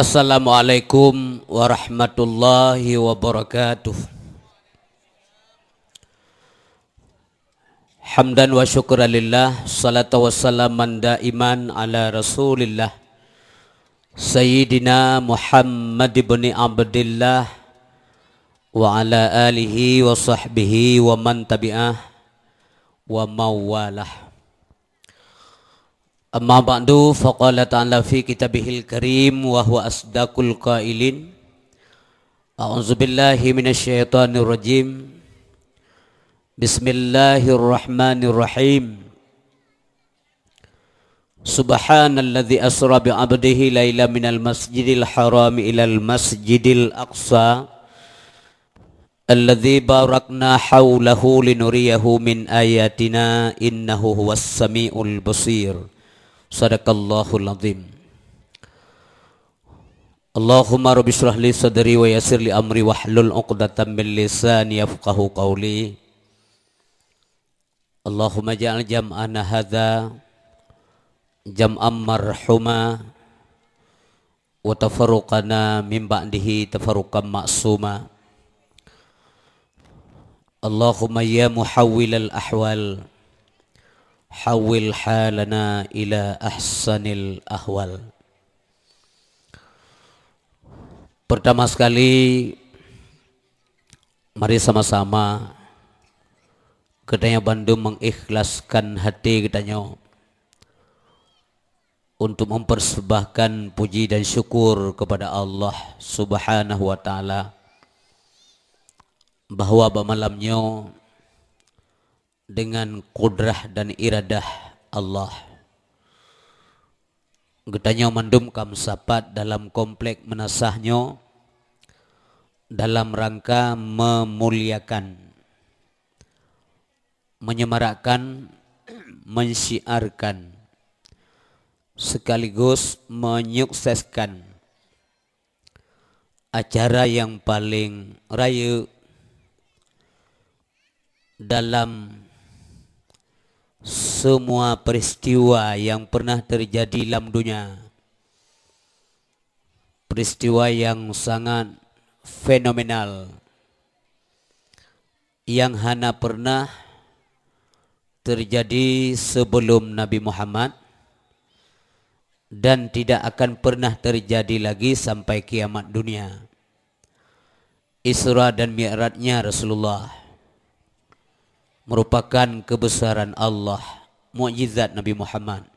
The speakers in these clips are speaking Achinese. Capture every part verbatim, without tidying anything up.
Assalamualaikum warahmatullahi wabarakatuh. Hamdan wa syukran lillah, salatu wa salaman daiman ala Rasulillah, Sayyidina Muhammad ibni Abdillah, wa ala alihi wa sahbihi wa man tabi'ah wa mawalah. Amma ba'du, faqala ta'ala fi kitabihil karim wa huwa asdaqul qailin. A'udzubillahi minasyaitonirrajim. Bismillahirrahmanirrahim. Subhanalladzi asra bi 'abdihi laila minal masjidil harami ilal masjidil aqsa alladzi barakna haulahu linuriyahu min ayatina innahu huwas samiul basir. Sadaqallahul azim. Allahumma rabbi shrah li sadri wa yassir li amri wahlul 'uqdatam min lisani yafqahu qawli. Allahumma ja'al jam'ana hadza jam'an marhuma wa tafarruqana min ba'dihi tafarruqan ma'suma. Allahumma ya muhawwilal ahwal, hawwil halana ila ahsanil ahwal. Pertama sekali, mari sama-sama geutanyoe bandum mengikhlaskan hati geutanyoe untuk mempersembahkan puji dan syukur kepada Allah Subhanahu wa Ta'ala, bahwa bak malam nyoe, dengan kudrah dan iradah Allah, geutanyoe mandum ka meusapat dalam komplek meunasah nyoe dalam rangka meumuliakan, menyemarakkan, mensyiarkan, sekaligus menyukseskan acara yang paling rayeuk dalam semua peristiwa yang pernah terjadi lam dunia. Peristiwa yang sangat fenomenal, yang hana pernah terjadi sebelum Nabi Muhammad dan tidak akan pernah terjadi lagi sampai kiamat dunia. Isra dan Mi'rajnya Rasulullah merupakan kebesaran Allah, mukjizat Nabi Muhammad,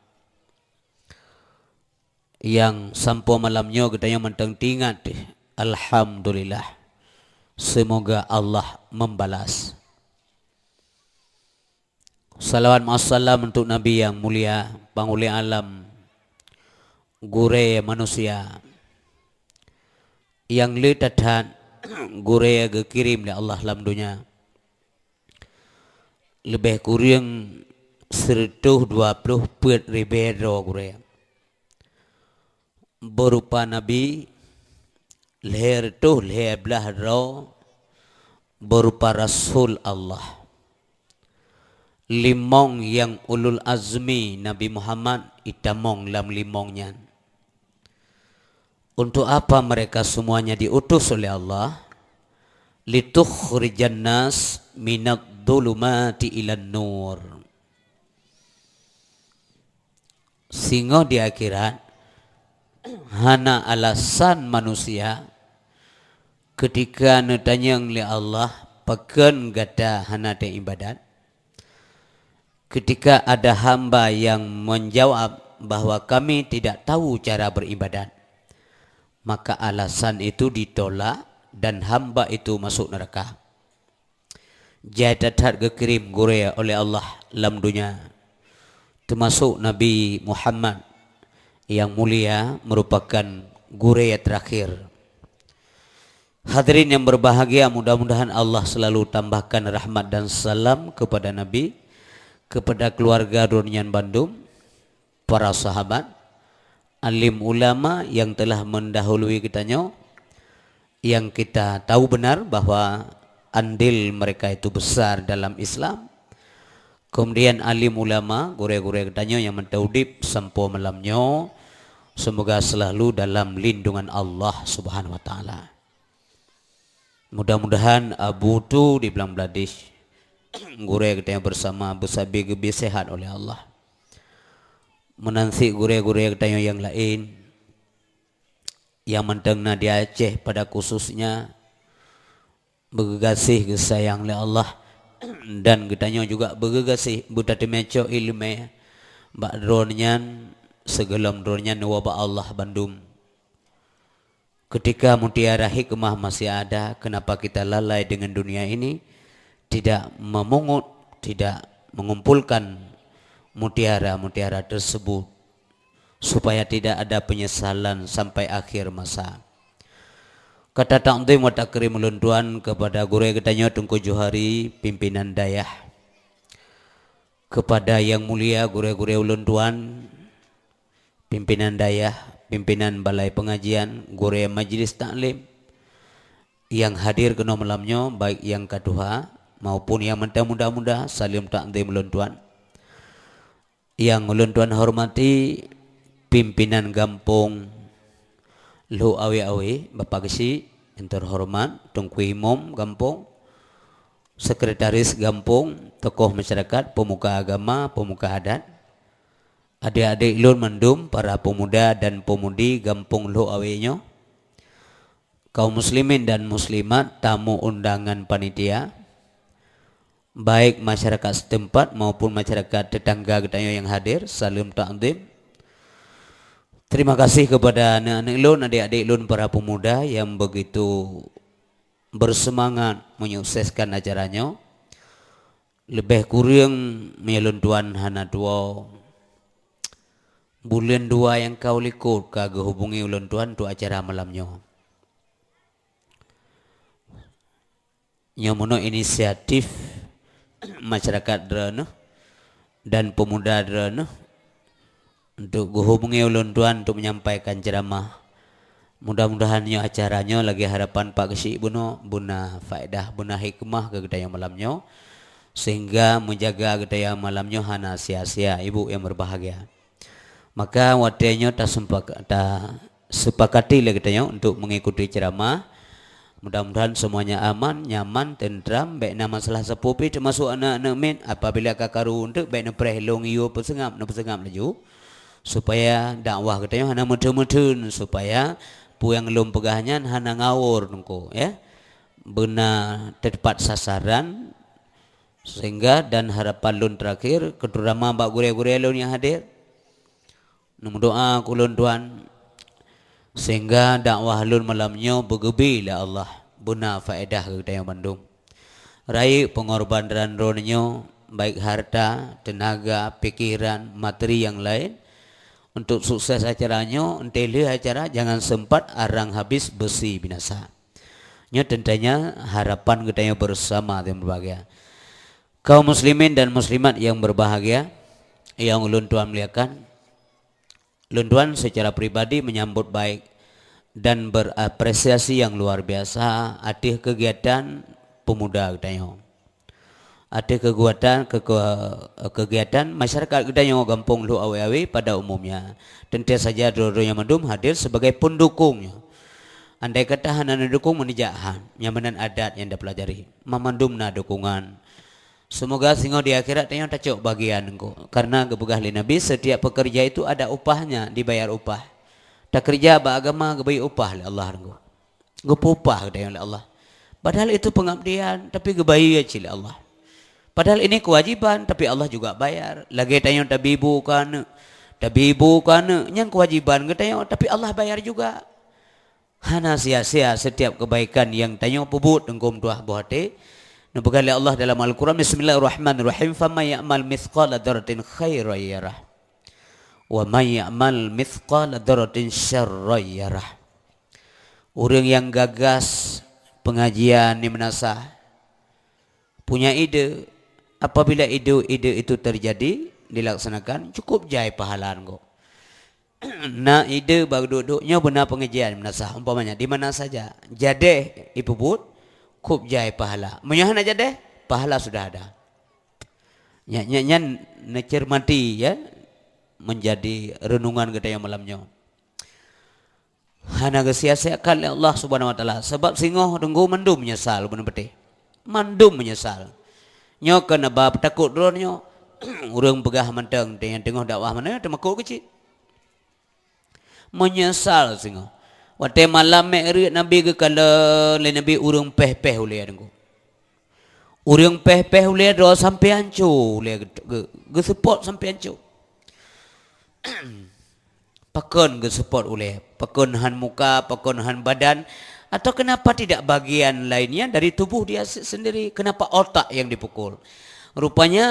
yang sampoe malam nyoe geutanyoe mantong teuingat. Alhamdulillah. Semoga Allah membalas. Salawat ma'a salam untuk Nabi yang mulia, panghulée alam, gurée manusia, nyang le that-that gurée geukirém lé Allah lam donya. Leubeh kureueng sireutôh dua ploh peuet ribée droe gurée. Beurupa nabi, lhée reutôh lhée blaih droe, beurupa rasul Allah. Limong nyang ulul azmi Nabi Muhammad itamong lam limong nyan. Untuk apa mereka semuanya diutus oleh Allah? Litukhrijan nas minadh dhulumati ilan nur. Singoh di akhirat, hana alasan manusia ketika neutanyong lé Allah, "Pakon gata hana teuibadat?" Ketika ada hamba yang menjawab bahwa kami tidak tahu cara beribadat, maka alasan itu ditolak dan hamba itu masuk neraka. Jai that-that geukirém gurée oleh Allah lam donya, teumasok Nabi Muhammad yang mulia merupakan gurée terakhir. Hadirin yang berbahagia, mudah-mudahan Allah selalu tambahkan rahmat dan salam kepada Nabi, kepada keluarga droe nyan bandum, para sahabat, alim ulama yang telah mendahului geutanyoe, yang kita tahu benar bahwa andil mereka itu besar dalam Islam. Kemudian alim ulama, gurée-gurée geutanyoe nyang mantong udeb sampoe malam nyoe, Semoga selalu dalam lindungan Allah Subhanahu wa Taala. Mudah-mudahan Abu Tu di Blang Bladih, gurée geutanyoe bersama beusabe geubri sehat oleh Allah. Meunan cit gurée-gurée geutanyoe nyang laén, nyang mantong na di Aceh pada khususnya, beugeugaséh geusayang lé Allah, dan geutanyoe juga beugeugaséh beutateumé cok iéleumé bak droeneuh nyan, sigohlom droeneuh nyan neuwoe bak Allah bandum. Ketika mutiara hikmah masih ada, kenapa kita lalai dengan dunia ini, tidak memungut, tidak mengumpulkan mutiara-mutiara tersebut, supaya tidak ada penyesalan sampai akhir masa. Kata takzim wa takrim ulôn tuan kepada gurée geutanyoe Teungku Johari, pimpinan dayah. Kepada yang mulia gurée-gurée ulôn tuan, pimpinan dayah, pimpinan balai pengajian, gurée majlis taklim yang hadir keunoe malam nyoe, baik nyang ka tuha maupun nyang mantong muda-muda, saleuem takzim ulôn tuan. Nyang ulôn tuan hormati, pimpinan gampông Lhok Awe-Awe, Bapak Geuchik, nyang teuhoreumat, Teungku Imum gampông, sekretaris gampông, tokoh masyarakat, pemuka agama, pemuka adat, adék-adék lôn mandum, para pemuda dan pemudi gampông Lhok Awe nyoe, kaum muslimin dan muslimat, tamu undangan panitia, baik masyarakat setempat maupun masyarakat tetangga geutanyoe nyang hadir, saleuem takzim. Terima kasih kepada aneuk-aneuk lôn, adik-adik lôn, para pemuda yang begitu bersemangat menyukseskan acara nyoe. Leubeh kureueng meunyoe lôn tuan hana tuwoe, buleuen dua nyang ka u likot ka geuhubungi ulôn tuan untuk acara malam nyoe. Nyoe meunoe inisiatif masyarakat droeneuh dan pemuda droeneuh untuk geuhubungi ulôn tuan untuk menyampaikan ceramah. Mudah-mudahan nyoe acara nyoe lagée harapan Pak Geuchik bunoe, beuna faedah, beuna hikmah keu geutanyoe malam nyoe, sehingga meujaga geutanyoe malam nyoe hana sia-sia, ibu yang berbahagia. Maka watée nyoe taseupak-, tasepakati lé geutanyoe untuk mengikuti ceramah. Mudah-mudahan semuanya aman, nyaman, tentram, bék na masalah sapeue pih, teumasok aneuk-aneuk miet. Apabila ka karu eunteuk, bék neupreh lôn yue peuseungab, neupeuseungab laju, supaya dakwah geutanyoe hana meuteun-meuteun, supaya peue nyang lôn peugah nyan hana ngawor teungku, ya. Beuna teupat sasaran, sehingga dan harapan lôn terakhir, keuterutama bak gurée-gurée lôn nyang hadir. Neumeudoá keu ulôn tuan, sehingga dakwah lôn malam nyoe beugeubri lé Allah, beuna faedah keu geutanyoe bandum. Rayeuk peungorbanan droeneuh nyoe, baik harta, teunaga, pikiran, materi nyang laén, untuk sukses acara nyoe, enteuk lheueh acara jangan sempat arang habis beusi binasa. Nyoe teuntanya harapan geutanyoe bersama yang berbahagia. Kaum muslimin dan muslimat yang berbahagia, yang ulôn tuan muliakan, lôn tuan secara pribadi menyambut baik dan berapresiasi yang luar biasa ateueh kegiatan pemuda geutanyoe. Ateueh kegiatan, ke-, ke-, kegiatan masyarakat geutanyoe gampông Lhok Awe-Awe pada umumnya. Teuntée saja droe-droe nyang mandum hadir sebagai pendukung nyoe. Andai kata hana neudukung, meunijak han, nyang meunan adat nyang tapelajari. Mamandum na dukungan. Seumoga singoh di akhirat tanyoe tacok bagian engko. Karena geupeugah lé Nabi, setiap pekerja itu ada upahnya, dibayar upah. Takeureuja bak agama geubri upah lé Allah engko. Geupeu upah geutanyoe lé Allah. Padahal itu pengabdian, tapi geubayeue cit lé Allah. Padahal ini kewajiban, tapi Allah juga bayar. Lagée tanyoe tabi bu keu aneuk, tabi bu keu aneuk, nyan kewajiban geutanyoe, tapi Allah bayar juga. Hana sia-sia setiap kebaikan nyang tanyoe peubuet teungku meutuah boh até. Neupeugah lé Allah dalam Al-Quran, "Bismillahirrahmanirrahim. Faman ya'mal mithqala dzarratin khairan yarah. Wa man ya'mal mithqala dzarratin syarran yarah." Ureuëng nyang gagas pengajian di meunasah, punya ide, apabila ide, ide itu terjadi, dilaksanakan, cukup jai pahala engko. Na ide bak duek-duek nyoe beuna pengajian meunasah, umpamanya di mana saja. Jadeh ipeubuet, kop jai pahala. Meunyoe hana jadeh, pahala sudah ada. Nya, nya, nyan neucermati, ya, menjadi renungan geutanyoe malam nyoe. Hana geusia-siakan lé Allah Subhanahu wa Taala. Sabab singoh teungku mandum meunyeusal beuneupatéh. Mandum meunyeusal. Nyoe keuneuk ba peutakot droe nyoe. Ureuëng peugah mantong nyang teungoh dakwah meunan teumakot keuh cit. Meunyeusal singoh. Watée malam Mi'raj Nabi geukalon lé Nabi ureuëng péh-péh ulée teungku. Ureuëng péh-péh ulée droe sampoe hanco ulée geu-, geu-, geuseupôt sampoe hanco. Pakon geuseupôt ulée? Pakon han muka, pakon han badan? Atau kenapa tidak bagian lainnya dari tubuh dia se-, sendiri? Kenapa otak yang dipukul? Rupanya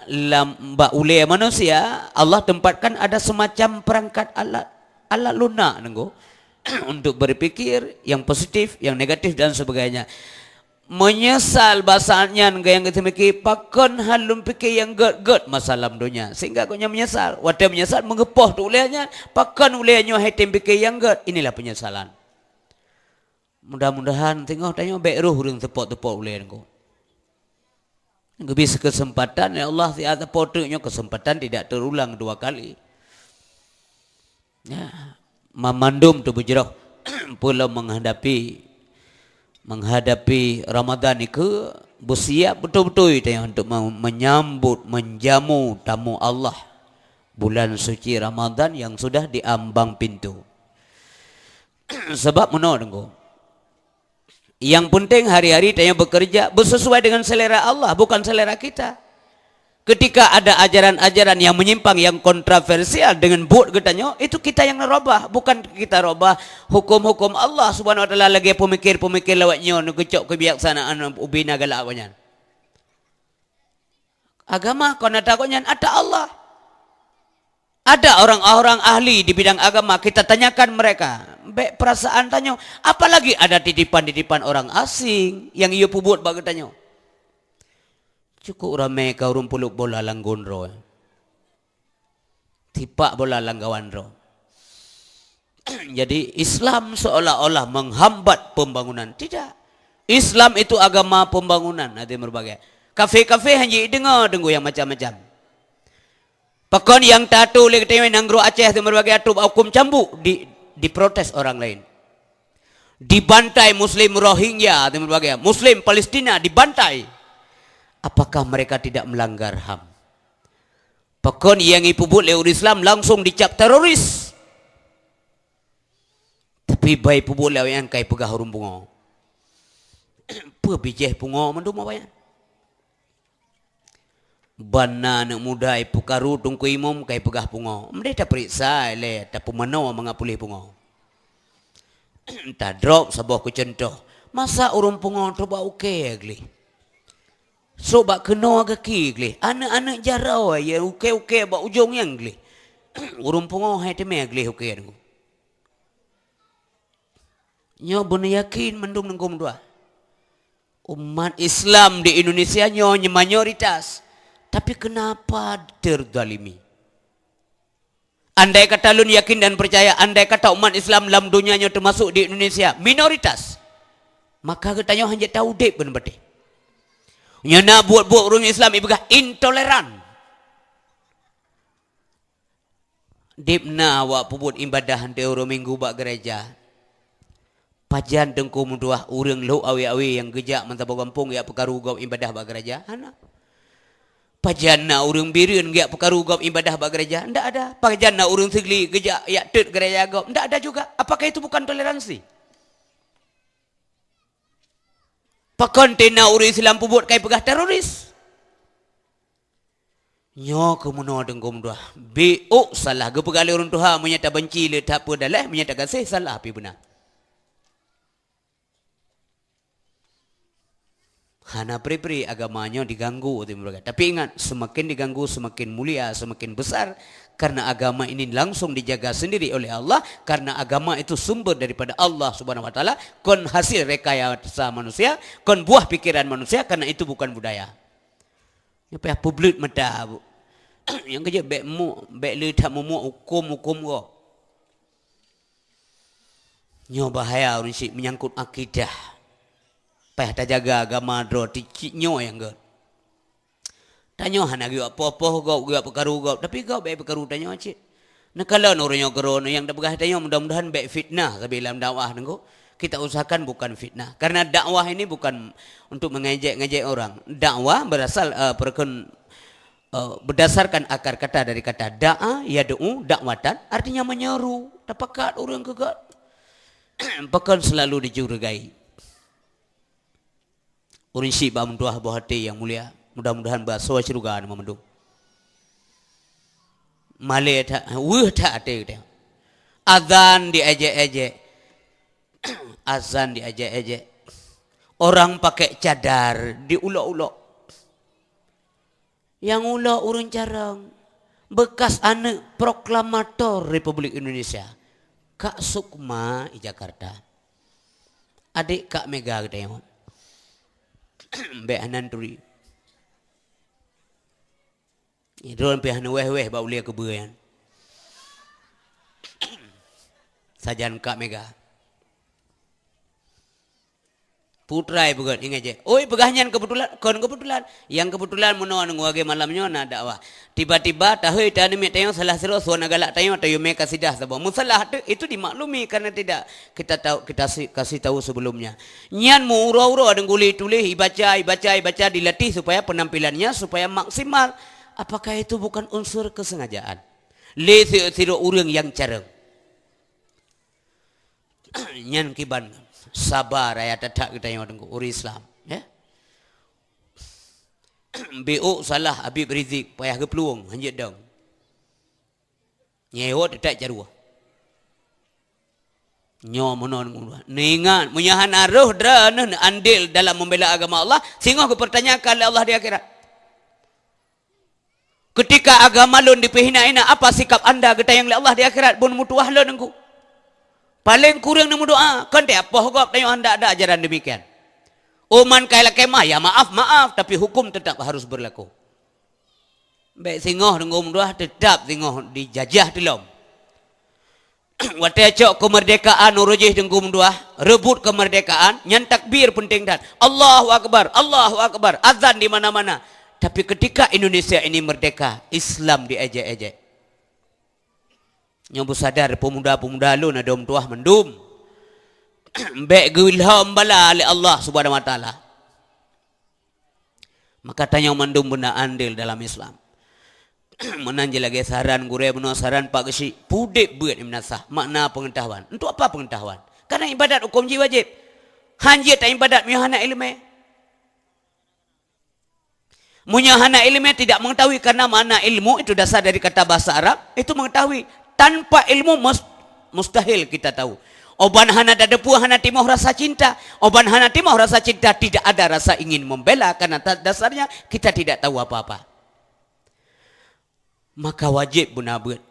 lam bak ulée manusia, Allah tempatkan ada semacam perangkat alat, alat lunak teungku, untuk berpikir yang positif, yang negatif dan sebagainya. Meunyeusal bak saát nyan nyang geuteumiki, pakon han lôn pike nyang gét-gét masa lam donya, sehingga gobnyan meunyeusal. Watée meunyeusal meugeupoh teuh ulée nyan, pakon ulée nyoe han tém pike nyang gét. Inilah penyesalan. Mudah-mudahan singoh tanyoe bék roh ureuëng seupôt-seupôt ulée nyan. Geubri keuseumpatan lé Allah siat sapo teuk nyoe, keuseumpatan tidak terulang dua kali. Ya, mamandum teuh beujroh peue lom menghadapi, menghadapi Ramadan nikeue, beusiap beutôi-beutôi tanyoe untuk me-, menyambut, menjamu tamu Allah bulan suci Ramadan yang sudah di ambang pintu. Sabab meunoe teungku. Yang penting hari-hari tanyoe bekerja bersesuai dengan selera Allah, bukan selera kita. Ketika ada ajaran-ajaran yang menyimpang, yang kontroversial dengan buet geutanyoe, itu kita yang robah, bukan kita robah hukum-hukum Allah Subhanahu wa Taala lagée pemikir-pemikir lawét nyoe neugeucok kebijaksanaan ubena galak awaknyan. Agama kon ata gobnyan, ata Allah. Ada orang-orang ahli di bidang agama, kita tanyakan mereka. Bék perasaan tanyoe, apalagi ada titipan-titipan orang asing nyang yue peubuet bak geutanyoe. Cukup ramé ka ureuëng peuleuek bola lam gon droe. Tipak bola lam gawan droe. Jadi, Islam seolah-olah menghambat pembangunan. Tidak. Islam itu agama pembangunan, hati meureubagai. Kafé-kafé hana jideungoe deungon nyang macam-macam. Pakon nyang tatu lé geutanyoe nanggroe Aceh teuh meureubagai ateueh bak huköm cambuk di, diprotes orang lain. Dibantai Muslim Rohingya teuh meureubagai. Muslim Palestina dibantai. Apakah mereka tidak melanggar ham? Pakon nyang ipeubuet lé ureuëng Islam langsung dicap teroris. Tapi bai peubuet lé awaknyan kai peugah ureuëng pungo. Peue bijéh pungo mandum awaknyan? Ban na aneuëk muda ipeukaru teungku imum kai peugah pungo. Meudeh tapeuriksa ilée tapeumanoe mangat puléh pungo. Tadrop saboh keucuntoh. Masa ureuëng pungo teuh bak ukée gleh. Sôk bak keunoe gaki gleh. Aneuëk-aneuëk jaroe ya ukée-ukée bak ujong nyang gleh. Ureuëng pungo hai teumé gleh ukée nyoe. Nyoe beuneuyakin mandum neugom dua. Umat Islam di Indonesia nyoe mayoritas. Tapi kenapa terzalimi? Andai kata lôn yakin dan percaya, andai kata umat Islam lam donya nyoe teumasuk di Indonesia minoritas, maka geutanyoe hana jeuet taudeb beuneubatéh. Nyoe na buet-buet ureuëng Islam ipeugah intoleran. Deb na awak peubuet ibadah hantei uroe minggu bak gereja. Pajan teungku meutuah ureuëng lhok awe-awe nyang geujak meusaboh gampông jak peukaru gob ibadah bak gereja? Hana. Pajan na ureuëng Bireuen geujak peukaru gob ibadah bak gereja? Ndak ada. Pajan na ureuëng Sigli geujak jak teut gereja gob? Ndak ada juga. Apakah itu bukan toleransi? Pakon tena ureuëng Islam peubuet kai peugah teroris? Nyoe keuh meunoe teungku meutuah. Biôk salah geupeugah lé ureuëng tuha, meunyoe tabenci le that peue daleh, meunyoe tagaséh salah pih beuna. Hana pri-pri agama nyoe diganggu, tapi ingat, semakin diganggu, semakin mulia, semakin besar, karena agama ini langsung dijaga sendiri oleh Allah, karena agama itu sumber daripada Allah Subhanahu wa Taala, kon hasil rekayasa manusia, kon buah pikiran manusia, karena itu bukan budaya. Nyoe payah peubleut mata. Nyang keujeuet bék muk, bék le that meumuak huköm-huköm gob. Nyoe bahaya ureuëng syiek menyangkut akidah. Payah tajaga agama droe, ti cit nyoe nyang gét. Tanyoe hana geuyue poh-poh gob, geuyue peukaru gob, tapi gob bék peukaru tanyoe cit. Neukalon ureuëng nyoe keudroe nyang tapeugah tanyoe, mudah-mudahan bék fitnah sabe lam dakwah nengko. Kita usahakan bukan fitnah. Karena dakwah ini bukan untuk mengejek-ngejek orang. Dakwah berasal, eh, perken-, eh, berdasarkan akar kata dari kata da'a, yad'u, dakwatan, artinya menyeru. Tapakat ureuëng keu gét. Pakon selalu dicurigai. Ureuëng syiek bak meutuah boh até nyang mulia, mudah-mudahan beuasoe syeuruga na mandum. Malée that, weueh that até geutanyoe. Azan diejek-ejek. Azan diejek-ejek. Orang pakai cadar diulok-ulok. Nyang ulok ureuëng carông, bekas aneuëk proklamator Republik Indonesia, Kak Sukma di Jakarta. Adik Kak Mega geutanyoe. Bék hana turi. Droen pih hana wéh-wéh bak ulée keubeue nyan. Sajan Kak Mega. Putra ipeugét, ingat je. Oi, peugah nyan kebetulan, kon kebetulan. Yang kebetulan meunoe ngon lagée malam nyoe na dakwah. Tiba-tiba tahôi taneumiet tanyoe salah sidroe suona galak tanyoe, tanyoe mé kasidah saboh. Meusalah tu, itu dimaklumi karena tidak kita tahu, kita si-, kasih tahu sebelumnya. Nyan meuuroe-uroe deungguli tuléh, ibaca, ibaca, ibaca, dilatih supaya penampilannya supaya maksimal. Apakah itu bukan unsur kesengajaan? Lé si-, sidroe ureuëng nyang carông. Nyan kiban saba raya that-that geutanyoe teungku, ureuëng Islam, ya. Biuk salah Habib Rizik payah geuplueng hanjeuet dong. Nyewa tetak jaroe. Nyoe meunan, neuingat, meunyoe hana roh droeneuh andil dalam membela agama Allah, singoh geupertanyakan lé Allah di akhirat. Ketika agama lôn dipeuhina-hina, apa sikap anda geutanyong lé Allah di akhirat? Bun meutuwah lôn engku. Paleng kureueng neumeudoa, kon teupoh gob tanyoe handak ada ajaran demikian. Uman kai lakée mah, ya maaf, maaf, tapi hukum tetap harus berlaku. Bék singoh deungon meutuwah, tetap singoh dijajah teulom. Watée cok keumeurdekaan uroe jih teungku meutuwah, reubot keumeurdekaan, nyan takbir peunteng that. Allahu Akbar, Allahu Akbar, azan di mana-mana. Tapi ketika Indonesia ini merdeka, Islam diejek-ejek. Nyoe beusadar peumuda-peumuda lôn adoe meutuwah mandum. Bék geuilham bala lé Allah Subhanahu Wa Taala. Maka tanyoe mandum beuna andil dalam Islam. Meunan jih lagée saran gurée bunoe saran Pak Geuchik, pudeb beuet meunasah makna pengetahuan. Untuk apa pengetahuan? Karena ibadat huköm jih wajéb. Hanjeuet taibadat meunyoe hana iéleumé. Meunyoe hana iéleumé tidak mengetahui, karena makna ilmu itu dasar dari kata bahasa Arab, itu mengetahui. Tanpa ilmu mus-, mustahil kita tahu. Oban hana tateupeue hana timoh rasa cinta. Oban hana timoh rasa cinta tidak ada rasa ingin membela karena ta-, dasarnya kita tidak tahu apa-apa. Maka wajéb beuna beuet.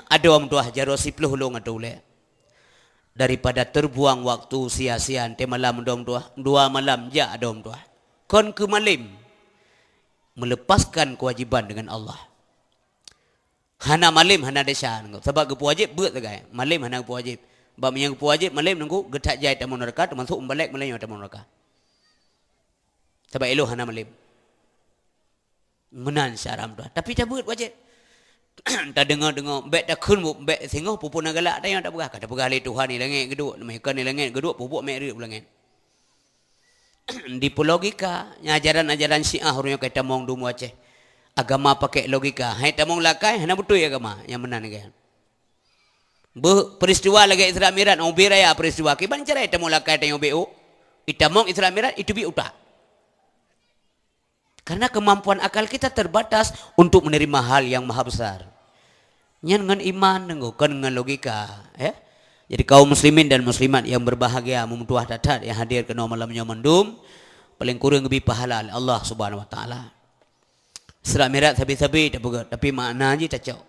Adoe meutuwah jaroe siploh lôn atau ulée. Daripada terbuang waktu sia-sia, enté malam adoe meutuwah, dua malam jak adoe meutuwah. Kon keu malem. Melepaskan kewajiban dengan Allah. Hana malem, hana desya, sabab geupeuwajéb beuet sagai. Malem hana geupeuwajéb. Bak meunyoe geupeuwajéb malem nunggu, geuthat jai tamong neuraka, teumasok meubalek malem nyoe tamong neuraka. Sabab élo hana malem. Meunan syarat meutuwah. Tapi tabeuet wajéb. Tadeungoe-deungoe, bék takheun bu-, bék singoh pupuk na galak tanyoe tapeugah. Ka tapeugah lé Tuhan di langét geuduek, meuikan di langét geuduek, pupuk mék reuet u langét. Dipeulogika, nyan ajaran-ajaran Syiah ureuëng nyang ka tamong dum u Aceh. Agama pakai logika. Hai tamong lakée, hana beutôi agama. Nyang meunan kan. Beuh, peristiwa lagée Isra Mi'raj, ubé raya peristiwa. Kiban cara itamong lakée tanyoe bék u? Itamong Isra Mi'raj, iteubiet utak. Karena kemampuan akal kita terbatas untuk menerima hal yang maha besar. Nyan ngon iman teungku, kon ngon logika, ya. Jadi kaum muslimin dan muslimat yang berbahagia, meumeutuwah that-that yang hadir keunoe malam nyoe mandum, paleng kureueng geubri pahala lé Allah Subhanahu Wa Taala. Isra Mi'raj sabe-sabe tapeugah, tapi makna jih tacok.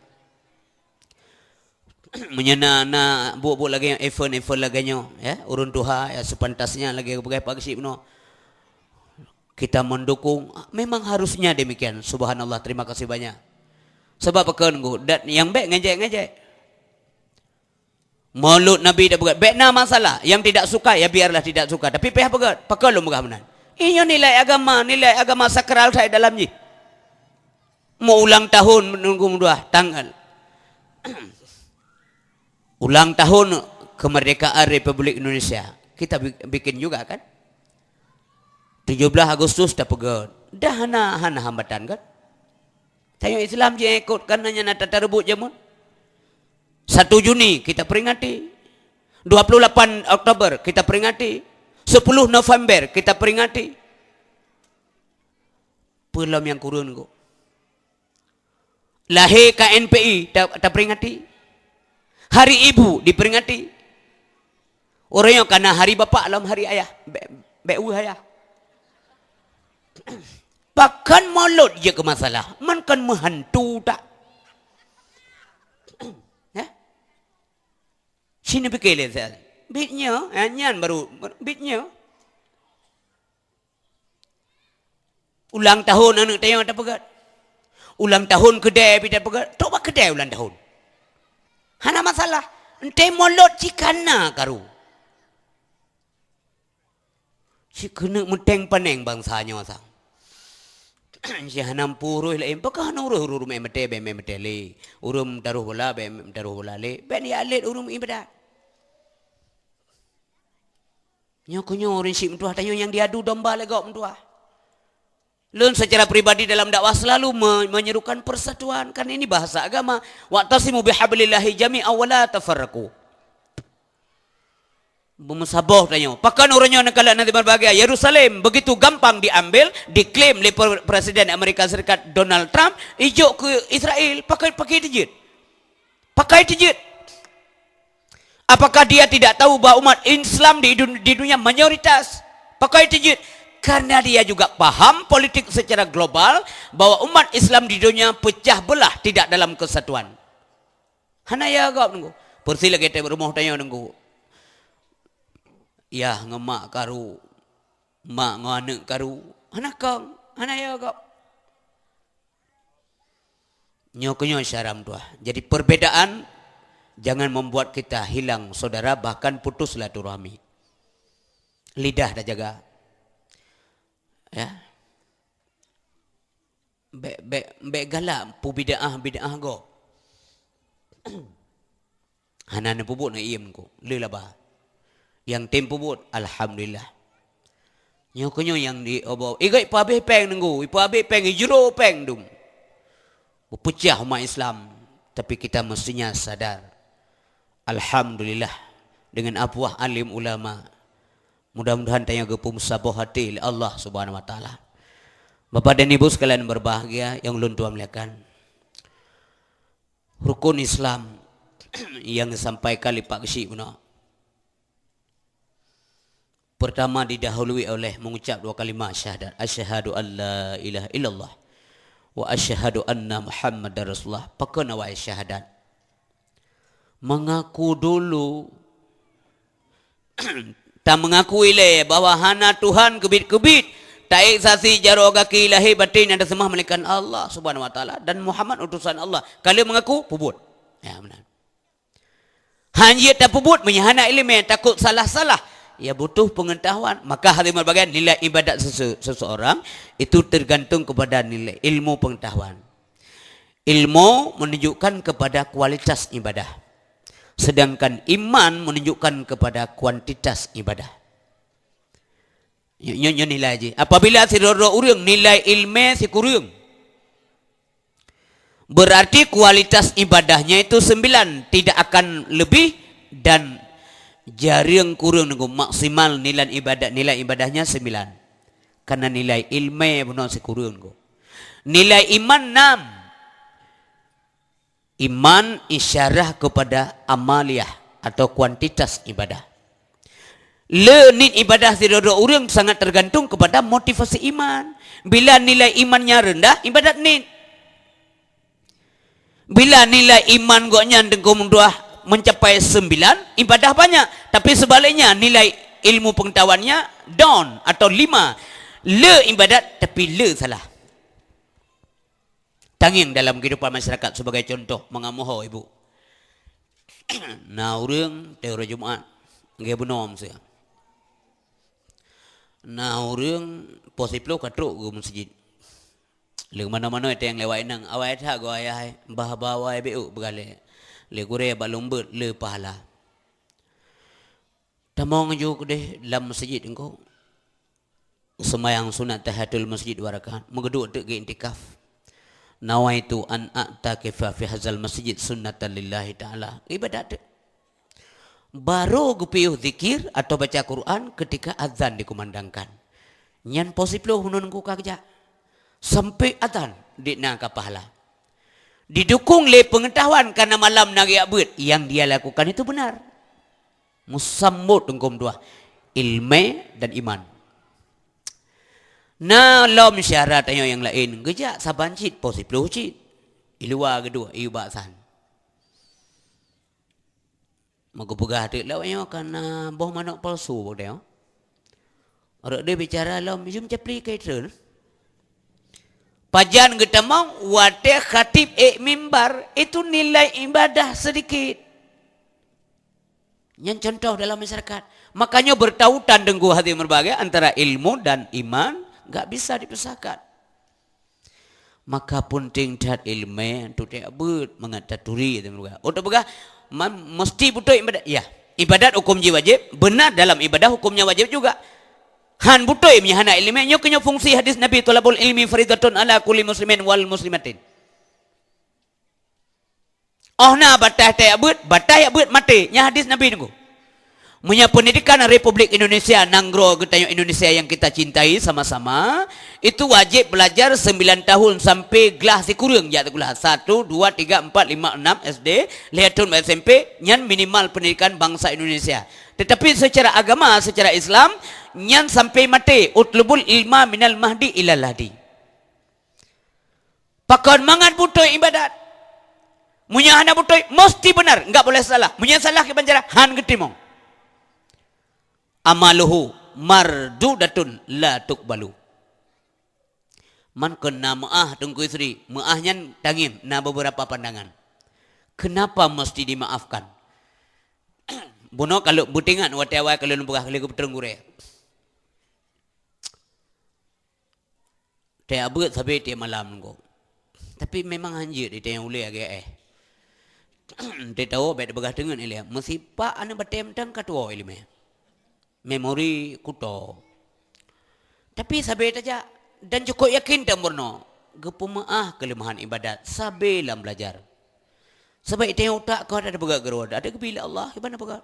Meunyoe na, na buet-buet lagée nyoe, event-event lagée nyoe, ya, ureuëng tuha, ya, sepantasnya lagée geupeugah Pak Geuchik bunoe. Kita mendukung, memang harusnya demikian. Subhanallah, terima kasih banyak. Sabab pakon teungku, dan nyang bék ngejek-ngejek. Maulud Nabi tapeugah, bék na masalah. Yang tidak suka, ya biarlah tidak suka. Tapi payah peugah, pakon lôn peugah meunan. Inyoe nilai agama, nilai agama sakral that dalam jih. Meuulang tahun meununggu meutuwah tanggal. Ulang tahun kemerdekaan Republik Indonesia. Kita bi-, bikin juga kan? Tujuh belas Agustus tapeugét. Dah hana, hana hambatan kan? Tanyoe Islam jih ikot kan hanya na tata rebut jameun. Satu Juni kita peringati. Dua puluh lapan Oktober kita peringati. Sepuluh November kita peringati. Peue lom nyang kureueng kok. Lahé K N P I ta-, taperingati. Hari Ibu diperingati. Uroe nyoe kana hari bapak lom hari ayah. Bèk, bèk weueh ayah. Pakon mulod jeuet keu masalah? Man kon meuhantu tak? Hah? Sini pikir lé saya. Bit nyoe, eh, nyan baru, bit nyoe. Ulang tahun aneuk tanyoe tapeugét. Ulang tahun keudè pih tapeugét. Trok bak keudè ulang tahun. Hana masalah. Enté mulod cit kana karu. Cit keuneuk meuteng paneng bansa nyoe sang. Cit hana meupuruih laén. Pakon hana uroh ureueng meuté bèk meuté lé. Ureueng taroh bola bèk taroh bola lé. Bèk ni atlet ureueng ibadat. Nyoe keuh nyoe ureueng syiek meutuah tanyoe nyang diadu domba lé gob meutuah. Lôn secara pribadi dalam dakwah selalu me-, menyerukan persatuan. Kan ini bahasa agama. "Wa'tasimu bihablillahi jami'an wa la tafarraqu." Beumeusaboh tanyoe. Pakon uroe nyoe neukalon hati berbahagia. Yerusalem begitu gampang diambil, diklaim lé per-, Presiden Amerika Serikat Donald Trump ijok keu Israel. Pakon, pakon teujeuet? Pakon teujeuet? Apakah dia tidak tahu bahwa umat Islam di dun-, di dunia mayoritas? Pakon teujeuet? Karena dia juga paham politik secara global bahwa umat Islam di dunia pecah belah, tidak dalam kesatuan. Hana ya gob nunggu. Persi lagèe teuh rumoh tanyoe nunggu. Yah ngon mak karu, mak ngon aneuk karu. Hana kong, hana ya gob. Nyoe keuh nyoe syara meutuah. Jadi perbedaan jangan membuat kita hilang saudara, bahkan putus silaturahmi. Lidah tajaga. Ya. Bèk, bèk, bèk galak peubid'ah-bid'ah gob. Hana neupeubuet ngon iem ko, le laba. Nyang tem peubuet, alhamdulillah. Nyoe keuh nyoe nyang di obo. Igoe ipeuhabéh péng nunggu, ipeuhabéh péng, ijro péng dum. Beupeucah umat Islam, tapi kita mestinya sadar. Alhamdulillah, dengan apuah alim ulama. Mudah-mudahan tanyoe geupeusaboh até lé Allah Subhanahu wa Taala. Bapak dan Ibu sekalian berbahagia yang ulôn tuan muliakan. Rukun Islam yang disampaikan lé Pak Geuchik bunoe. Pertama didahului oleh mengucap dua kalimat syahadat, "Asyhadu an la ilaha illallah wa asyhadu anna Muhammadar Rasulullah." Pakon awai syahadat? Mengaku dulu. Ta mengakui lé bahwa hana Tuhan keubiet-keubiet, taék saksi jaroe gaki lahé batén nyang taseumah melainkan Allah Subhanahu wa Taala dan Muhammad utusan Allah. Ka lheueh mengaku, peubuet. Ya, meunan. Hana jeuet tapeubuet meunyoe hana ileumèe, takot salah-salah. Ya butuh pengetahuan. Maka hadirin bagian nilai ibadat sese-, seseorang itu tergantung kepada nilai ilmu pengetahuan. Ilmu menunjukkan kepada kualitas ibadah, sedangkan iman menunjukkan kepada kuantitas ibadah. Nyo-, nyo-, nyoe nilai jih. Apabila sidroe-droe ureueng nilai ileumèe sikureueng, berarti kualitas ibadahnya itu sembilan, tidak akan lebih dan jareueng kureueng nunggu, maksimal nilai ibadat, nilai ibadahnya sembilan. Karena nilai ileumèe bunoe sikureueng nunggu. Nilai iman enam. Iman isyarah kepada amaliyah atau kuantitas ibadah. Le niet ibadah sidroe-droe ureueng sangat tergantung kepada motivasi iman. Bila nilai imannya rendah, ibadat niet. Bila nilai iman gobnyan teungku meutuah mencapai sembilan, ibadah banyak. Tapi sebaliknya, nilai ilmu pengetahuannya down atau lima. Le ibadat, tapi le salah. Tangieng dalam kehidupan masyarakat sebagai contoh, mangat moho ibu. Na ureueng, teuh uroe Jumat, lagèe bunoe miseue. Na ureueng poh siploh ka trok keu meuseujid. Lé manoe-manoe teuh nyang lewat inong, awai that goe ayah, bah-bah awai beu peugah lé. Lé gurée bak lôn beuet le pahala. Tamong ju keudeh lam masjid engko. Seumayang sunat tahiyatul masjid dua rakaat, meugeudok teuk geuiktikaf. Nawaitu an a'takifa fi hadzal masjid sunnatan lillahi ta'ala. Ibadat teuk. Barô geupiôh zikir atau baca Quran ketika azan dikumandangkan. Nyan poh siplôh uneun ku ka geujak. Sampai azan, di na ka pahala. Didukung lé peungetahuan karena malam na geujak beuet, yang dia lakukan itu benar. Meusamot teungku meutuah, ileumé dan iman. Na lom syarat tanyoe nyang laén, geujak saban cit poh siplôh cit. I luwa geuduek, i ubak san. Meugepeugah teuk lawét nyoe kana boh manok palsu bak tanyoe. Rot deh bicara lom, jeuem capli kaitrön. Pajan geutamong watée khatib ék mimbar, itu nilai ibadah sedikit. Nyan contoh dalam masyarakat. Makanya bertautan dengku hati berbagai antara ilmu dan iman, nggak bisa dipisahkan. Maka penting that ilmu untuk tiap buet mangat taturi. Untuk peugah, man, mesti beutôi ibadat. Ya, ibadat hukum jih wajib, benar dalam ibadah hukumnya wajib juga. Han beutôi meunyoe hana ilmu, nyoe keunyoe fungsi hadis Nabi, "Thalabul ilmi faridatun ala kulli muslimin wal muslimatin." Oh na batas tajak beuet, batas jak beuet maté. Nyan hadis Nabi nunggu. Meunyoe pendidikan Republik Indonesia, nanggroe geutanyoe Indonesia yang kita cintai sama-sama, itu wajib belajar sembilan tahun sampai glah sikureueng jak sikula. Satu, dua, tiga, empat, lima, enam S D, lhèe thôn S M P, nyan minimal pendidikan bangsa Indonesia. Tetapi secara agama, secara Islam, nyan sampai maté, "Utlubul ilma minal mahdi ilal lahdi." Pakon mangat beutôi ibadat. Meunyoe hana beutôi, mesti benar, enggak boleh salah. Meunyoe salah kiban cara, han geutimong. "Amaluhu mardudatun la tuqbalu." Man keu na meu'ah Teungku Yusri, meu'ah nyan tangieng, na beberapa pandangan. Kenapa mesti dimaafkan? Bunoe kalau beutingat watée awai kalau lôn peugah lé geupeutreun gurée. Tajak beuet sabe tiep malam nunggu. Tapi memang hanjeuet di teuh ulée agée éh. Teuh tawoe bék tapeugah teungeut ilée. Meusipak aneuk batée mantong ka tuwoe ileumé. Memori kuto. Tapi sabe tajak dan cukup yakin tameurunoe. Geupeumeu'ah keuleumahan ibadat sabe lam belajar. Sabab itée utak kau ada peugah geuruwoe, ada geubi lé Allah, iban peugah.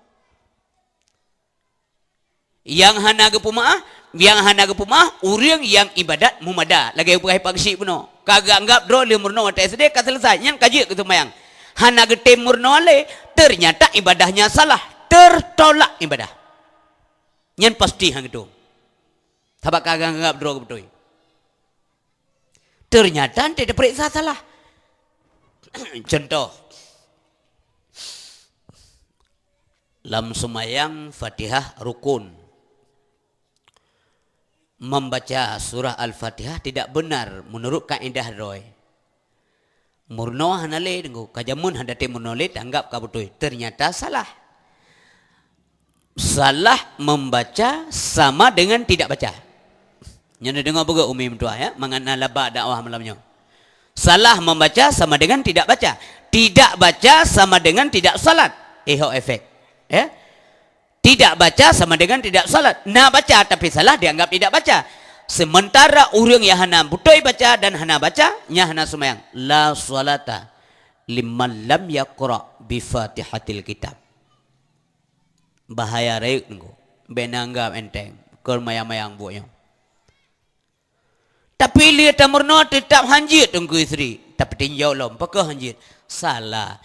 Nyang hana geupeumeu'ah, nyang hana geupeumeu'ah, ureuëng nyang ibadat mumada, lagée peugah Pak Geuchik bunoe. Ka geuanggab droe lheueh meurunoe watée S D ka selesai, nyan ka jeuet keu seumayang. Hana geutem meurunoe lé, ternyata ibadahnya salah, tertolak ibadah. Nyan pasti hang geutem. Sabab ka geuanggab droe geubeutôi. Ternyata ente diperiksa salah. Contoh, lam seumayang Fatihah rukun. Membaca surah Al-Fatihah tidak benar menurut kaedah droe. Meurunoe hana lé, deungoe, ka jameun hana tem meurunoe lé, tanggab ka beutôi. Ternyata salah. Salah membaca sama dengan tidak baca. Nyoe neudeungoe beugét umi meutuah, ya, mangat na laba dakwah malam nyoe. Salah membaca sama dengan tidak baca. Tidak baca sama dengan tidak salat. Eh, ho efek. Ya. Tidak baca sama dengan tidak salat. Na baca tapi salah dianggap tidak baca. Sementara ureuëng nyang hana beutôi baca dan hana baca, nyan hana seumayang. La salata liman lam yaqra bi Fatihatil Kitab. Bahaya rayeuk nunggu. Bék na anggab enteng. Keu mayang-mayang buet nyoe. Tapi lé tameurunoe teutab hanjeuet Teungku Yusri. Tapi tinjau lom, pakon hanjeuet? Salah.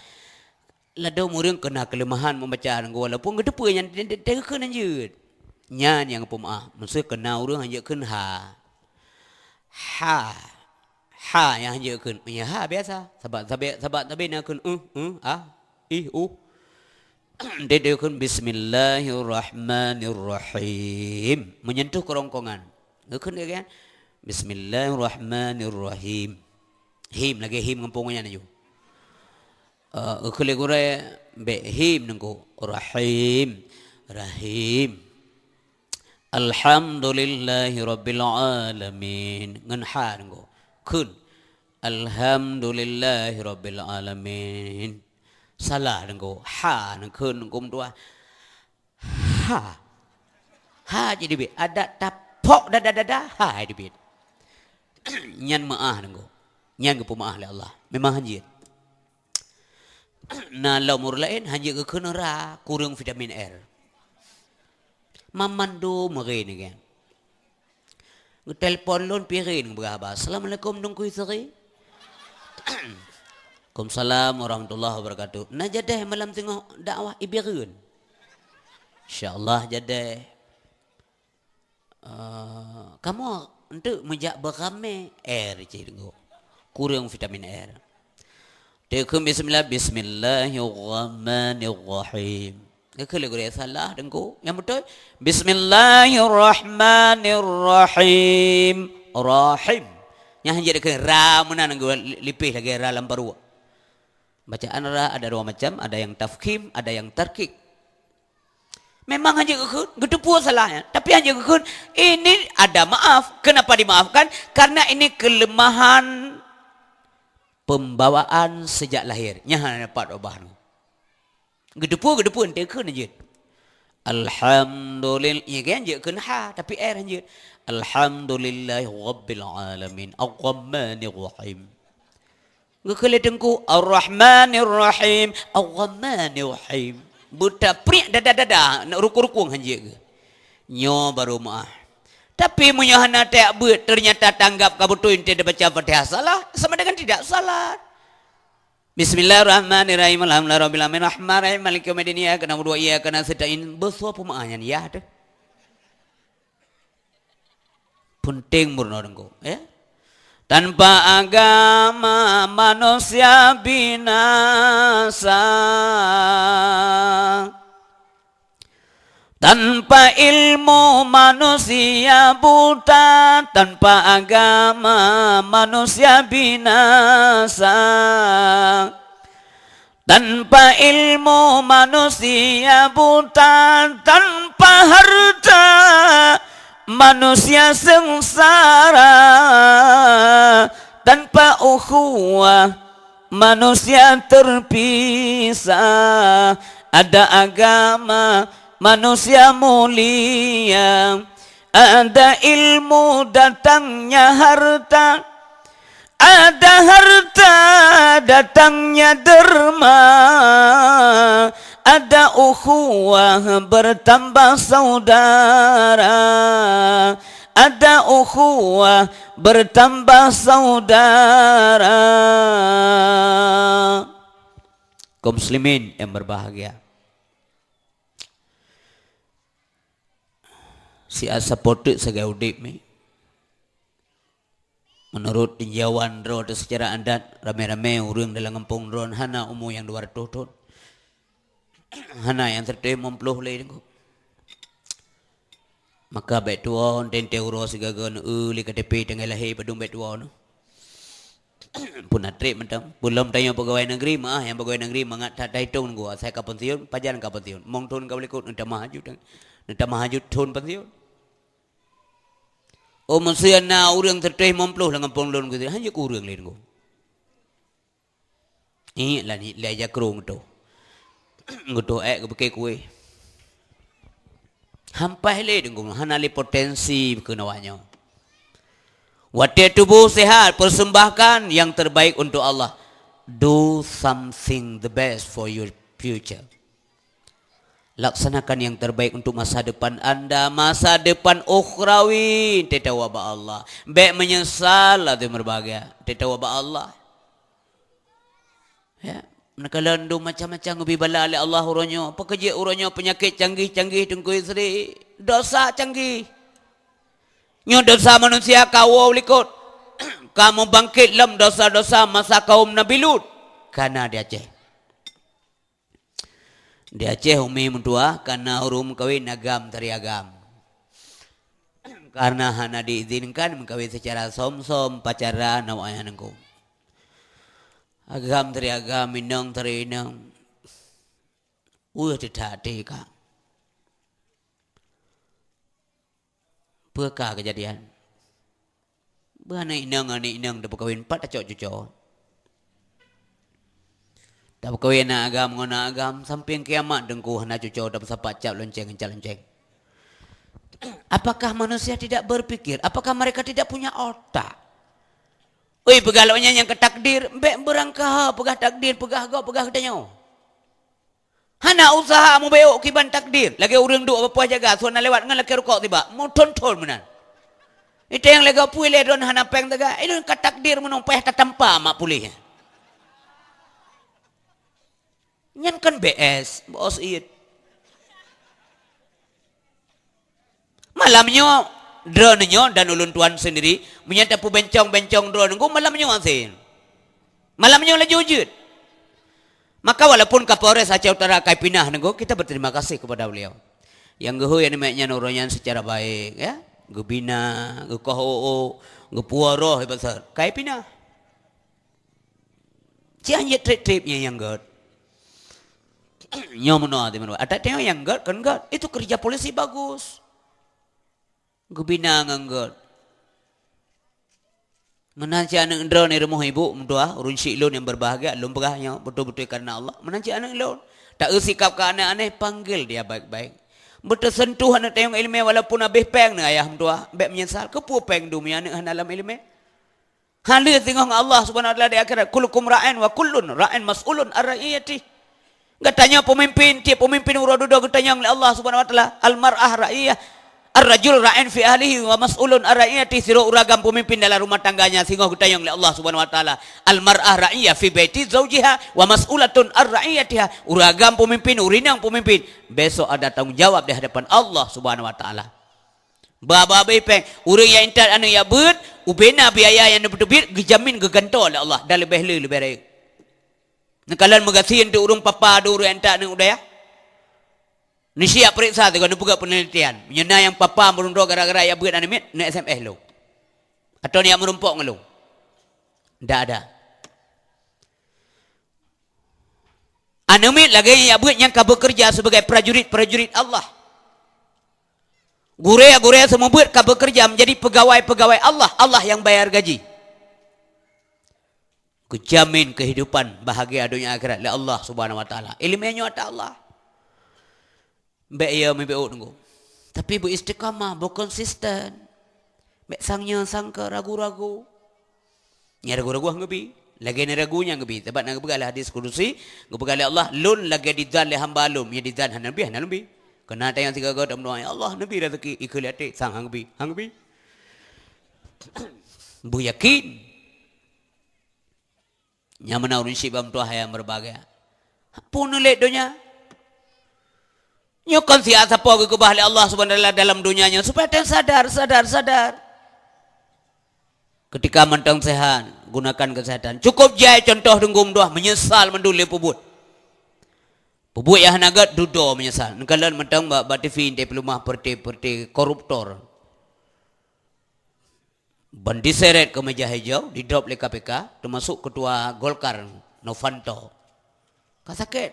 Ladôm ureuëng keuna keuleumahan meubaca nunggu, walaupun geuteupeue nyan teukeun hanjeuet. Nyan nyang peumeu'ah. Meuseu keuna ureuëng hanjeuet kheun ha. Ha. Ha nyang hanjeuet kheun. Ya ha biasa. Sabab, sabab, sabab tabe na kheun, eh, eh, ah, ih, uh. Dede kheun bismillahirrahmanirrahim. Menyentuh kerongkongan. Kheun dia kan? Bismillahirrahmanirrahim. Him lagée him ngon pungo nyan laju. Eh, kheun lé gurée bék him nunggu. Rahim. Rahim. Alhamdulillahirabbil alamin. Ngon ha nunggu. Kheun. Alhamdulillahirabbil alamin. Salah Teungku. Ha, neukheun Teungku meutuah. Ha. Ha cit dibiet. Adak tapok dada-dada, ha dibiet. Nyan meu'ah Teungku. Nyan geupeumeu'ah lé Allah. Memang hanjeuet. Na lom ureueng laén hanjeuet geukheun ra, kureueng vitamin R. Mamandum meuren nyan. Geutelepon lôn piren geupeugah haba, "Assalamualaikum Teungku Yusri." "Waalaikumsalam warahmatullahi wabarakatuh. Na jadeh malam teungoh dakwah i Bireuen?" "Insya Allah jadeh." "Eh, kamoe enteuk meujak beuramé." R cit Teungku. Kureueng vitamin R. Teukheun bismillah, "Bismillahirrahmanirrahim." Geukheun lé gurée, "Salah Teungku. Nyang beutôi, bismillahirrahmanirrahim. Rahim." Nyan hanjeuet geukheun ra meunan, geulipéh lagée ra lam paruek. Bacaan ra ada dua macam, ada yang tafkhim, ada yang tarkik. Memang hanjeuet geukheun, geuteupeue salahnya, tapi hanjeuet geukheun, ini ada maaf. Kenapa dimaafkan? Karena ini kelemahan pembawaan sejak lahir. Nyan hana dapat ubah. Geuteupeue, geuteupeue, enteuk kheun jeuet. Alhamdulillah, iya kan jeuet kheun ha, tapi R jeuet. Alhamdulillahirabbil alamin, arrahmanirrahim. Geukheun lé Teungku, arrahmanirrahim, arrahmanirrahim. Beutapriek dada-dada, nak rukung-rukung hanjeuet geuh. Nyoe baru meu'ah. Tapi meunyoe hana tajak beuet, ternyata tanggap ka beutôi, enteuk tabaca Fatihah salah, sama dengan tidak salat. Bismillahirrahmanirrahim. Alhamdulillahirabbil alamin. Rahmanirrahim. Maliki yaumiddin. Iyyaka na'budu wa iyyaka nasta'in. Beusoe peumeu'ah nyan yah teuh. Peunteng meurunoe Teungku, ya. Tanpa agama manusia binasa. Tanpa ilmu manusia buta, tanpa agama manusia binasa. Tanpa ilmu manusia buta, tanpa harta manusia sengsara, tanpa ukhuwah manusia terpisah. Ada agama, manusia mulia. Ada ilmu, datangnya harta. Ada harta, datangnya derma. Ada ukhuwah, bertambah saudara. Ada ukhuwah, bertambah saudara. Kaum muslimin yang berbahagia. Siat sapoteuk sagai udeb mi. Meunurot tinjauan droe teuh seucara adat, ramé-ramé ureuëng dalam gampông droe hana umu nyang dua ratus thon. Hana nyang seratus lima puluh lé Teungku. Maka bék tuwoe teuntée uroe sigaga neu-eu lé K T P tanggai lahé padum bék tuwoe neu. Pun na treb mantong. Peulom tanyoe pegawai negeri, meu'ah nyang pegawai negeri mangat that taitong Teungku, asai ka pensiun, pajan ka pensiun. Mong thon ka likot neutamah aju, neutamah aju thon pensiun. Oh, meuseu na ureuëng seratus lima puluh lam gampông lôn keu, hana jeuet keu ureuëng lé Teungku. Iék lah ni, lé jakrong tu. Geutoh ék geupike kueh. Hampai lé Teungku, hana lé potensi keu awak nyoe. Watée tuboh sehat, persembahkan yang terbaik untuk Allah. Do something the best for your future. Laksanakan yang terbaik untuk masa depan anda, masa depan ukhrawi, teuh tawa bak Allah. Bék meunyeusal laju meureubahagia, teuh tawa bak Allah. Ya, neukalon dum macam-macam geubi bala lé Allah uroe nyoe. Peue keujeuet uroe nyoe peunyakét canggih-canggih Teungku Yusri? Dosa canggih. Nyoe dosa manusia ka woe likot. Ka meubangkét lom dosa-dosa masa kaum Nabi Lut. Kana di Aceh. Di Aceh umi meutuah kana ureuëng meukawen agam tari agam. Karena hana diizinkan meukawen secara som-som pacaran awak nyan Teungku. Agam tari agam, inong tari inong. Weueh teutat até ka. Peue ka keujadian? Beu aneuk inong, aneuk inong teupeukawen pat tacok cucoe. Tapeukawen aneuk agam ngon aneuk agam, sampéng kiamat teungku hana cuco tapeusapat cap lonceng, cap lonceng. Apakah manusia tidak berpikir? Apakah mereka tidak punya otak? Ui, peugah lom nyan nyang ka takdir, bék beurangkaha peugah takdir, peugah gob, peugah geutanyoe. Hana useuha mubeuôk kiban takdir. Lagée ureuëng duek bak poh jaga, su na lewat ngon lakée rukok tibak. Meuthon-thon meunan. Ita nyang lagée pui lé droen hana péng teuga. Ilôn ka takdir meunoe payah tatampa mak puléh. Nyan kan B S, bos it. Malam nyoe, droeneuh nyoe dan ulôn tuan sendiri, meunyo tapeubencong-bencong droeneuh, malam nyoe asin. Malam nyoe laju jeuet. Maka walaupun Kapolres Aceh Utara ka pinah nyoe, kita berterima kasih kepada beliau. Nyang geuhôi aneuk miet nyan uroe nyan secara baik, ya. Geubina, geukoh ôk-ôk, geupuwoe roh, ya, besar. Ka pinah. Ci anjeuet treb-treb nyang, nyang gét. Nyoe meunoe hati meunoe. Adak tengok nyang gét, kon gét. Itu kerja polisi bagus. Geubina ngon gét. Meunan cit aneuk droeneuh di rumoh ibu, meutuah, ureuëng syik lôn nyang berbahagia, lôn peugah nyoe beutôi-beutôi karena Allah. Meunan cit aneuk lôn. Tak eu sikap ka aneh-aneh, panggil dia baik-baik. Beuteuseuntuh aneuk tayong ileumé walaupun habéh péng neuh ayah meutuah, bék meunyeusal. Keupeue péng dum aneuk hana lam ileumé? Hana singoh ngon Allah Subhanahu wa Taala di akhirat. "Kullukum ra'in wa kullun ra'in mas'ulun an ra'iyatih." Geutanyoe peumimpin, tieb peumimpin uroe dudoe geutanyong lé Allah Subhanahu wa Taala. "Al mar'ah ra'iyah, ar-rajul ra'in fi ahlihi wa mas'ulun an ra'iyatih." Sidroe ureuëng agam peumimpin dalam rumah tangganya singoh geutanyong lé Allah Subhanahu wa Taala. "Al mar'ah ra'iyah fi baiti zaujiha wa mas'ulatun an ra'iyatiha." Ureuëng agam peumimpin, ureuëng inong peumimpin, besok ada tanggung jawab di hadapan Allah Subhanahu wa Taala. Ba-ba habéh péng, ureuëng nyang intat aneuk jak beuet, ubena biaya nyang neupeuteubit geujamin geugantoe lé Allah dan leubeh le leubeh rayeuk. Neukalon meugasien teuk ureuëng papa dua ureuëng intat aneuk u dayah. Neusiap peuriksa teuk neupeugah peunelitian. Meunyoe na nyang papa meurunoe gara-gara jak beuet aneuk miet, neu S M S lom. Atau neujak meurumpok ngon lôn. Ndak ada. Aneuk miet lagée nyan jak beuet nyang ka bekerja sebagai prajurit-prajurit Allah. Gurée-gurée seumeubeuet ka bekerja menjadi pegawai-pegawai Allah, Allah yang bayar gaji. Geujamin kehidupan bahagia donya akhirat lé Allah Subhanahu wa Taala. Ileumé nyoe ata Allah. Bék ya meubiôk teungku. Tapi beu istiqamah, beu konsisten. Bék sang nyoe sang keu ragu-ragu. Nyang ragu-ragu han geubi. Lagée na ragu nyang geubi. Sabab na geupeugah lé hadis kudusi, geupeugah lé Allah, "Lôn lagée dizan lé hamba lôn, nyang dizan hana leubeh, hana leubeh." Keunan tanyong sigoe-goe tameudoá, "Ya Allah, neubi raseuki ikeu lé até sang han geubi, han geubi." Beu yakin. Nyang meunan ureuëng syiek bak meutuah nyang berbahagia. Pun lé donya. Nyoe kon siat sapo geukeubah lé Allah Subhanahu wa Taala dalam donya nyoe supaya tanyoe sadar, sadar, sadar. Ketika mantong sehat, gunakan kesehatan. Cukup jai contoh teungku meutuah meunyeusal mandum lé peubuet. Peubuet nyang hana gét dudoe meunyeusal. Neukalon mantong bak, bak T V intai peuleumah partai-partai koruptor. Ban diseret keu meja hijau, didrop lé K P K, teumasuk ketua Golkar, Novanto. Ka sakét.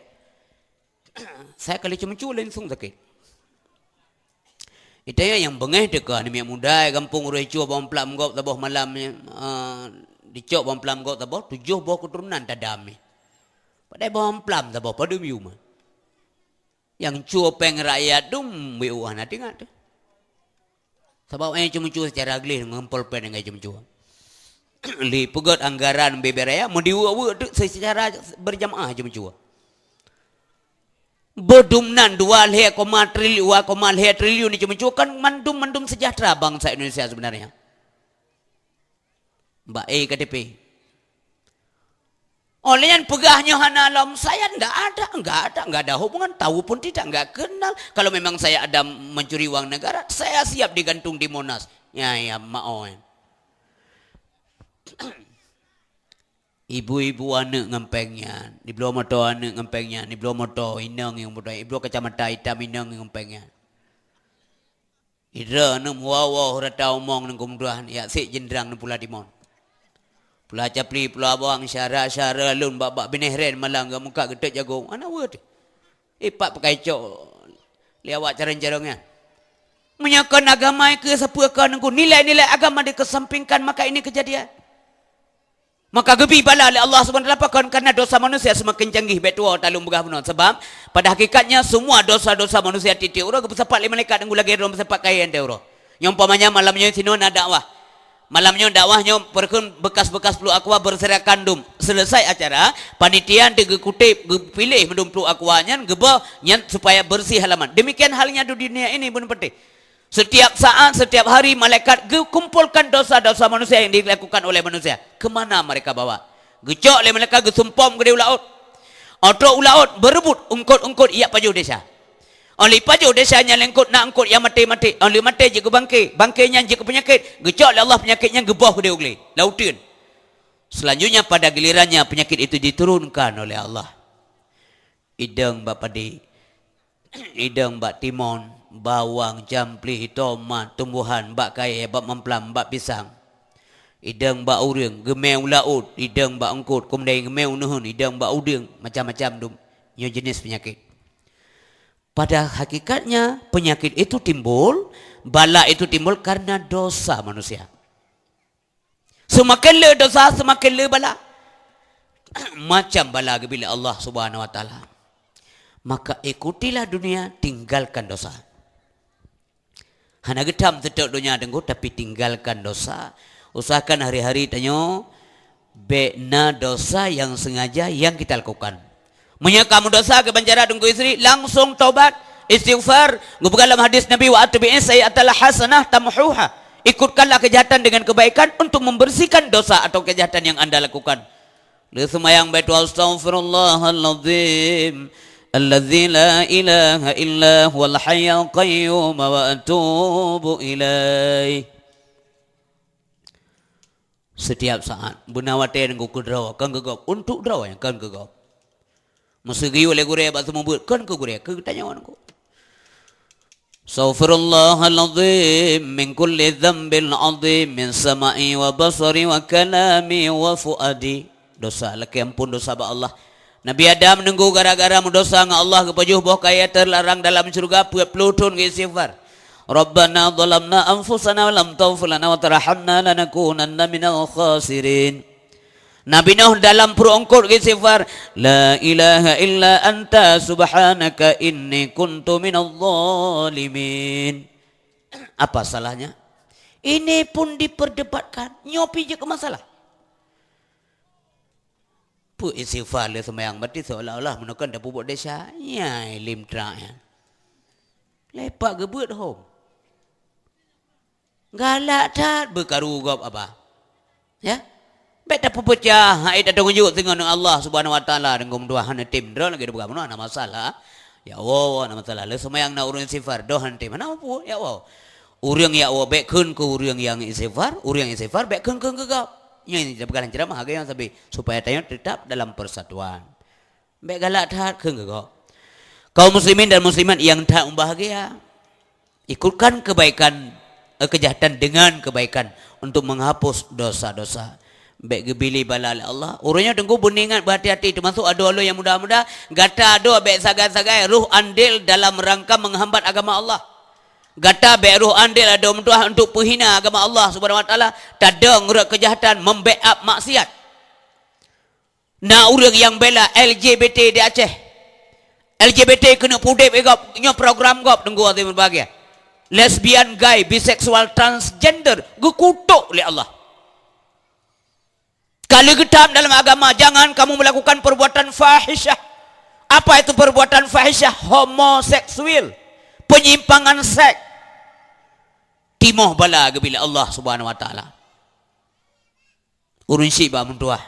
Saya kali ceumeucue langsung sakét. Ita nyang beungéh teuka aneuk miet muda gampông uroe cue boh amplam gob saboh malam, eh, dicok boh amplam gob saboh, tujoh boh keuturonan tadam. Padahai boh amplam saboh padum yum. Nyang cue péng rakyat dum W U hana teuingat teuh. Sabab nyang ceumeucue secara gleh ngon pulpen nyang ceumeucue. Lé peugét anggaran bubé raya meudiweuek-weuek teuk secara berjamaah ceumeucue. Beudum nan dua lhèe koma triliun, dua koma lhèe triliun ceumeucue kan mandum-mandum sejahtera bangsa Indonesia sebenarnya. Bak E K T P. Oleh nyan peugah nyoe hana lom, saya ndak ada, nggak ada, nggak ada hubungan, tahu pun tidak, nggak kenal. Kalau memang saya ada mencuri uang negara, saya siap digantung di Monas. Ya, ya, maoh. Ibu-ibu aneuk ngon péng nyan, dibloe moto aneuk ngon péng nyan, dibloe moto inong ngon moto, dibloe kacamata itam inong ngon péng nyan. Idroe aneuk meuwoe-woe rata umong ngon keumudahan, yak sek jendrang ngon pula timon. Pula capli, pula bawang, syara-syara lôn bak-bak binéh ren malam gak muka geutot jagong. Hana weueh teuh. Ipak pakai cok lé awak carong-carong nyan. Meunyoe kon agama keu sapeue kon ngon nilai-nilai agama dikesampingkan, maka ini kejadian. Maka geubri bala lé Allah Subhanahu wa Taala pakon? Karena dosa manusia semakin canggih, bèk tuwo talôn peugah bunoe. Sebab pada hakikatnya semua dosa-dosa manusia tiep-tiep uroe geupeusapat lé malaikat, ngon lagèe droe peusapat kayèe antée uroe. Nyoe umpamanya malam nyoe sinoe na dakwah. Malam nyoe dakwah nyoe peureukeun bekas-bekas pluek aqua berserakan dum. Selesai acara, panitia teuh geukutép, geupiléh mandum pluek aqua nyan, geuboh nyan supaya bersih halaman. Demikian halnya di dunia ini, bunoe peunteng. Setiap saat, setiap hari, malaikat geukumpulkan dosa-dosa manusia yang dilakukan oleh manusia. Kemana mereka bawa? Geucok lé malaikat, geusumpom keudéh u laôt. Óh trôk u laôt, beureubot eungkôt-eungkôt jak pajoh desya. Óh lheueh pajoh desya nyan lé eungkôt, na eungkôt nyang maté-maté. Óh lheueh maté jeuet keu bangké, bangké nyan jeuet keu peunyakét. Geucok lé Allah peunyakét nyan, geuboh keudéh u glé, lam uteuen. Selanjutnya pada gilirannya penyakit itu diturunkan oleh Allah. Idong bak padé, idong bak timon, bawang, campleh, tomat, tumbuhan, bak kayèe, bak mamplam, bak pisang. Idong bak ureueng, geumè u laôt, idong bak eungkôt, keumudian geumè u neuheun, idong bak udeueng, macam-macam dum. Nyoe jenis penyakit. Pada hakikatnya, penyakit itu timbul, bala itu timbul karena dosa manusia. Seumaken le dosa, seumaken le bala. Macam bala geubri lé Allah Subhanahu wa Taala. Maka ikutilah dunia, tinggalkan dosa. Hana geutam teutap donya, Teungku, tapi tinggalkan dosa. Usahakan hari-hari tanyoe bèk na dosa yang sengaja yang kita lakukan. Meunyoe ka meudosa, kiban cara, Teungku, istri, langsung tobat, istighfar. Geupeugah lam hadis Nabi, "Wa atbi'is sayyi'atal hasanah tamhuha." Ikutkanlah kejahatan dengan kebaikan untuk membersihkan dosa atau kejahatan yang anda lakukan. Lé seumayang bèk tuwo, "Astaghfirullahalazim, alladzi la ilaha illa huwal hayyul qayyum, wa atubu ilaih." Setiap saat, beuna watèe Teungku keu droe, kon keu gob, untuk droe nyang kon keu gob. Meuseugeuyue lé gurèe bak seumeubeuet, kon keu gurèe, keu geutanyoe Teungku. "Astaghfirullahalazim min kulli dzambin adzim, min sama'i wa basari wa kalami wa fuadi." Dosa, lakèe ampôn dosa bak Allah. Nabi Adam neunggu gara-gara meudosa ngon Allah, geupajoh boh kayèe teularang dalam syeuruga, peuet ploh thon geuistighfar. "Rabbana zalamna anfusana wa lam taghfir lana wa tarhamna lanakunanna minal khasirin." Nabi Nuh dalam pruet eungkôt geuistighfar, "La ilaha illa anta subhanaka inni kuntu minadh dhalimin." Apa salahnya? Ini pun diperdebatkan. Nyoe pih jeuet keu masalah. Peue istighfar lé seumayang, berarti seolah-olah meunoe kan tapeubuet desya. Nyai lim trak nyan. Lepak geubeuet hom. Galak that beukaru gob, Abah. Ya? Bèk tapeupeucah, hai, tateungeujok singoh ngon Allah Subhanahu wa Taala, deungon meudoa hana tem, droe lagèe buka meunoe hana masalah. Ya Allah, hana masalah. Lé seumayang na ureueng istighfar, doh hana tem, hana peue, ya Allah. Ureueng ya Allah bèk kheun keu ureueng nyang istighfar, ureueng istighfar bèk kheun keu gob. Nyoe nyang tapeugah lam ceramah, agak nyang sabe, supaya tanyoe tetap dalam persatuan. Bèk galak that kheun keu gob. Kaum muslimin dan muslimat nyang that mubahgia, ikutkan kebaikan, eh, kejahatan dengan kebaikan untuk menghapus dosa-dosa. Bèk geubri bala lé Allah. Ureueng nyoe Teungku beuningat beuhati-hati, teumasok adoe lôn nyang muda-muda, gata adoe bèk sagai-sagai rôh andil dalam rangka menghambat agama Allah. Gata bèk rôh andil adoe meutuah untuk peuhina agama Allah Subhanahu wa Taala, tadong rot kejahatan, membackup maksiat. Na ureueng nyang bela L G B T di Aceh. L G B T keuneuk peuudép lé gob, nyoe program gob, Teungku hadirin berbahagia. Lesbian, gay, biseksual, transgender, geukutok lé Allah. Ka lheueh geutam dalam agama, jangan kamu melakukan perbuatan fahisyah. Apa itu perbuatan fahisyah? Homoseksual, penyimpangan seks. Timoh bala geubri lé Allah Subhanahu wa Taala. Ureueng syiek bak meutuah.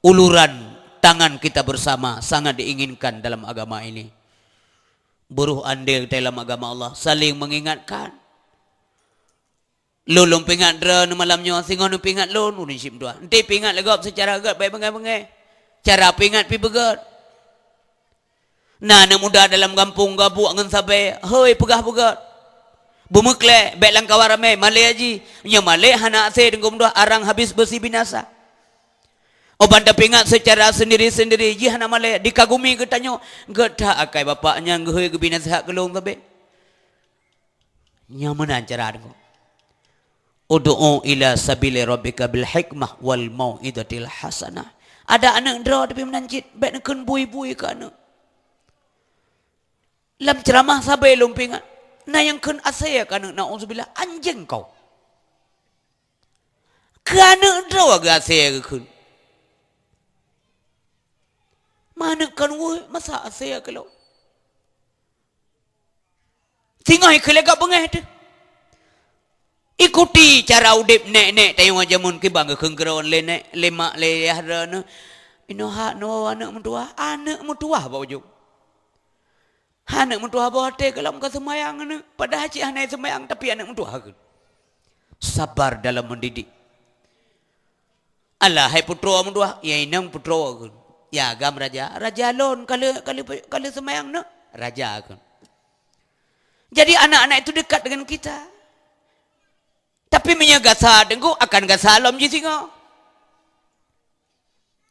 Uluran tangan kita bersama sangat diinginkan dalam agama ini. Beurôh andil kita dalam agama Allah, saling mengingatkan. Lôn, lôn peuingat droeneuh malam nyoe, singoh neupeuingat lôn, ureueng syiek meutuah. Enti peuingat lé gob seucara gèt bèk beungèh-beungèh. Cara peuingat pih beugèt. Na aneuk muda dalam gampông geubuet ngon sabe, hôi peugah beugèt. Beumeuklèe, bèk lam kawan ramè, malèe jih. Nyoe malèe hana asèe, Teungku meutuah, arang habis beusi binasa. Óh ban tapeuingat seucara seundiri-seundiri, jih hana malèe, dikagumi geutanyoe, gèt that akai bapak nyan geuhôi geubri naseuhat keu lôn sabe. Nyan meunan cara Teungku. "Ud'u ila sabili rabbika bil hikmah wal mau'izatil hasanah." Ada aneuk droe tapi meunan cit, bèk neukheun bui-bui keu aneuk. Lam ceuramah sabe lôn peuingat, na nyang kheun asèe keu aneuk, na'udzubillah, anjing kau. Keu aneuk droe geuasèe geukheun. Ma aneuk kon weueh, masa asèe keu lôn. Singoh ikheun lé gob beungéh teuh. Ikuti cara udép nèk-nèk tanyoe jameun kiban geukheun keu droe lé nèk, lé mak, lé yah droeneuh. Inoe hak neuwoe aneuk meutuwah, aneuk meutuwah bak ujong. Aneuk meutuwah boh até keu lom ka seumayang aneuk, padahai cit hana seumayang tapi aneuk meutuwah kheun. Sabar dalam mendidik. Alah hai putroe meutuwah, ya inong putroe kheun. Ya agam raja, raja lôn ka lheueh, ka lheueh, ka lheueh seumayang neuk, raja kheun. Jadi anak-anak itu dekat dengan kita. Tapi meunyoe gasa teungku akan gasa lom jisingoh.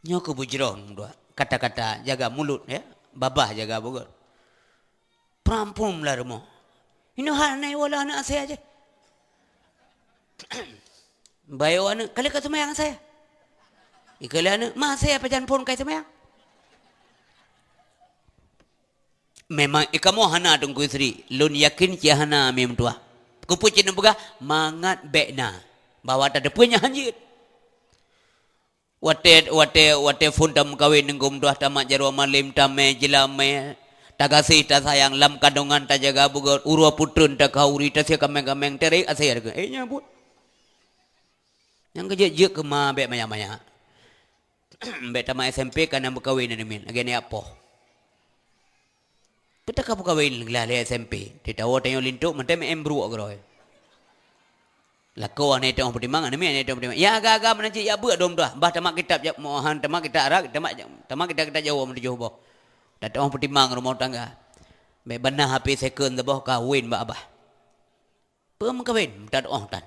Nyoe keu beujroh meutuwah. Kata-kata jaga mulut ya, babah jaga beugöt. Prampun lam rumoh. Inoe hana iwoe lé aneuk asèe jih. Bayoe aneuk, "Ka lheueh ka seumayang asèe?" Ikheun lé aneuk, "Ma asèe pajan phôn kai seumayang?" Memang ikamoe hana teungku istri, lôn yakin cit hana mi meutuwah. Keupeue cit neupeugah, mangat bèk na. Bahwa tateupeue nyan hanjeuet. Watèe, watèe, watèe phôn tameukawen ngon meutuwah, tamat jaroe malem, tamè, jeulamè, tagaséh, tasayang, lam kandongan tajaga beugöt, uroe peutreun takhauri, tasiah kaméng-kaméng, teurék asèe kheun. Eh, nyan buet. Nyang keu jeuet-jeuet keu ma bèk manyak-manyak. Bèk tamat S M P ka na meukawen aneuk miet, lagèe nyan poh. Peue ka meukawen glah lé S M P. Titawoe tanyoe linto mantong meu'en bruek keudroe. Lakoe hana teu'oh peutimang, aneuk miet hana teu'oh peutimang. Ya agam-agam meunan cit, ya beuet dum dah. Bah tamat kitab jak mohan, tamat kitab Arab, tamat, tamat kitab-kitab Jawoe meutujoh boh. Tateu'oh peutimang rumoh tangga. Bèk bana H P second saboh kawen bak abah. Peue meukawen, tateu'oh tan.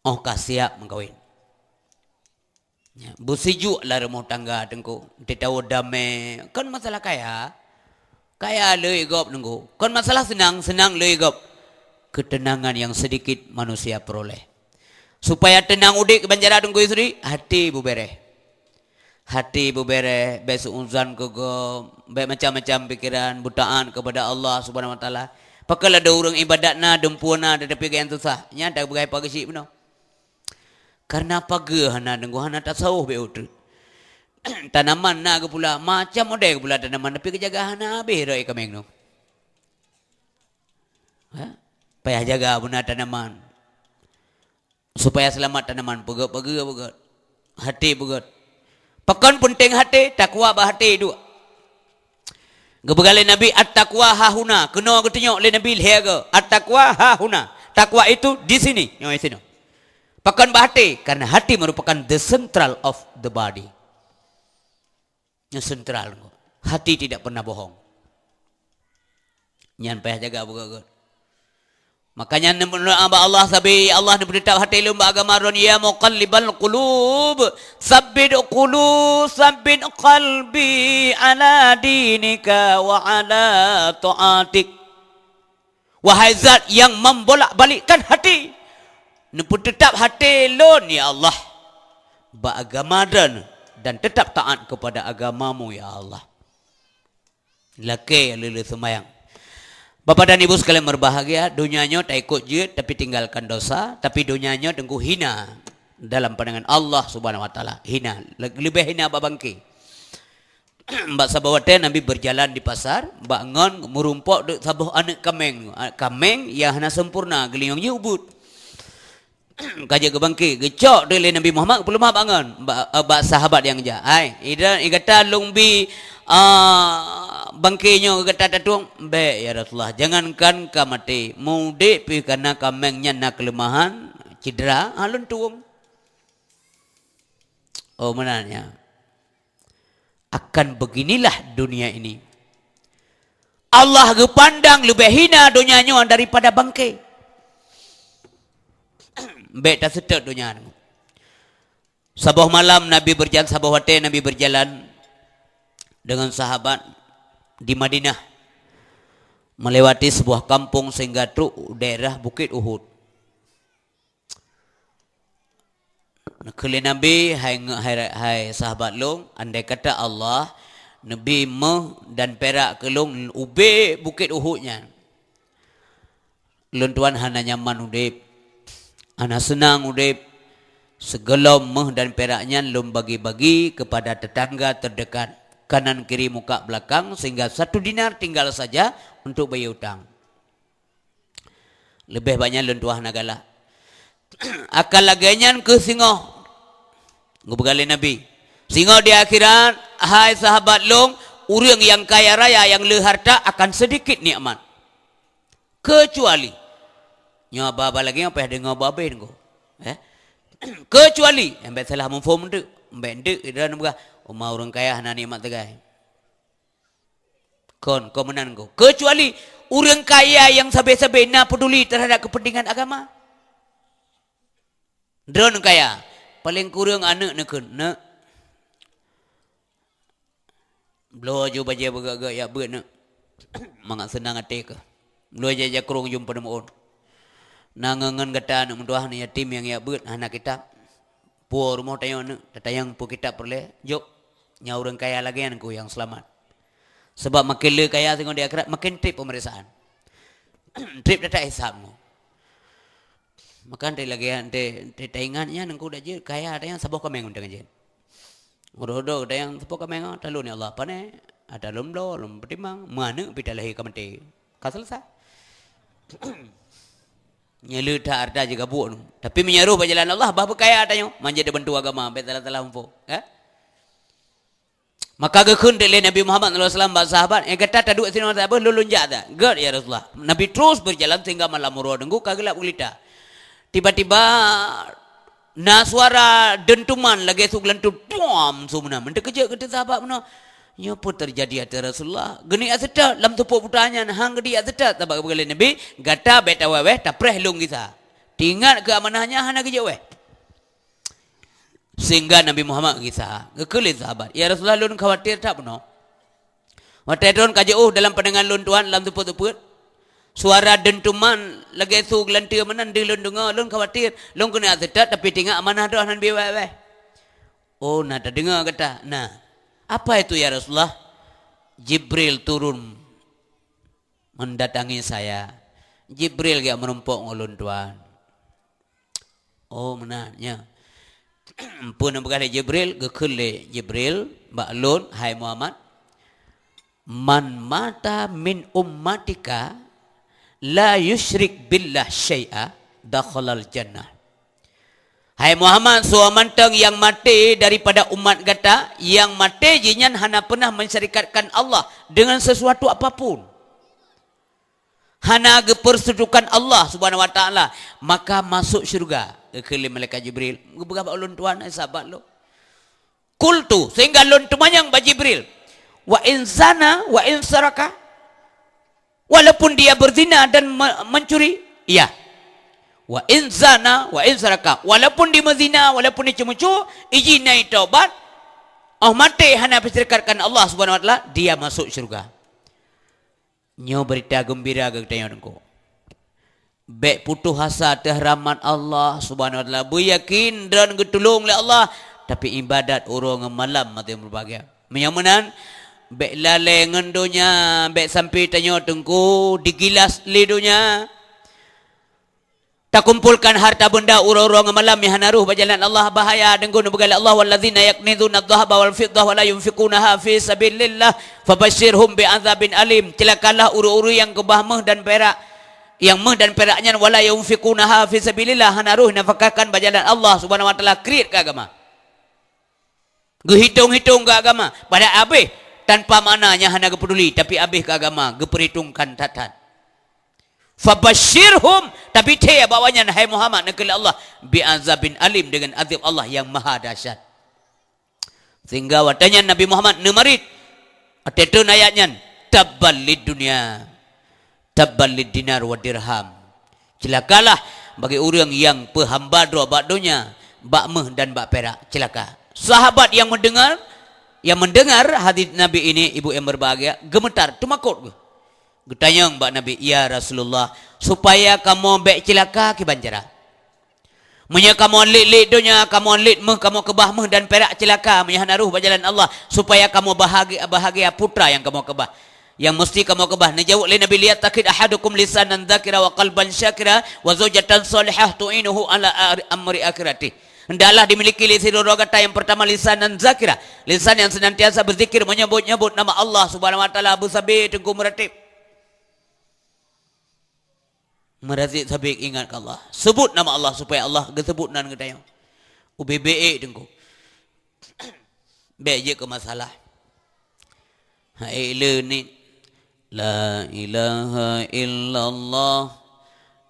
'Oh ka siap meukawen. Ya, beusijuek lam rumoh tangga teungku. Titawoe damè, kon masalah kaya. Kaya le gob teungku. Kon masalah seunang, seunang le gob. Ketenangan yang sedikit manusia peroleh. Supaya tenang udép keu bancara teungku istri, hati beubèrèh. Hati beubèrèh, bèk suuzan keu gob, bèk macam-macam pikeran, beutaat kepada Allah Subhanahu Wa Taala. Pakon ladôm ureuëng ibadat na, dumpeue na, tetapi gaya susah. Nyan tapeugah pageusyik bunoe. Karena pageue hana deungoe, hana tasawuf bèk uteuk. Tanaman na geupula, macam model geupula tanaman, tapi geujaga hana habéh rot kaméng nyoe. Ha? Payah jaga beuna tanaman. Supaya seulamat tanaman, peugöt, peugöt, peugöt. Hati peugöt. Pakon peunteng hati, takwa bak hati duek. Geupeugah lé Nabi, "At-taqwa hahuna." Keunoe geutunyok lé Nabi lhèe goe. "At-taqwa hahuna." Takwa itu di sini. Nyoe sinoe. Pakon bak hati? Karena hati merupakan the central of the body. Nyoe sentral. Hati tidak pernah bohong. Nyan payah jaga beugöt-göt. Makanya neudoa bak Allah sabe, "Ya Allah, neupeuteutap hati lôn bak agama Droen, ya muqallibal qulub, tsabbit qulu-, tsabbit qalbi ala dinika wa ala taatik." Wahai Zat yang membolak-balikkan hati, neupeuteutap hati lôn, ya Allah, bak agama Droen dan tetap taat kepada agama-Mu, ya Allah. Lakèe lé-lé seumayang. Bapak dan Ibu sekalian berbahagia, donya nyoe taikot jeuet tapi tinggalkan dosa, tapi donya nyoe teungku hina dalam pandangan Allah Subhanahu Wa Taala. Hina, le-, leubeh hina bak bangke. Bak saboh watèe Nabi berjalan di pasar, bak ngon meurumpok deuk saboh aneuk kaméng. Kaméng nyang hana sempurna, geulinyueng jih ubit. Ka jeuet keu bangke, geucok teuk lé Nabi Muhammad, geupeuleumah bak ngon, bak, eh, bak sahabat nyang jak. "Hai, ida-, i gata lôn bi, ah, bangke nyoe keu gata tatueng?" "Bèk, ya Rasulullah, jangankan ka maté, meu-udép pih kana kaméng nyan na keuleumahan, cedera, ha lôn tueng." Oh, meunan nyan. Akan beginilah dunia ini. Allah geupandang leubeh hina donya nyoe daripada bangke. Bèk taseutôt donya. Saboh malam Nabi berjalan, saboh watèe Nabi berjalan dengan sahabat di Madinah, melewati sebuah kampung sehingga trok daerah Bukit Uhud. Neukheun lé Nabi, "Hai nge-, hai, hai sahabat lôn, andai kata Allah neubi méuh dan pirak keu lôn ubé Bukét Uhud nyan, lôn tuan hana nyaman udeb, hana seunang udeb. Sigohlom méuh dan pirak nyan lôn bagi-bagi keupada teutangga teudekat, kanan kiri muka beulakang, sehingga satu dinar tinggal saja untuk bayar utang." Leubeh banyak lôn tuan hana galak. Akan lagée nyan keuh singoh, geupeugah lé Nabi, singoh di akhirat, hai sahabat lôn, ureuëng nyang kaya raya nyang le harta akan seudikit nikmat. Keucuali, nyoe ba-ba lagée nyoe payah deungoe babeh nyoe. Eh? Keucuali, embet salah muphom nteuk, embet nteuk droe peugah, uma ureuëng kaya hana nikmat teugai. Kon, kon meunan ko. Keucuali ureuëng kaya nyang sabe-sabe na peduli terhadap kepentingan agama. Droe kaya, paling kureueng aneuëk neukheun, "Neuk, bloe ju bajée beugét-gét jak beuet, neuk. Mangat seunang até keuh. Bloe jai jakrong ju peuneumeuôn. Na ngon-ngon gata aneuëk meutuah, aneuëk yatim nyang jak beuet, hana kitab. Puwoe rumoh tanyoe, neuk, tatanyong peue kitab peureulée. Jok, nyan ureuëng kaya lagée nyan keuh nyang seulamat. Sabab maken le kaya singoh di akhirat, maken treb peumeriksaan. Treb that-that hisab nyoe." Maka teuh lagée teuh, teuh taingat nyan, Teungku, dak jeuet kaya, dak nyang saboh kaméng mantong jeuet. Uroe-uroe dak nyang saboh kaméng, "Ah, talon ya Allah, pane? Ah, talon bloe, lôn peutimang, meuaneuk pih talahé ka maté." Ka selesai. Nyan le that harta jigabuk nyoe. Tapi meunyoe roh bak jalan Allah, bah beukaya tanyoe, manjat dibantu agama, bék salah-salah muphom, eh? Maka geukheun lé Nabi Muhammad sallallahu alaihi wasallam bak sahabat, "Eh, gata taduek sinoe saboh, lôn lôn jak dah." "Gét, ya Rasulullah." Nabi terus berjalan sehingga malam uroe Teungku ka geulap gulita. Tiba-tiba na suara dentuman lagée su geulantu, "Duam!" su meunan. Meuteukeujeut geutanyoe sahabat meunoe, "Nyoe peue teujadi ateueh Rasulullah?" Geuniet seutôt lam seupôt buta nyan, han geuniet seutôt, sabab geupeugah lé Nabi, "Gata bék tawéh-wéh, tapreh lôn gisa. Teuingat keu amanah nyan hana geujok wéh." Sehingga Nabi Muhammad gisa, geukheun lé sahabat, "Ya Rasulullah, lôn khawatir that bunoe. Watée droen ka jiôh dalam pandangan lôn tuan lam seupôt-seupôt, suara dentuman lagée su geulanteue meunan deuh lôn deungoe, lôn khawatir. Lôn keuneuk seutôt, tapi teuingat amanah droen hana bri wéh-wéh." "Oh, na tadeungoe gata." "Nah, apa itu ya Rasulullah?" "Jibril turun mendatangi saya. Jibril geujak meurumpok ngon lôn tuan." "Oh, meunan, nya." Peue nyang peugah lé Jibril, geukheun lé Jibril bak lôn, "Hai Muhammad, man mata min ummatika la yusyrik billah syai'a, dakhalal jannah." "Hai Muhammad, soe mantong nyang maté daripada umat gata, nyang maté jih nyan hana peunah mensyarikatkan Allah dengan sesuatu apapun, hana geupeursetujukan Allah Subhanahu wa Taala, maka masuk syurga." Geukheun lé malaikat Jibril, geupeugah bak ulôn tuan, hai sahabat lôn. Qultu, sehingga lôn teumanyong bak Jibril, "Wa in zana, wa in saraka?" Walaupun dia berzina dan me-, mencuri, iya. "Wa in zana, wa in saraka." Walaupun dia meuzina, walaupun dia ceumeucue, ijih na taubat, oh maté hana peusyarikatkan Allah Subhanahu wa Taala, dia masuk syurga. Nyoe beurita geumbira keu geutanyoe Teungku. Bék putôh asa ateueh rahmat Allah Subhanahu wa Taala. Beuyakin droen geutulông lé Allah, tapi ibadat uroe ngon malam maté meubahagia. Meunyoe meunan, bék lalée ngon donya, bék sampoe tanyoe Teungku digilas lé donya. Takumpolkan harta benda uroe-uroe ngon malam nyang hana roh bak jalan Allah, bahaya. Deungon geupeugah lé Allah, "Wallazina yaknizuna adh-dhahaba wal fiddah wa la yunfiqunaha fi sabilillah, fabashshirhum bi'adzabin alim." Ceulakalah ureuëng-ureuëng nyang keubah méuh dan pirak, nyang méuh dan pirak nyan, "Wa la yunfiqunaha fi sabilillah", hana roh nafakahkan bak jalan Allah Subhanahu wa Taala, kriet keu agama. Geuhitong-hitong keu agama, padahai abéh tanpa makna nyang hana geupeuduli, tapi abéh keu agama, geupeurhitongkan that-that. "Fabashshirhum," tapi thée bak awaknyan, hai Muhammad, neukheun lé Allah, "bi'adzabin alim," dengan azab Allah nyang maha dahsyat. Sehingga watée nyan Nabi Muhammad neumarit, watée treun ayat nyan, "Tabban lid dunya." "Tabban lid dinar wa dirham." Ceulakalah bagi ureuëng nyang peuhamba droe bak donya, bak méuh dan bak pirak. Ceulaka. Sahabat nyang meudeungar, nyang meudeungar hadis Nabi ini, ibu nyang berbahagia, geumeutar, teumakot geuh. Geutanyong bak Nabi, "Ya Rasulullah, supaya kamoe bék ceulaka kiban cara?" Meunyoe kamoe lét-lét donya, kamoe lét méuh, kamoe keubah méuh dan pirak ceulaka, meunyoe hana rôh bak jalan Allah, supaya kamoe bahagia, bahagia putra nyang kamoe keubah. Nyang musti kamoe keubah. Neujaweueb lé Nabi, "Liyattakhidz ahadukum lisanan dzakira wa qalban syakira wa zaujatan shalihah tu'inuhu ala ari-, amri akhirati." Hendaklah dimiliki lé sidroe gata nyang peurtama lisanan dzakira, lisan nyang seunantiasa beuzikir, meunyeubut-nyeubut nama Allah Subhanahu wa Taala, beusabe teungku meuratéb. Meuratéb sabe ingat keu Allah. Seubut nama Allah supaya Allah geuseubut nan geutanyoe. Ubé-bé ék teungku. Bék jeuet keu masalah. Hai le nit. La ilaha illallah.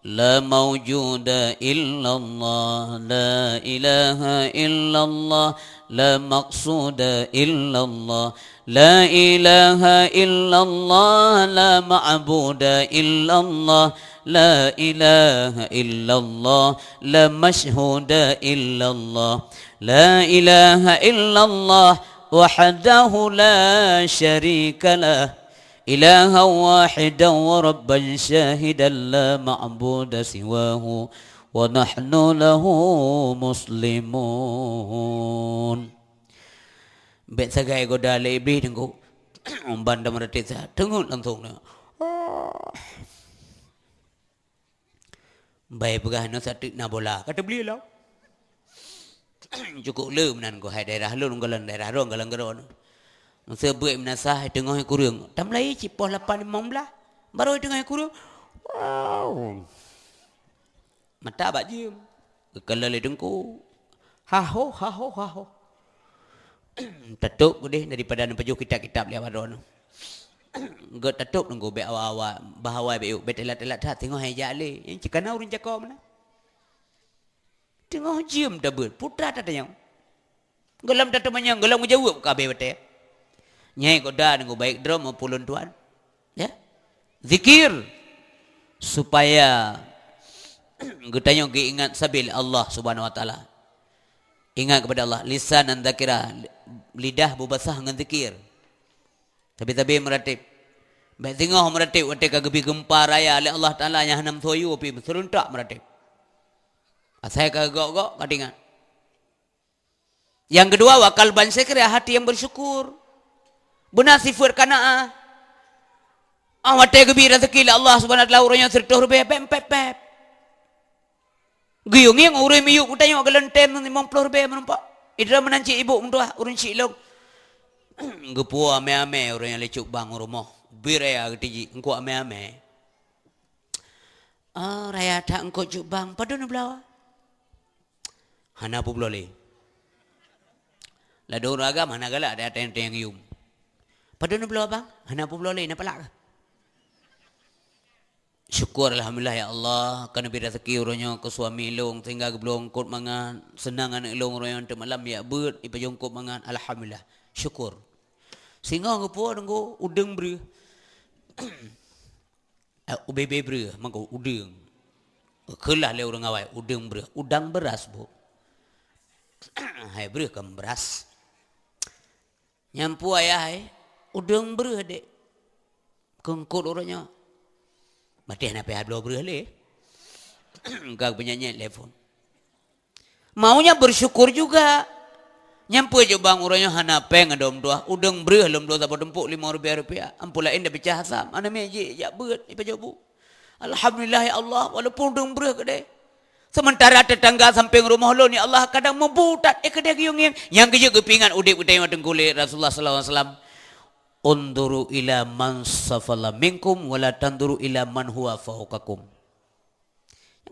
La maujuda illallah. La ilaha illallah. La maqsuda illallah. La ilaha illallah, la ma'buda illallah, la ilaha illallah, la masyhuda illallah, la ilaha illallah, wahdahu la syarika lah, ilahan wahidan wa rabban syahidan la ma'buda siwahu, wa nahnu lahu muslimun. Bék sagai goda lé Iblih teungku. Ban dan meuratéb sa, teungeut langsung na. Bai peugah na sateuk na bola. Ka teubeli lom. Cukôp le meunan ku hai daerah lôn, gohlom daerah droe, gohlom keudroe. Masa beuet meunasah teungoh kureueng. Tam lai cit poh lapan limong blah. Baru teungoh kureueng. Wow. Mata bak jeuem. Geukalon lé teungku. Haho, haho, haho. Tatôb keudeh daripada neupajoh kitab-kitab lé awak droeneuh. Geutatôb teungku bék awa-awa, bah awai bék yôk, bék telat-telat that, teungoh hai jak lé. Nyang cit kana ureueng cako meunan. Teungoh jeuem tabeuet, putra tatanyong. Gohlom tateumanyong, gohlom geujaweueb ka abéh watée. Nyai goda deungon baik droe meupulon tuan. Ya. Zikir. Supaya geutanyoe geuingat sabe lé Allah Subhanahu wa Taala. Ingat kepada Allah, lisanan dzakira, lidah beubasah ngon zikir. Sabe-sabe meuratéb. Bék singoh meuratéb watée ka geubri geumpa raya lé Allah Taala nyang hana meusoe yue pih, meuseuruntak meuratéb. Asai ka gok-gok ka teuingat. Nyang keudua, wa qalban syakira, hati nyang beusyukur. Beuna sifeuet qanaah. Ah, watée geubri raseuki lé Allah Subhanahu wa Taala, uroe nyoe sireutôh ribée, pép, pép, pép. Geuyue ngieng ureueng miyueb geutanyoe geuleutém limong ploh ribée meurumpok. Idroe meunan cit ibu meutuah ureueng chik lôn. Geupuwoe amé-amé ureueng nyang lé cok bank u rumoh. Bri raya geutiji, eungkôt amé-amé. Ah, raya that eungkôt cok bank, padub neubloe? Hana peubloe lé. Ladôm ureueng agam hana galak, ada teng-teng yum. Padub neubloe bang? Hana peubloe lé, na palak kah? Syukur, alhamdulillah, ya Allah, ka neubri raseuki uroe nyoe keu suami lôn sehingga geubloe eungkôt mangat, seunang aneuk lôn uroe nyoe teuk malam jak beuet, ipajoh eungkôt mangat, alhamdulillah. Syukur. Singoh geupuwoe teungku udeueng breueh. Eh, ubé-bé breueh, meugo udeueng. Keulah lé ureueng awai, udeueng breueh. Udang beras, Bu. Hai breueh kon beras. Nyan peue ayah hai, udeueng breueh, Dek. Keu eungkôt uroe nyoe. Maté hana payah bloe breueh lé. Ka beunyan-nyan telepon. Maunya bersyukur juga. Nyan peue jeuet bang uroe nyoe hana péng lom tuah, udeueng breueh lom dua saboh tumpuk limong ribèe rupiah. Amphon laén dak peucah asam, aneuk miet jih jak beuet, ipajoh bu. Alhamdulillah ya Allah, walaupun udeueng breueh keudeh. Sementara tetangga sampéng rumoh lôn ya Allah kadang meubu that, eh keudeh geuyue ngieng. Nyang keujeuet geupeuingat udép geutanyoe teungku lé Rasulullah sallallahu alaihi wasallam. Unzuru ila man safala minkum wala tanzuru ila man huwa fauqakum.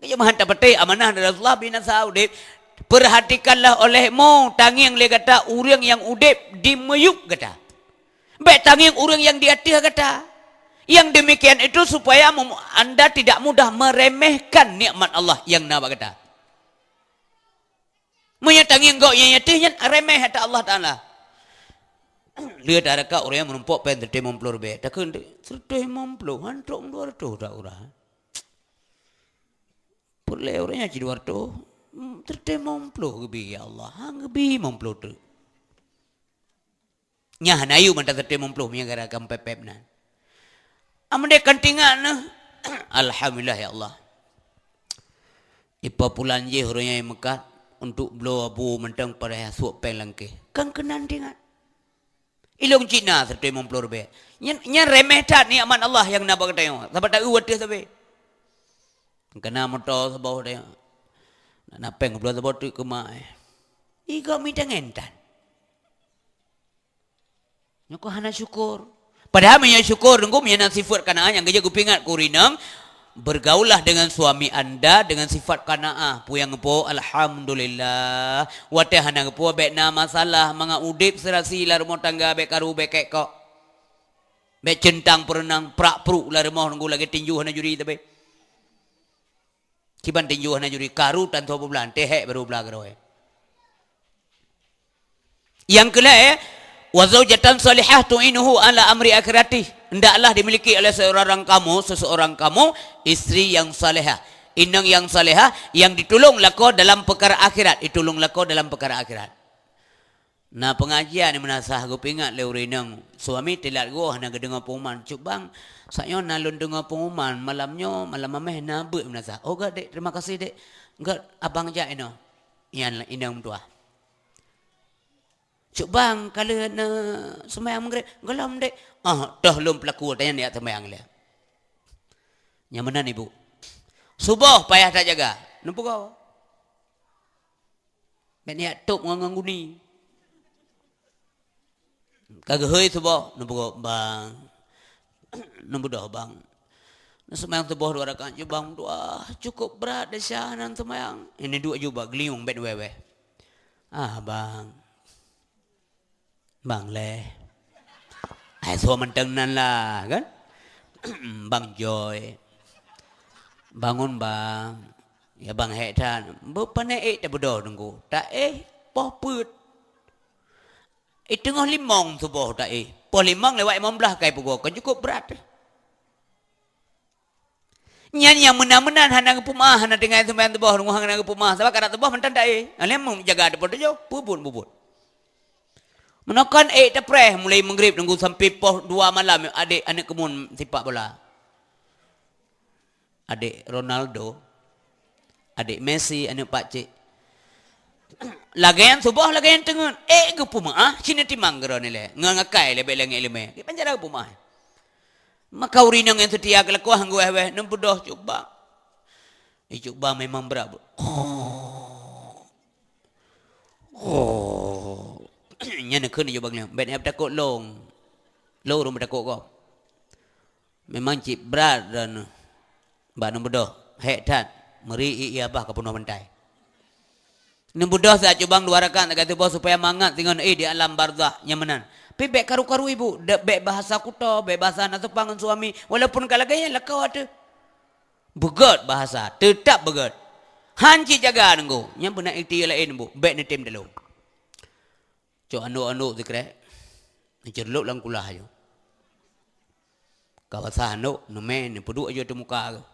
Nyang keujeuet meuhan tapatéh amanah dari Rasulullah binasa udép. Perhatikanlah olehmu, tangieng lé gata ureueng nyang udép di miyueb gata. Bèk tangieng ureueng nyang di ateueh gata. Yang demikian itu supaya mem-, anda tidak mudah meremehkan nikmat Allah nyang na bak gata. Meunyoe tangieng gob nyang ateueh nyan remeh ata Allah Taala. Lheueh tarakak ureueng nyang meurumpok péng seureutôh limong ploh ribèe. Takheun seureutôh limong ploh, han trok dua reutôh dak urah. Peureulèe ureueng nyan cit dua reutôh, hmm, seureutôh limong ploh geubi, ya Allah. Han geubi limong ploh teuk. Nyan hana yum mantong seureutôh limong ploh meunyo gara-gara pép-pép nan. Ameudeh kan tingat neuh. Alhamdulillah ya Allah. Ipa pulan jih ureuëng nyang meukat untuk bloe bu mantong padahai suok péng langkeh. Kan keunan tingat. Ilong Cina seratus lima puluh ribèe. Nyan, nyan remeh that nikmat Allah nyang na bak geutanyoe. Sabab taeu watèe sabe. Keuna moto saboh deh. Na péng bloe saboh teuk keu mak, eh. Igo mi tangen tan. Nyoe keuh hana syukur. Padahai meunyoe syukur, Teungku, meunyoe na sifat kana'ah nyang geujak geupeuingat keu ureueng inong, bergaullah dengan suami anda dengan sifat kana'ah. Peue nyang geupeu, alhamdulillah. Watèe hana geupeu, bèk na masalah. Mangat udép seurasi lam rumoh tangga, bèk karu, bèk kèk kok. Bèk centang peureunang, prak-pruk lam rumoh, Teungku, lagèe tinju hana juri tapi. Kiban tinju hana juri, karu tan soe peublah, teuhèk baru blah keudroe. Nyang keulhèe, wa zaujatan salihah tu'inuhu ala amri akhirati. Hendaklah dimiliki oleh seorang kamu, seseorang kamu, istri yang salihah. Inong yang salihah, yang ditulung lakoe dalam peukara akhirat, ditulung lakoe dalam peukara akhirat. Na peungajian di meunasah geupeuingat lé ureueng inong, suami teulat goh hana geudeungoe peungumuman. "Cut bang, saat nyoe na lôn deungoe peungumuman, malam nyoe, malam ameh na beuet meunasah." "Oh, gèt, Dek, terima kasih, Dek. Gèt, abang jak inoe." Nyan inong meutuah. "Cut bang, ka lheueh neuseumayang Maghrib?" "Gohlom, Dek." "Ah, toh lôn peulaku tanyan jak seumayang lé." Nyang meunan ibu. Suboh payah tajaga. Neupeugah. Bèk neujak tôp ngon, ngon guni. Ka geuhôi suboh, neupeugah, "Bang." Neubeudôh, "Bang. Neuseumayang suboh dua rakaat ju, Bang. Dua, cukup brat desya nan seumayang." Ini duek ju bak geulinyueng bèk wèh-wèh. "Ah, Bang." "Bang lé." Ai soe mantong nan lah, kan? "Bang Joy. Bangun, Bang." Ya, Bang, hék that. Beupané ék tabeudôh Teungku. Taéh poh peuet. Eh, teungoh limong suboh taéh. Poh limong lewat limong blah kai pugoe. Kan cukup brat. Nyan nyang meunan-meunan hana geupeumeu'ah, hana tinggai seumayang suboh, hana geupeumeu'ah. Sabab ka na suboh mantong taéh. Alèh meujaga teupeu tujoh, peubuet-buet. Meunoe kan ék tapreh mulai Maghrib Teungku sampai poh dua malam, adék aneuk keumuen sipak bola. Adék Ronaldo, adék Messi, aneuk pakcik. Lagèe nyan suboh, lagèe nyan teungeut. Ék geupeumeu'ah, sineuk timang keudroe nilai. Ngon akai lé bèk langèt leumèe. Kiban cara geupeumeu'ah. Maka ureueng inong nyang seutia keu lakoe han geuwèh-wèh, neubeudôh cut bang. Eh, cut bang memang brat. Oh. Nyan neukheun cut bang nyan. Bèk na takot lôn. Lôn ureueng takot gob. Memang cit brat droeneuh. Bak neubeudôh. Hék that. Meuri ié abah ka peunoh bantai. Neubeudôh siat cut bang dua rakaat lagèe suboh supaya mangat singoh éh di alam barzakh nyang meunan. Tapi bèk karu-karu ibu, bèk bahasa kuto, bèk bahasa na seupang ngon suami, walaupun ka lagèe nyan lakoe ateueh. Beugèt bahasa, teutap beugèt. Han cit jaga Teungku, nyan beuna ikhtiar laén bu, bèk neutem dalô. Cok anok-anok sikrek, neuceurlok lam kulah aju. Ka basah anok, neumè, neupeuduek aju ateueh muka geuh.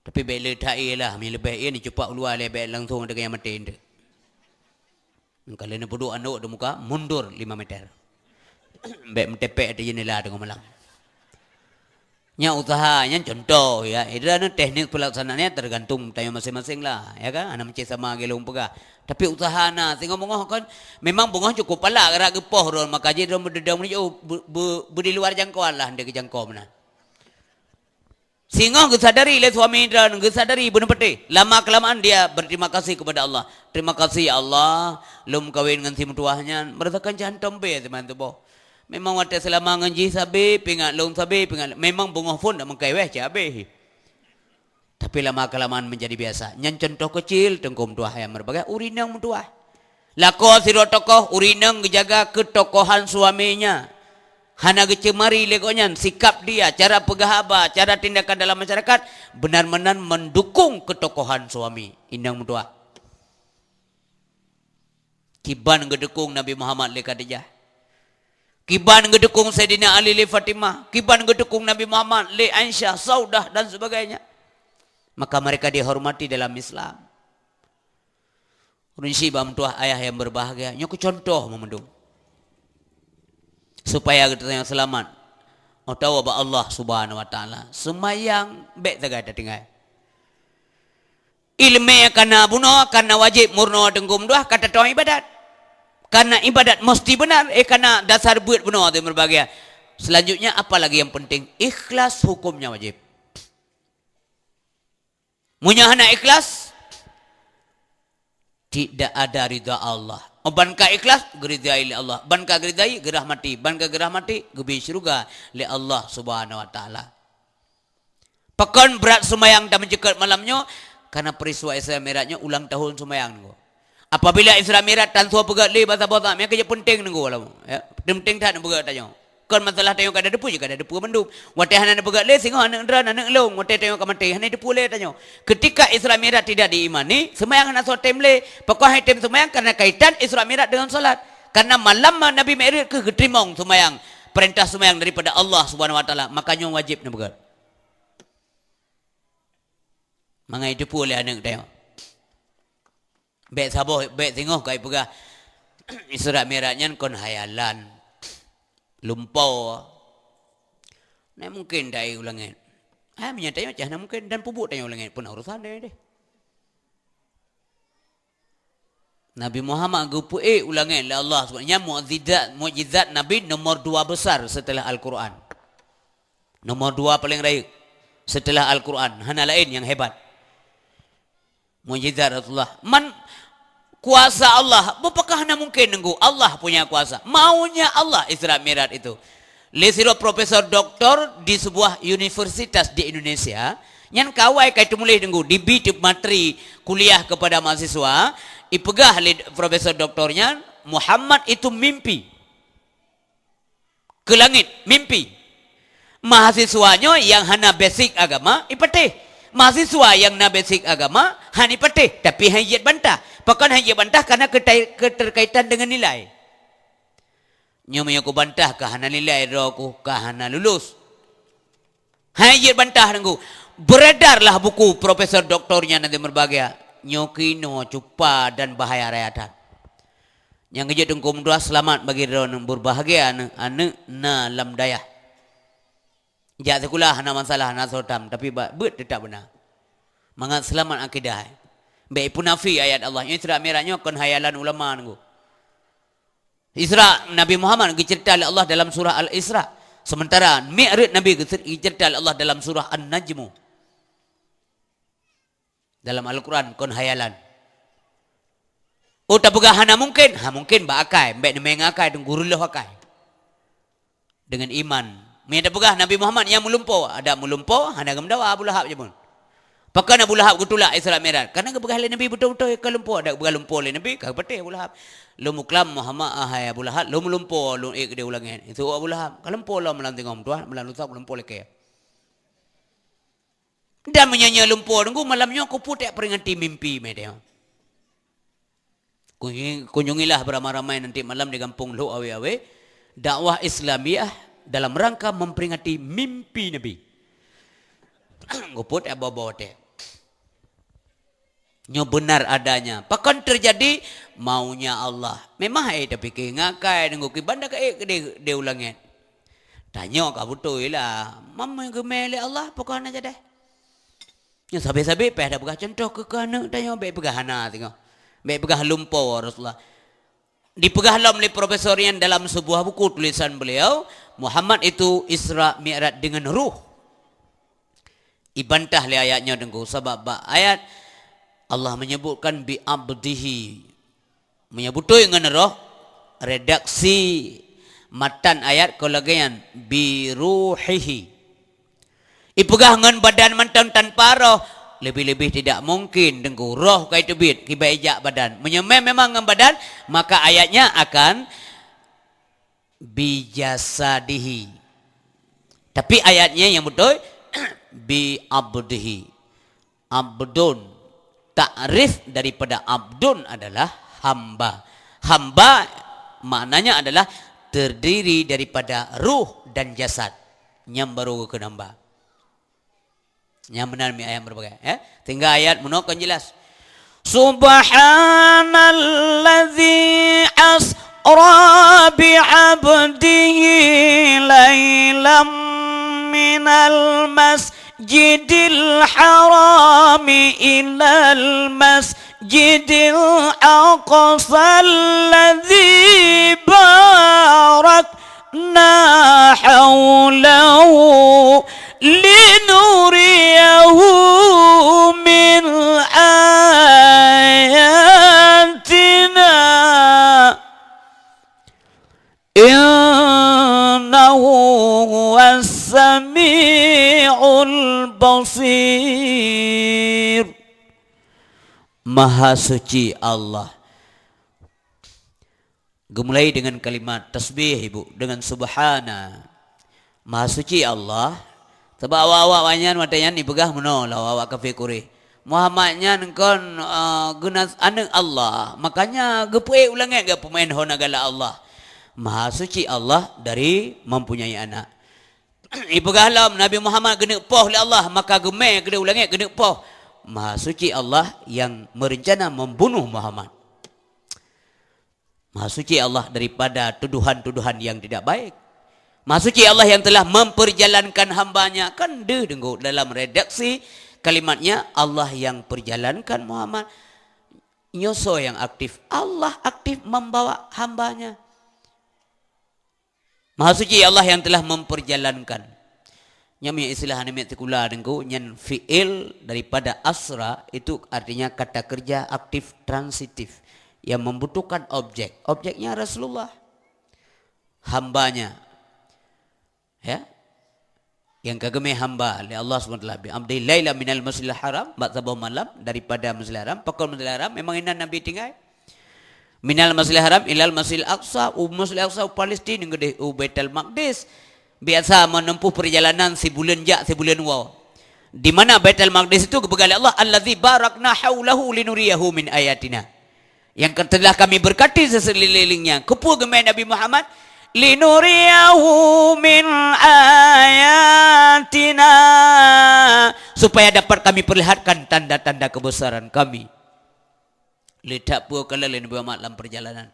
Tapi bèk le that ié lah, meunyo leubeh ié neucupak u luwa lé bèk langsong teuka nyang maté eunteuk. Ka lheueh neupeuduek anok di muka, mundur lima meter. Bèk meutepek ateueh jeundela teungoh malam. Nyan usaha, nyan contoh, ya. Itu adalah teknik pelaksanaannya tergantung tanyoe maséng-maséng lah, ya kan? Hana meusti sama lagèe lôn peugah. Tapi usaha na, singoh beungoh kan, memang beungoh cukup palak gerak geupoh droe, maka jih droe beudedong meunyoe be-, be-, beu di luar jangkauan lah, hana geujangkau meunan. Singoh geusadari lé suami droe, geusadari beuneuh patéh. Lama kelamaan dia berterima kasih kepada Allah. "Terima kasih, ya Allah, lôn meukawen ngon si meutuwah nyan, meurasakan jantom bèe seumayang suboh. Memang watèe seulama ngon jih sabe, pingat lôn sabe, pingat lôn." Memang beungoh phôn dak meukai wèh cit habéh. Tapi lama kelamaan menjadi biasa. Nyan contoh kecil, Teungku meutuwah nyang meubahagia, ureueng inong meutuwah. Lakoe sidroe tokoh, ureueng inong geujaga keutokohan suaminya. Hana geucemari lé gobnyan, sikap dia, cara peugah haba, cara tindakan dalam masyarakat, benar-benar mendukung keutokohan suami. Inong meutuwah. Kiban geudukung Nabi Muhammad lé Khadijah. Kiban geudukung Saidina Ali lé Fatimah. Kiban geudukung Nabi Muhammad lé Aisyah, Saudah, dan sebagainya. Maka mereka dihormati dalam Islam. Ureueng syiek bak meutuwah ayah nyang berbahagia, nyoe keuh contoh meumandum. Supaya geutanyoe seulamat. Atawa bak Allah Subhanahu wa Taala. Seumayang bèk sagai tatinggai. Ileumèe kana bunoe, kana wajéb meurunoe teungku meutuah, ka tatong ibadat. Kana ibadat meusti beunar, eh, kana dasar beuet bunoe teuh meubahgia. Selanjutnya, apa lagi yang penting? Ikhlas hukumnya wajéb. Meunyoe hana ikhlas, tidak ada ridha Allah. Ban ka ikhlas, geuridai lé Allah. Ban ka geuridai, geurahmati. Ban ka geurahmati, geubri syeuruga lé Allah Subhanahu wa Taala. Pakon brat seumayang dan meuceukeut malam nyoe? Karena peuristiwa Isra Mi'raj nyoe ulang tahun seumayang nyoe. Apabila Isra Mi'raj tan soe peugöt lé basa-basa, meunan keuh jeuet peunteng nunggu lom, ya. Peunteng that neupeugöt tanyoe. Kon masalah tanyoe ka tateupeue, ka tateupeue mandum. Watèe hana neupeugöt lé, singoh aneuk droen, aneuk lôn, watèe tanyoe ka maté, hana tateupeue lé tanyoe. Ketika Isra Mi'raj tidak diimani, seumayang hana soe tem lé. Pakon han tem seumayang, karena kaitan Isra Mi'raj dengan salat. Karena malam Nabi Mi'raj keuh geuteurimong seumayang, peurintah seumayang daripada Allah Subhanahu wa Taala, maka nyoe wajéb neupeugöt. Mangat tateupeue lé aneuk tanyoe. Bèk saboh, bèk singoh ka ipeugah, Isra Mi'raj nyan kon hayalan, lumpoe. Hana mungken taék u langèt. Hai, meunyoe tanyoe cit hana mungken, dan peubuet tanyoe u langèt, peue na urusan tanyoe deh. Nabi Muhammad geupeuék u langèt lé Allah Subhanahu, nyan mukjizat, mukjizat Nabi nomor dua besar setelah Al-Quran. Nomor dua paléng rayeuk setelah Al-Quran, hana laén nyang hebat. Mukjizat Rasulullah. Man, kuasa Allah, bukon hana mungken nunggu. Allah punya kuasa. Maunya Allah Isra Mi'raj itu. Lé sidroe profesor doktor di sebuah universitas di Indonesia, nyan ka awai ka teumuléh nunggu, dibi teuk materi kuliah kepada mahasiswa, ipeugah lé profesor doktor nyan, Muhammad itu mimpi. Keu langèt, mimpi. Mahasiswa nyoe nyang hana basic agama, ipatéh. Mahasiswa nyang na basic agama, han ipatéh, tapi han jeuet bantah. Pakon han jeuet bantah? Karena keutai-, keterkaitan dengan nilai. Nyoe meunyoe kubantah ka hana nilai droe ku, ka hana lulus. Hai jeuet bantah nunggu. Beredarlah buku profesor doktor nyan nanti meubahgia. Nyoe keunoe cupa dan bahaya raya that. Nyang geujeuet teungku meutuah, seulamat bagi droeneuh, beubahgia aneuk-aneuk na lam dayah. Jak sikula hana masalah, hana soe tam, tapi ba-, beuet teutap beuna. Mangat seulamat akidah. Bèk ipeunafi ayat Allah. Nyoe Isra Mi'raj nyoe kon hayalan ulama nunggu. Isra, Nabi Muhammad geuceurita lé Allah dalam surah Al-Isra. Sementara Mi'raj Nabi geucer-, geuceurita lé Allah dalam surah An-Najmu. Dalam Al-Quran kon hayalan. Oh, tapeugah hana mungken? Ha, mungken bak akai, bèk neumeng akai, teungku reuloh akai. Dengan iman. Meunyoe tapeugah Nabi Muhammad nyang meulumpoe, adak meulumpoe, hana geumeudawa Abu Lahab jameun. Pakon Abu Lahab geutulak Isra Mi'raj? Karena geupeugah lé Nabi beutôi-beutôi ka lumpoe, adak geupeugah lumpoe lé Nabi, ka geupatéh Abu Lahab. Lôn muklam Muhammad, ahai Abu Lahab, lôn meulumpoe lôn ék keudéh u langèt. Itu Abu Lahab, ka lumpoe lom malam singoh meutuah, malam lusa lumpoe lakèe. Dan meunyoe nyoe lumpoe teungku, malam nyoe kupeue tak peringati mimpi meutanyoe. Kunjungi-, kunjungilah beramai-ramai nanti malam di gampông Lhokseumawe, dakwah Islamiyah dalam rangka memperingati mimpi Nabi. Kupeue tak boh-boh teuh. Nyoe benar adanya. Pakon teujadi? Maunya Allah. Memang hai tapike ngakai deungon kiban ka ék keudéh u langèt. Tanyoe ka beutôi lah. Mamai geumè lé Allah, pakon hana jadeh? Nyoe sabe-sabe payah tapeugah cuntoh keu, keu aneuk tanyoe, bèk peugah hana singoh. Bèk peugah lumpoe Rasulullah. Dipeugah lom lé profesor nyan dalam sebuah buku tulisan beliau, Muhammad itu Isra Mi'raj dengan ruh. Ibantah lé ayat nyoe teungku, sabab bak ayat Allah menyebutkan bi abdihi. Meunyoe beutôi ngon roh, redaksi matan ayat kon lagèe nyan, bi ruhihi. Ipeugah ngon badan mantong tanpa roh, lebih-lebih tidak mungkin teungku roh ka iteubiet kiban ijak badan. Meunyoe mem-, memang ngon badan, maka ayatnya akan bi jasadihi. Tapi ayatnya yang beutôi, bi abdihi. Abdun. Takrif daripada abdun adalah hamba. Hamba maknanya adalah terdiri daripada ruh dan jasad. Nyan baru geukheun hamba. Nyan meunan mi ayat meureubagai, ya. Tinggai ayat meunoe kon jelas. Subhanallazi asra bi abdihi lailam minal mas- المسجد الحرام إلى المسجد الأقصى الذي باركنا حوله لنريه من آياتنا إنه هو السميع البصير. Maha Suci Allah. Geumulai dengan kalimat tasbih, Ibu, dengan subhana. Maha Suci Allah. Sabab awak-awak nyan watée nyan ipeugah meunoe lé awak-awak kafé Quraisy, Muhammad nyan kon, eh, geunas aneuëk Allah, makanya geupeuék u langét geupeumeuén hon agala Allah. Maha Suci Allah dari mempunyai anak. Ipeugah lom Nabi Muhammad geuneuk poh lé Allah, maka geumé keudeh u langét geuneuk poh. Maha Suci Allah yang merencana membunuh Muhammad. Maha Suci Allah daripada tuduhan-tuduhan yang tidak baik. Maha Suci Allah yang telah memperjalankan hamba-Nya. Kan deuh deungo dalam redaksi kalimatnya, Allah yang perjalankan Muhammad. Nyoe soe yang aktif? Allah aktif membawa hamba-Nya. Maha Suci Allah yang telah memperjalankan. Nyan istilah aneuk miet sikula deungo, nyan fi'il daripada asra, itu artinya kata kerja aktif transitif yang membutuhkan objek. Objeknya Rasulullah. Hamba-Nya. Ya. Yang kageumé hamba lé Allah Subhanahu wa Taala. Bi amdi laila minal Masjidil Haram, bak saboh malam daripada Masjidil Haram. Pakon Masjidil Haram? Memang inan Nabi tinggai. Minal Masjidil Haram ilal Masjidil Aqsa, u Masjidil Aqsa, u Palestina, keudeh u Baitul Maqdis. Biasa menempuh perjalanan sibuleuen jak, sibuleuen woe. Di mana Baitul Maqdis itu? Geupeugah lé Allah, "Allazi barakna haulahu linuriyahu min ayatina." Yang telah Kami berkati seselilingnya. Keupeue geumé Nabi Muhammad? "Linuriyahu min ayatina." Supaya dapat Kami perlihatkan tanda-tanda kebesaran Kami. Lé that peue kala lé Nabi Muhammad lam perjalanan.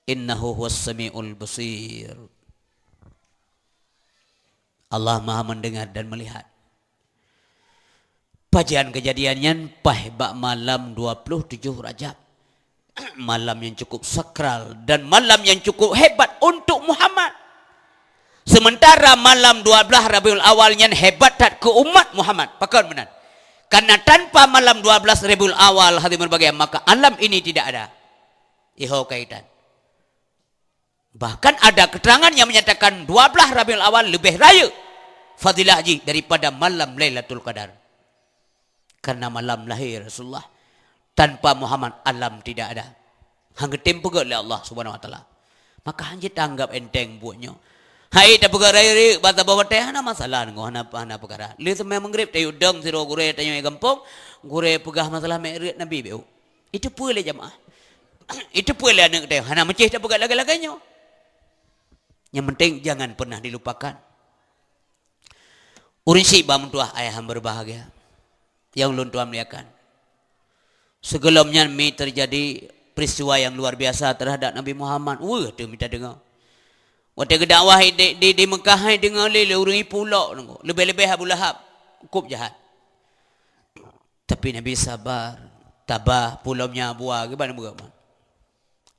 Innahu huwas samiul basir. Allah Maha mendengar dan melihat. Pajan kejadian nyan paih bak malam dua puluh tujuh Rajab. Malam yang cukup sakral dan malam yang cukup hebat untuk Muhammad. Sementara malam dua belas Rabiul Awal nyan hebat that keu umat Muhammad. Pakon meunan? Karena tanpa malam dua belas Rabiul Awal, hadirin berbahagia, maka alam ini tidak ada. Iho kaitan. Bahkan ada keterangan yang menyatakan dua belas Rabiul Awal lebih raya fadilah jih daripada malam Lailatul Qadar. Karena malam lahir Rasulullah. Tanpa Muhammad, alam tidak ada. Han geutem peugét lé Allah Subhanahu wa Taala. Maka han jeuet tanggab enteng buet nyoe. Hai tapeugét rayeuk-rayeuk bak saboh watée hana masalah deungoe, hana, hana peukara. Lheueh seumai Maghrib tayue dong sidroe gurée tanyoe gampông, gurée peugah masalah mikraj Nabi bék. Itu peue lé jamaah? Itu peue lé aneuk teuh? Hana meucéh tapeugét lagée-lagée nyoe. Yang penting jangan pernah dilupakan. Ureuëng syiek bak meutuah ayah hamba berbahagia yang ulôn tuan muliakan. Sigohlom nyan mi terjadi peristiwa yang luar biasa terhadap Nabi Muhammad. Weueh teuh mita deungoe. Watée geudakwah di, di, di Meukah hai deungoe lé, lé ureuëng ié pulok deungoe. Leubeh-leubeh Abu Lahab. Kôb jahat. Tapi Nabi sabar, tabah, pulom nya abua, geuban beugöt man.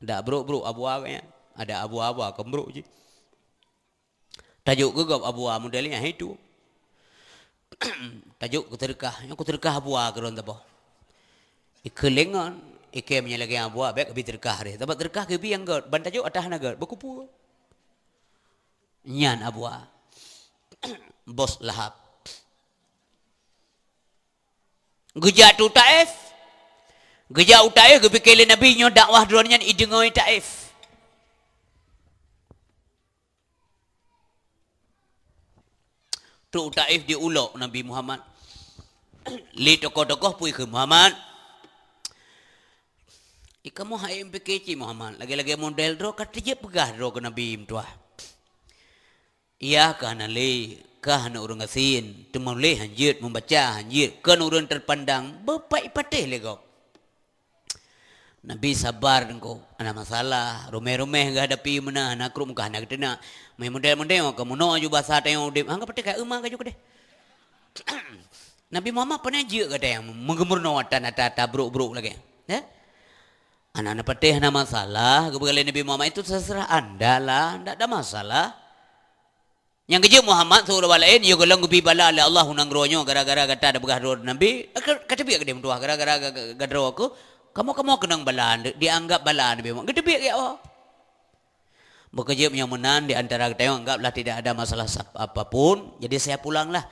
Ada brok-brok abua geuh nyan. Ada abua-abua keu brok jih. Tajok keu gob abua model nyan hai tu. Tajok keu teureukah, nyoe keu teureukah abua keu droen saboh. Ikeu lengon, ikeu meunyo lagée abua bék keubi teureukah deh. Sabab teureukah keubi nyang göt, ban tajok atah hana göt, beukupu. Nyan abua. Bos Lahab. Geujak u Taif. Geujak u Taif, geupike lé Nabi nyoe dakwah droeneuh nyan ideungoe Taif. Trok u Taif diulok Nabi Muhammad. Lé tokoh-tokoh pui keu Muhammad. Ikamoe hai M P K C Muhammad, lagée-lagée model droe ka teujeuet peugah droe keu Nabi meutuah. Iya ka hana lé, ka hana ureuëng gasien, teumuléh hanjeuet, meubaca hanjeuet, kon ureuëng terpandang, beupat ipatéh lé gob. Nabi sabar teungku, hana masalah, rumeh-rumeh geuhadapi meunan, hana krueng ka hana geuteunak. Meuh model-model ka meunoe aju basa tanyoe udeb, hana patéh ka euma ka ju keudeh. Nabi Muhammad pane jeuet gata nyang meugeumeurunoe ata-ata brok-brok lagée. Ya? Aneuk-aneuk patéh hana masalah, geupeugah lé Nabi Muhammad, "Itu terserah anda lah, ndak ada masalah." Nyang keujeuet Muhammad, seuruba laén, yôh gohlom geubi bala lé Allah u nanggroe nyoe gara-gara gata tapeugah droe Nabi, ka, ka teubiet keudeh meutuah gara-gara ga-, ga-, gadroe aku, kamoe-kamoe keunong bala, dianggap bala Nabi Muhammad. Geuteubiet ya Allah. Meukeujeuet meunyoe meunan di antara geutanyoe, anggaplah tidak ada masalah sap-, apapun. Jadi saya pulanglah.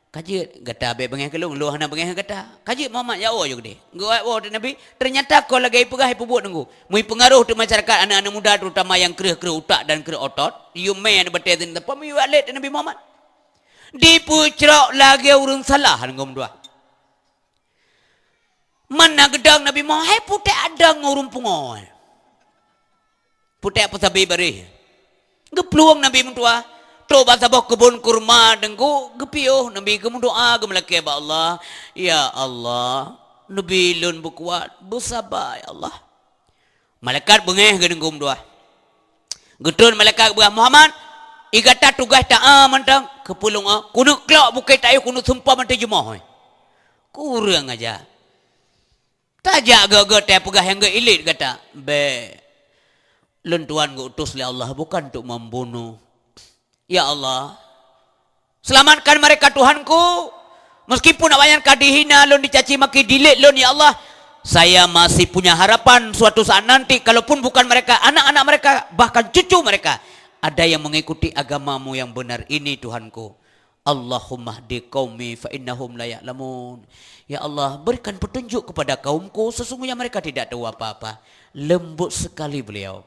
Ka jeuet gata bék beungéh keu lôn, lôn hana beungéh gata. Ka jeuet Muhammad jak woe ju keudeh. Geuwoe teuk Nabi, ternyata kon lagée ipeugah ipeubuet teungku. Meuipeungaroh teuk masyarakat, aneuk-aneuk muda terutama nyang kreueh-kreueh utak dan kreueh otot, yum mé aneuk batée teuh teupeu miyueb lét Nabi Muhammad. Dipeucrok lagée ureuëng salah teungku meutuah. Mana geudong Nabi Muhammad, hai putéh adong ureuëng pungo. Putéh peusabe baréh. Geuplueng Nabi meutuah. Trok bak saboh keubon kurma teungku, geupiôh Nabi geumeudoa, geumeulakée bak Allah, "Ya Allah, neubi lôn beukuat, beusaba ya Allah." Malaikat beungéh geuneugum dua. Geutreun malaikat geupeugah, "Muhammad, i gata tugaih taá mantong, keupeulungoe, keuneuk klok bukét tayôh keuneuk seumpom mantong jumoh." Kureueng aja. Tajak geuh-geuh teupeugah nyang geuilet gata. Bék. Lôn tuan geuutus lé Allah bukan untuk membunuh. Ya Allah, selamatkan mereka Tuhanku. Meskipun awaknyan ka dihina lôn, dicaci maki, dilet lôn, ya Allah, saya masih punya harapan suatu saat nanti, kalaupun bukan mereka, anak-anak mereka, bahkan cucu mereka, ada yang mengikuti agamamu yang benar ini, Tuhanku. Allahumma hdi qaumi fa innahum la ya'lamun. Ya Allah, berikan petunjuk kepada kaumku, sesungguhnya mereka tidak tahu apa-apa. Lembut sekali beliau.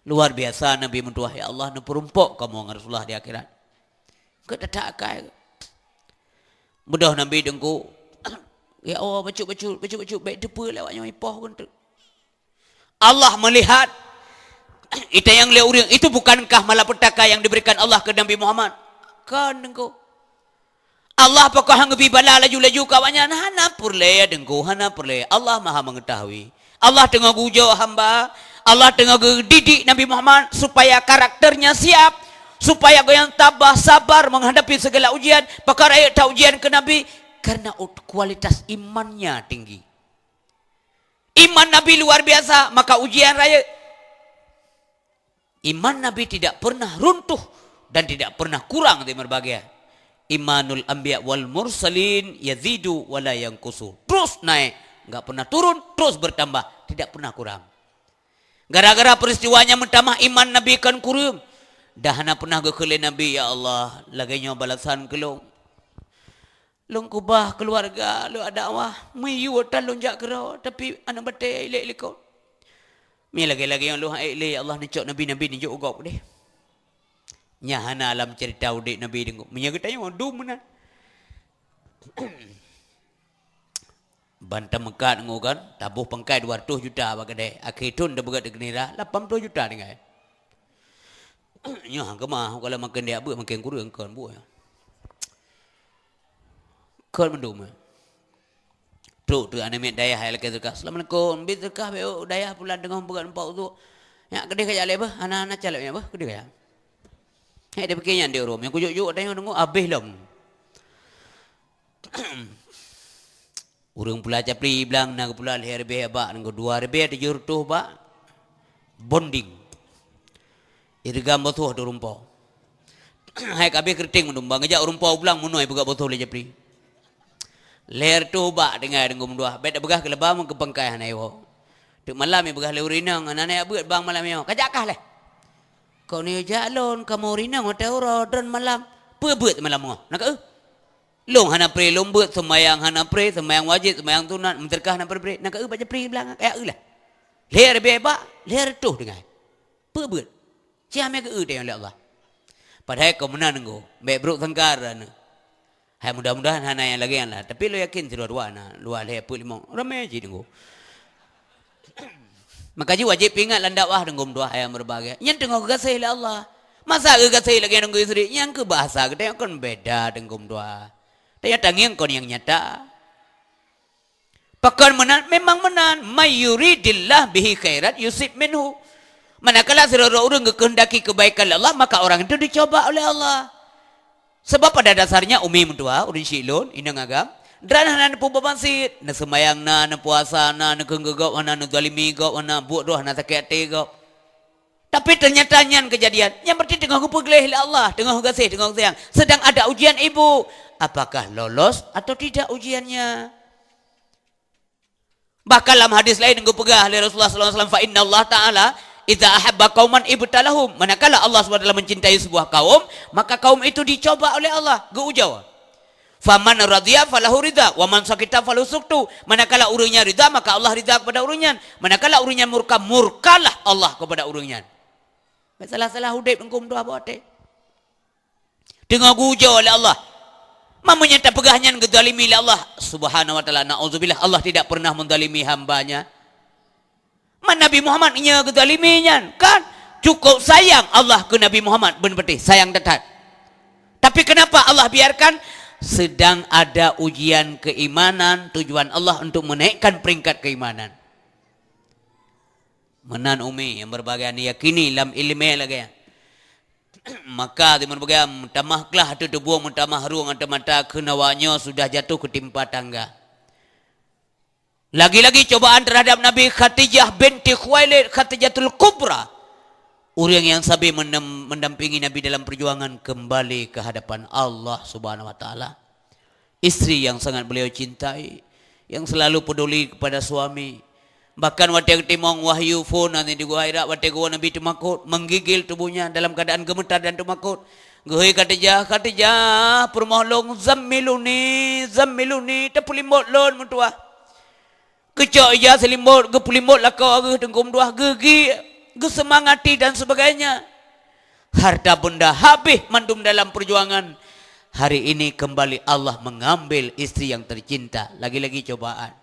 Luar biasa Nabi meutuah, "Ya Allah, neupeurumpok kamoe ngon Rasulullah di akhirat." Keu that akai. Beudôh Nabi teungku, "Ya Allah, bacut-bacut, bacut-bacut, bék teupeue lé awaknyan ipoh keuneuk." Allah melihat itanyong lé ureuëng, itu bukankah malapetaka yang diberikan Allah ke Nabi Muhammad? Kon teungku. Allah pakon han geubi bala laju-laju keu awaknyan? Hana peureulée teungku, hana peureulée. Allah Maha Mengetahui. Allah teungoh geuujoe hamba, Allah teungoh geudidik Nabi Muhammad supaya karakternya siap, supaya gobnyan tabah sabar menghadapi segala ujian. Pakon rayeuk that ujian keu Nabi? Karena ut-, kualitas imannya tinggi. Iman Nabi luar biasa, maka ujian rayeuk. Iman Nabi tidak pernah runtuh dan tidak pernah kurang di berbagai. Imanul anbiya wal mursalin yazidu wa la yanqusu. Terus naik, enggak pernah turun, terus bertambah, tidak pernah kurang. Gara-gara peristiwanya meutamah iman Nabi kan kureueng. Dah hana pernah geukheun lé Nabi, "Ya Allah, lagée nyoe balasan keu lôn." Lôn keubah keuluwarga lôn, ada Allah, meuyue tan lôn jak keudroe, tapi aneuk batée ilek likot. Mi lagée-lagée nyang lôn han ék lé, ya Allah, neucok nabi-nabi neujok u gob deh. Nyan hana lam ceurita udeb Nabi deungoe. Meunyoe geutanyoe dum meunan. Ban tameukat ngon kan, taboh pangkai dua ratus juta bak keudè. Akhé thon tapeugöt keu nira lapan ploh juta tinggai. Nyoe han keumah, kalau makin diak beuet makin kureueng kon buet. Kon mandum. Trok teuk aneuk miet dayah hai lakée teuka. "Assalamualaikum, bi teuka beu dayah pulan teungoh beugöt nampak utok. Nyak keudeh kajak lé beuh, hana-hana caleb nyak beuh, keudeh kajak." Hai dipike nyan di uroe, nyang kujok-jok tanyoe deungoe abéh lom. Ureuëng pula capli blang na geupula lhèe ribèe bak, ngon dua ribèe tujoh reutôh bak bonding. Irigam bosoh tu rumpok. Hai kabeh keureuteng mandum, bang geujak u rumpok u blang meunoe peugah bosoh lé capli. Lhèe reutôh bak tinggai deungon meudoah, bèk tapeugah keu laba meukeupangkai hana iwoe. Teuk malam ipeugah lé ureuëng inong, "Hana neujak beuet bang malam nyoe, kajak kah lé?" "Kon neujak lôn, kamoe ureuëng inong watèe uroe, droen malam." "Peue beuet malam nyoe? Na keuh?" "Lôn hana pré lôn beuet, seumayang hana pré, seumayang wajéb, seumayang sunat, meuseudeukah hana pré-pré, na keuh bak japli blang, kajak keuh lah." Lhèe ribèe bak, lhèe reutôh tinggai. Peue beuet? Ci amé geu-eu teuh lé Allah. Padahai kon meunan ngon, bèk brok sangka droeneuh. Hai mudah-mudahan hana nyang lagèe nyan lah. Tapi lôn yakin sidua-dua na, dua lhèe peuet limong. Ramé cit ngon. Maka jih wajéb ingat lam dakwah deungon meudoah nyang meubahagia. Nyan teungoh geugaséh lé Allah. Masa geugaséh lagèe ngon istri, nyan keuh bahasa geutanyoe kon beda deungon meudoah. Tanyoe tangieng kon nyang nyata. Pakon meunan, memang meunan, "May yuridillah bihi khairan yusib minhu." Manakala sidroe ureuëng geukeuhendaki keubaikan lé Allah, maka orang itu dicoba oleh Allah. Sebab pada dasarnya umi meutuah, ureuëng syiek lôn, inong agam, droe hana neupeubaban sit, neuseumayang na, neupuasa na, neukheun keu gob hana, neuzalimi gob hana, buet droe hana sakét até gob. Tapi ternyata nyan kejadian, nyan berarti teungoh geupeugleh lé Allah, teungoh gaséh, teungoh sayang. Sedang ada ujian ibu, apakah lolos atau tidak ujiannya? Bahkan lam hadis lain geupeugah lé Rasulullah sallallahu alaihi wasallam, "Fa inna Allah Ta'ala idza ahabba qauman ibtalahum." Manakala Allah Subhanahu wa Taala mencintai sebuah kaum, maka kaum itu dicoba oleh Allah, geuujoe. "Faman radiya falahu ridha, wa man sakita falahu sukhtu." Manakala ureuëng nyan ridha, maka Allah ridha kepada ureuëng nyan. Manakala ureuëng nyan murka, murkalah Allah kepada ureuëng nyan. Salah-salah udeb hukum tu apa teh? Teungoh geuujoe lé Allah. Meunyoe tapeugah nyan geuzalimi lé Allah Subhanahu wa Taala, naudzubillah, Allah tidak pernah menzalimi hamba-Nya. Man Nabi Muhammad nyoe geuzalimi nyan, kan? Cukup sayang Allah keu Nabi Muhammad, beuneupatéh sayang that-that. Tapi kenapa Allah biarkan? Sedang ada ujian keimanan, tujuan Allah untuk menaikkan peringkat keimanan. Meunan umi nyang berbahagia, yakini lam iéleumé lagée nyan. Maka di meubeugai meutamah klah ateueh tuboh, meutamah rueng ateueh mata, kheun awaknyoe sudah jatuh keutimpa tangga. Lagi-lagi cobaan terhadap Nabi Khadijah binti Khuwailid, Khadijatul Kubra. Ureuëng nyang sabe menem-, mendampingi Nabi dalam perjuangan kembali ke hadapan Allah Subhanahu wa Taala. Istri yang sangat beliau cintai, yang selalu peduli kepada suami. Bahkan watée geutimong wahyu phon, nanti di gua Hira, watée gua Nabi teumakot, menggigil tubuhnya dalam keadaan gemetar dan teumakot. Geuhôi Khadijah, "Khadijah, peurumoh lôn, zammiluni, zammiluni, tapeulimbot lôn meutuah." Geucok ija seulimbot, geupeulimbot lakoe geuh teungku meutuah, geugi, geuseumangati dan sebagainya. Harta benda habéh mandum dalam perjuangan. Hari ini kembali Allah mengambil istri yang tercinta. Lagi-lagi cobaan.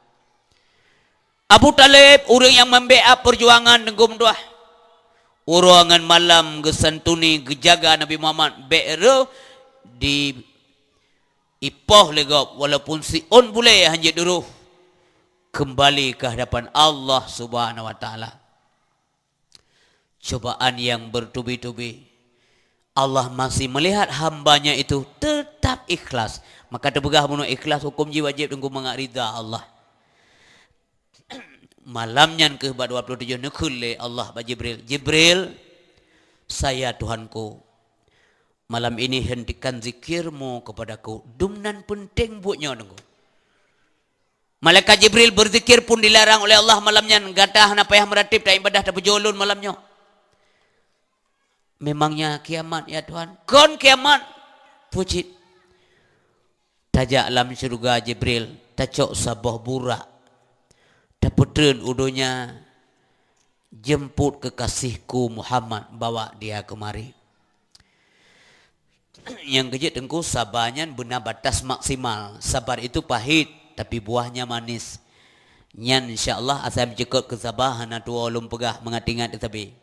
Abu Thalib, ureuëng nyang membackup perjuangan teungku meutuah. Uroe ngon malam geusantuni, geujaga Nabi Muhammad, bék reuh di ipoh lé gob, walaupun siôn bulée hana jeuet duroh, kembali ke hadapan Allah Subhanahu wa Taala. Cobaan yang bertubi-tubi, Allah masih melihat hamba-Nya itu tetap ikhlas. Maka teupeugah bunoe ikhlas hukum jih wajéb teungku mangat ridha Allah. Malam nyan keuh bak dua puluh tujoh neukheun lé Allah bak Jibril, "Jibril, saya Tuhanku, malam ini hentikan zikirmu kepadaku." Dum nan peunteng buet nyoe teungku. Malaikat Jibril berzikir pun dilarang oleh Allah malam nyan, "Gata hana payah meuratéb, taibadah, tapeujoh lôn malam nyoe." "Memangnya kiamat, ya Tuhan?" "Kon kiamat, pucit." Tajak lam syeuruga Jibril, tacok saboh burak, tapeutreun u donya, "Jemput kekasihku Muhammad, bawa dia kemari." Nyang keujeuet teungku, saba nyan beuna batas maksimal. Sabar itu pahit, tapi buahnya manis. Nyan insya Allah asai meucukop keu saba, hana tuwoe lôn peugah, meungat-ingat sabe.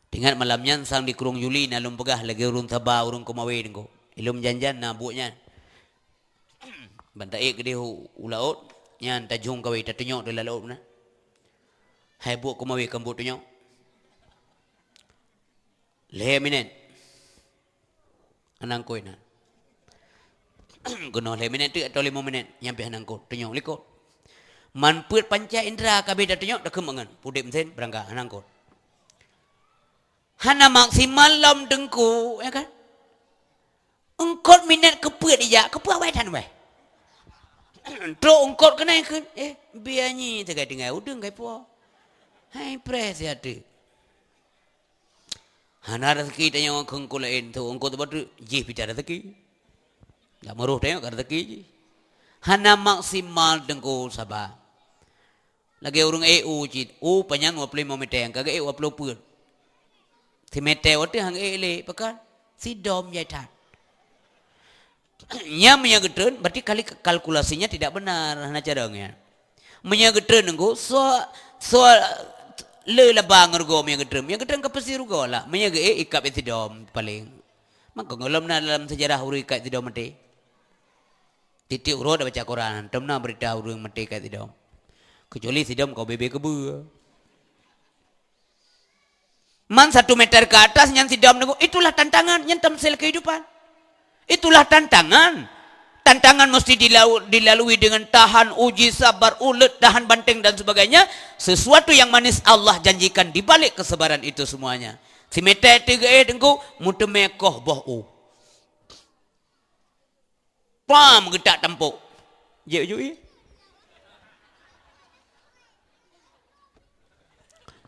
Teuingat malam nyan sang di Krueng Juli na lôn peugah lagée ureuëng saba, ureuëng Komawe teungku. Ilom janjan na buet nyan. Ban taék keudeh u, u laôt, nyan tajong kawé, tatunyok di laôt na. Hai buet Komawe, kon buet tunyok. Lhée minét. Anang koi na. Keunoe lhée minét teuk atau limong minét, nyan pih anang kot, tunyok likot. Man peuet panca indra ka abéh tatunyok, takheun mangat, pudeb meusén, beurangkat, anang kot. Hana maksimal lom teungku, ya kan? Eungkot minét keupeuet ijak, keupeuet awai tan wai. Trok eungkot keunai kheun, eh, bianyi teuga tinggai udeueng kai puo. Hai preh siat teuk. Hana rezeki tanyoe keu eungkot laén tu, eungkot tu bateuk jih pita rezeki. Dak meurôh tanyoe ka rezeki jih. Hana maksimal teungku saba. Lagée ureuëng ék u cit, u panyang dua puluh lima meter, ka geuék dua puluh peuet. Simeter watée han geuék lé, pakon? Sidom jai that. Nyan meunyoe geutreun, berarti kali kalkulasinya tidak benar, hana carông nyan. Meunyoe geutreun nunggu, soe, soe le laba ngon rugoe meunyoe geutreun. Meunyoe geutreun ka peusi rugoe lah. Meunyoe geuék, ikab sidom paleng. Maka gohlom na dalam sejarah ureuëng ikab sidom maté. Tieb-tieb uroe tabaca Quran, tom na beurita ureuëng maté ikab sidom. Kecuali sidom ka ubé-bé keubeue. Man satu meter ke atas nyan sidom nunggu, itulah tantangan, nyan tamsil kehidupan. Itulah tantangan. Tantangan mesti dilau-, dilalui dengan tahan uji, sabar, ulet, tahan banting dan sebagainya. Sesuatu yang manis Allah janjikan di balik kesabaran itu semuanya. Simeutée teugeuéh teungku, meuteumé koh boh u. Pam geutak tampok. Jeuet ju ie.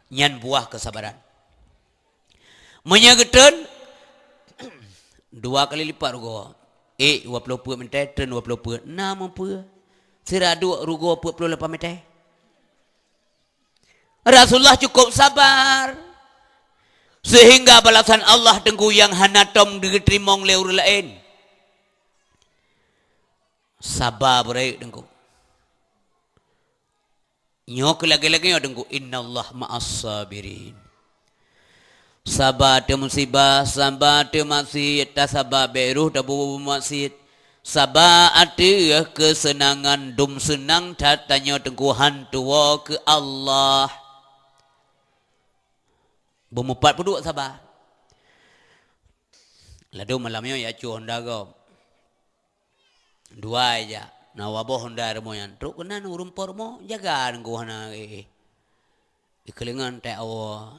Nyan buah kesabaran. Meunyoe geutreun, dua kali lipat rugoe. Ék dua ploh peuet meter, treun dua ploh peuet. Na meupeue? Sira duek rugoe peuet ploh lapan meter. Rasulullah cukup sabar. Sehingga balasan Allah teungku nyang hana tom geuteurimong lé ureuëng laén. Saba beureuek teungku. Nyoe keu lagée-lagée nyoe teungku, "Innallaha ma'as sabirin." Saba ateueh musibah, saba ateueh maksiet, tasaba bék rôh tabu-bu maksiet. Saba ateueh keuseunangan, dum seunang that tanyoe teungku han tuwoe keu Allah. Beumeupat peuduek saba. Ladôm malam nyoe ya cu honda gob. Dua ija, na waboh honda rumoh nyan. Trok keunan ureuëng po rumoh, jaga teungku hana, eh, eh. Ikeuleungan tée awoe,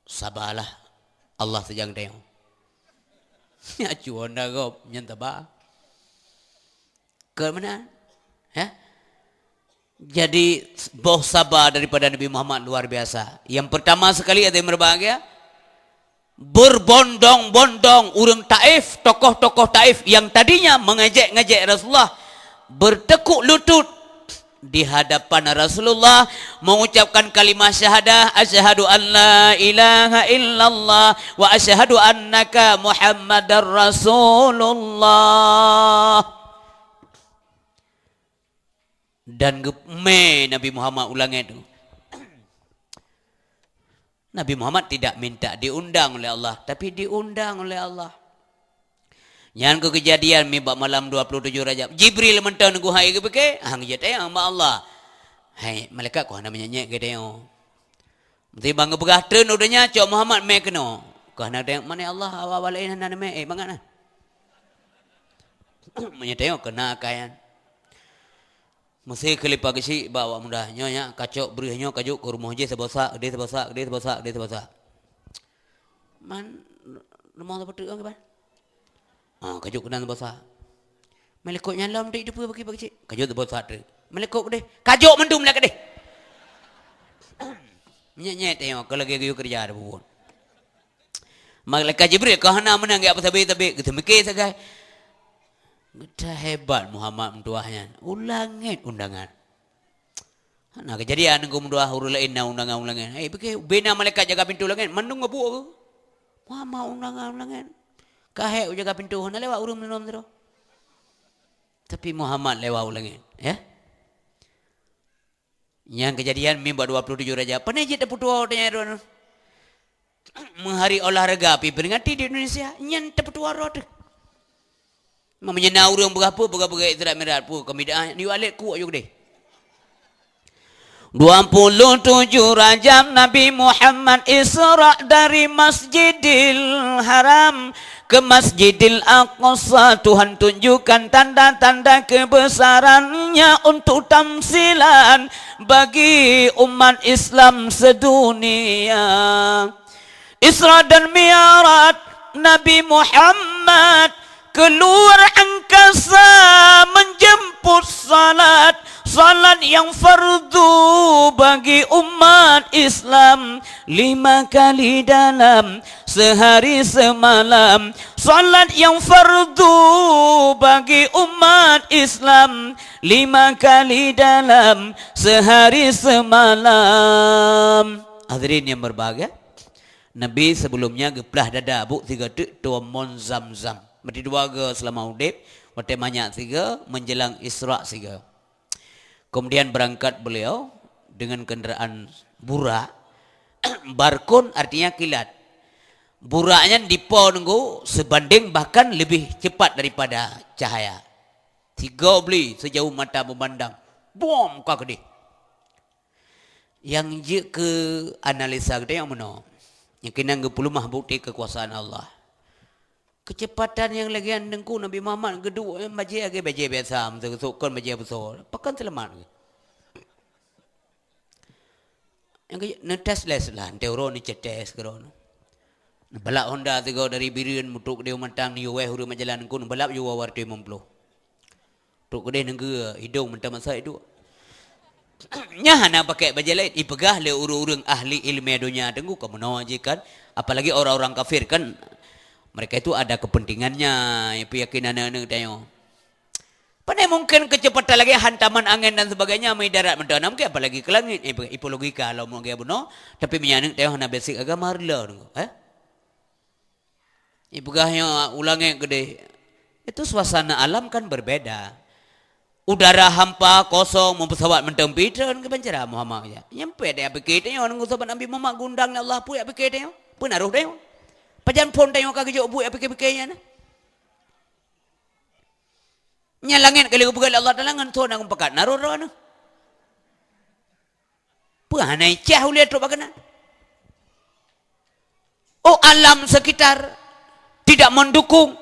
sabalah, Allah seujang teuh. Ya cu honda gob, nyan taba. Keu meunan? Ya? Jadi, boh saba daripada Nabi Muhammad luar biasa. Yang pertama sekali, hadirin berbahagia, berbondong-bondong ureuëng Taif, tokoh-tokoh Taif yang tadinya mengejek-ngejek Rasulullah, bertekuk lutut di hadapan Rasulullah, mengucapkan kalimah syahadah, "Asyhadu an la ilaha illallah wa asyhadu annaka Muhammadar Rasulullah." Dan geumé Nabi Muhammad u langét tu. Nabi Muhammad tidak minta diundang oleh Allah, tapi diundang oleh Allah. Nyan keuh keujadian mi bak malam dua puluh tujuh Rajab. Jibril mantong teungku hai geupike, hang jitanyong bak Allah. Hai malaikat, kok hana meunyeuk-nyeuk geutanyong. Meusti bang geupeugah treun u donya, cok Muhammad mé keunoe. Kok hana tanyong, mana Allah, awak-awak laén hana mé, eh, bangat nah. Meunyoe tanyong keunan akai nyan. Meusé keulipa geuchik bak awak muda. Nyoe nyak kacok breueh nyoe kajok keu rumoh jih saboh sak, keudeh saboh sak, keudeh saboh sak, keudeh saboh sak. Man rumoh saboh teuk kiban? Ah, kajok keunan saboh sak. Malaikat nyan lom dek teupeu bagi bak geuchik. Kajok saboh sak teuk. Malaikat keudeh. Kajok mandum lah keudeh. Nyet-nyet tengok kalau lagi geuyue keureuja ada bubun. Malaikat Jibril ka hana meunan geujak peusabe-sabe, geuteumiké sagai. Geudah hebat Muhammad meutuah nyan. U langét undangan. Hana keujadian ngon meutuah ureuëng laén na undangan u langét. Eh, pike bena malaikat jaga pintoe langét, mandum geubuk. Muhammad undangan u langét. Ka hék u jaga pintoe, hana lewat ureuëng meunurot. Tapi Muhammad lewat u langét, ya. Nyang keujadian mi bak dua puluh tujuh Rajab. Pane jeuet tapeutuwoe teuh nyan droeneuh? Meuhari olahraga pi peringati di Indonesia, nyan tapeutuwoe droe teuh. Meunyoe na ureuëng beugah peue, beugah-beugah Isra Mi'raj peue, keu bid'ah, nyoe alek kuek aju keudeh. Dua puluh tujuh Rajab Nabi Muhammad Isra dari Masjidil Haram ke Masjidil Aqsa, Tuhan tunjukkan tanda-tanda kebesaran-Nya untuk tamsilan bagi umat Islam sedunia. Isra dan Mi'raj Nabi Muhammad keluar angkasa menjemput salat, salat yang fardu bagi umat Islam lima kali dalam sehari semalam. Salat yang fardu bagi umat Islam lima kali dalam sehari semalam. Hadirin yang berbahagia, Nabi sebelumnya geuplah dada buk tiga teuk tuan mon Zam-Zam. Meuti dua ga selama udeb, watée manyak tiga, menjelang Isra tiga. Kemudian berangkat beliau dengan kendaraan burak. Barkun artinya kilat. Burak nyan dipo nunggu sebanding bahkan lebih cepat daripada cahaya. Tiga beli sejauh mata memandang. Bom ka keudeh. Nyang jeuet keu analisa geutanyoe meunoe. Nyang keunan geupeuleumah bukti keukuasaan Allah. Keuceupatan nyang lagée nyan Teungku, Nabi Muhammad geuduek, eh, bajée lagée bajée biasa, meuteusok kon bajée beusoe. Pakon seulamat geuh. Nyang keu-, neutes lé seulah, neuteuro neucetes keudroe. Neubalap Honda sigoe dari Bireuen, meutrok keudeh u Matang, neuyue wéh ureuëng meujalan Teungku, neubalap yue war limong ploh. Trok keudeh neugeu idong mantong masa iduek. Nyan hana pakai bajée laén, ipeugah lé ureuëng-ureuëng ahli iéleumé donya Teungku, ka meunoe jih kan. Apalagi orang-orang kafir kan, mereka itu ada kepentingannya, nyang peuyakin aneuk-aneuk tanyoe. Pane mungkin keuceupatan lagée hantaman angén dan sebagainya, meuidarat mantong hana mungkin, apalagi keu langét. Eh, ipe logika lom lagée bunoe, tapi meunyoe aneuk tanyoe hana basic agama reuloh Teungku, eh? Ipeugah nyoe u langét keudeh. Itu suasana alam kan berbeda. Udara hampa, kosong, meupeusawat mantong pih treun keu pancara Muhammad ya. Nyang peuet ya pike tanyoe nunggu sahabat Nabi Muhammad geundang lé Allah, peue ya pike tanyoe? Peue na roh tanyoe? Pajan phon tanyoe ka geujok buet ya pike-pike nyan? Nyan langét ka lheueh geupeugah lé Allah Taala ngon thon nyang pakat na roh-roh nyoe. Peue hana icah ulée trok bak keunan? Oh, alam sekitar tidak mendukung.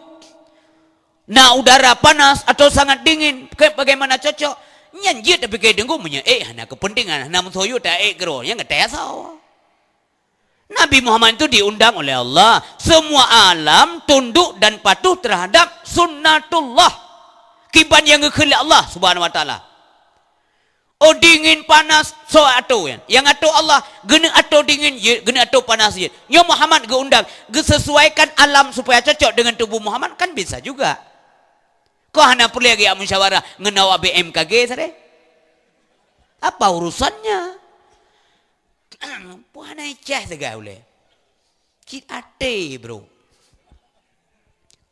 Na udara panas atau sangat dingin, ke-, bagaimana cocok? Nyan jeuet tapike Teungku meunyoe ék hana kepentingan, hana meusoe ta ék keudroe, nyan gata asoe. Nabi Muhammad itu diundang oleh Allah. Semua alam tunduk dan patuh terhadap sunnatullah. Kiban nyang geukheun lé Allah Subhanahu wa Taala. Oh, dingin, panas, soe atô nyan? Nyang atô Allah, geuneuk atô dingin jeuet, geuneuk atô panas jeuet. Nyoe Muhammad geuundang, geusesuaikan alam supaya cocok dengan tubuh Muhammad, kan bisa juga. Kok hana peureulée geujak musyawarah ngon awak B M K G sabe? Apa urusannya? Peue hana icah sagai ulée. Cit até, bro.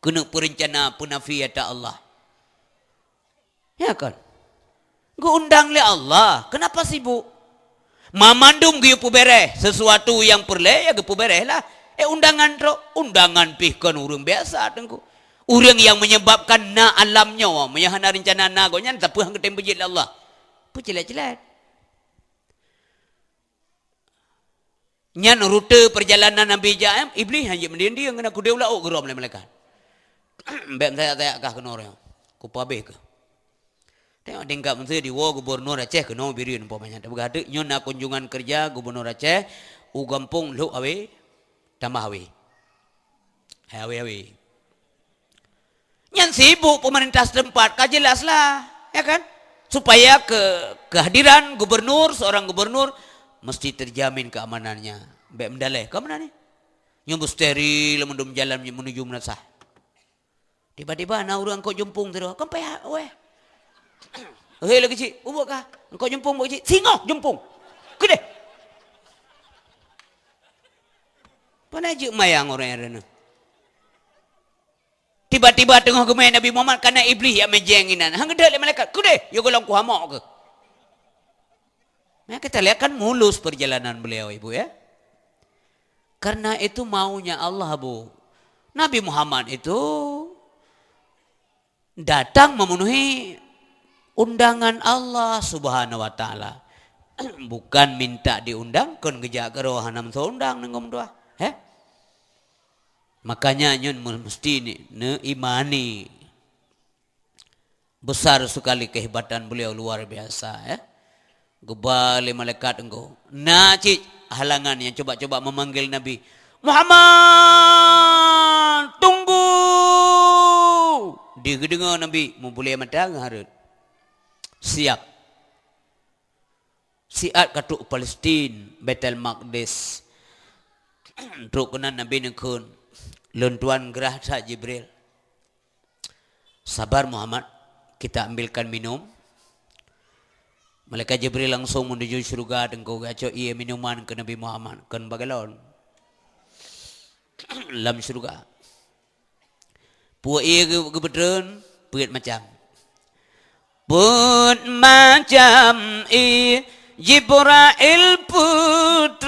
Keuneuk peurencana peunafi ata Allah. Ya kan? Geuundang lé Allah, kenapa sibuk? Mamandum geuyue peuberes, sesuatu nyang peureulée ya geupeuberes lah. Eh, undangan trok, undangan pih kon ureuëng biasa Teungku. Ureuëng nyang menyebabkan na alam nyoe, meunyo hana reuncana na gobnyan, sapeue han geutem beujeuet lé Allah. Peucilét-cilét. Nyan rute perjalanan Nabi jak, Iblih hana jeuet meudieng-dieng, keuneuk keudeh u laôt geurom lé malaikat. Bék meusayak-sayak kah keunoe nyoe. Kupabeh keuh. Tengok tingkat meusé diwoe gubernur Aceh keunoe Bireuen umpamanya. Tapeugah teuk nyoe na kunjungan kerja gubernur Aceh u gampông Lhok Awe, Tambah Awe. Hai awe-awe. Nyan sibuk pemerintah setempat, ka jelas lah, ya kan? Supaya ke-, kehadiran gubernur, seorang gubernur, mesti terjamin keamanannya. Bék meudaleh, ka meunan nyoe. Nyoe musteri lam mandum jalan menuju meunasah. Tiba-tiba na ureuëng angkot jumpung sidroe, "Kon payah, weh." "Hei, lagée cit, ubuet kah?" "Angkot jumpung, buet cit." "Singoh jumpung. Keudeh." Pane jeuet mayang ureuëng nyan. Tiba-tiba teungoh geumé Nabi Muhammad, kana Iblih jak meujeng inan. Han geudeuek lé malaikat, "Keudeh, yue gohlom kuhamok keuh." Nah, kita lihat kan mulus perjalanan beliau, Ibu, ya. Karena itu maunya Allah, Bu. Nabi Muhammad itu datang memenuhi undangan Allah Subhanahu wa Taala. Bukan minta diundang, kon geujak keudroe hana meusoe undang ngon meutuah. Heh? Makanya nyoe mesti ni, neuimani. Besar sekali kehebatan beliau, luar biasa, ya. Geuba lé malaikat engko. Na cit halangan nyang cuba-cuba memanggil Nabi. "Muhammad, tunggu!" Di geudeungoe Nabi, meubuléh mata geuhareuet. Siap. Siat ka trok Palestin, Baitul Maqdis. Trok keunan Nabi neukheun, "Lôn tuan grah that Jibril." "Sabar Muhammad, kita ambilkan minum." Malaikat Jibril langsung menuju syurga, teungku geucok ié minuman keu Nabi Muhammad, kon bagalon. Lam syurga. Peue ié geu-, geupeutreun, peuet macam. Peuet macam ié Jibrail peutreun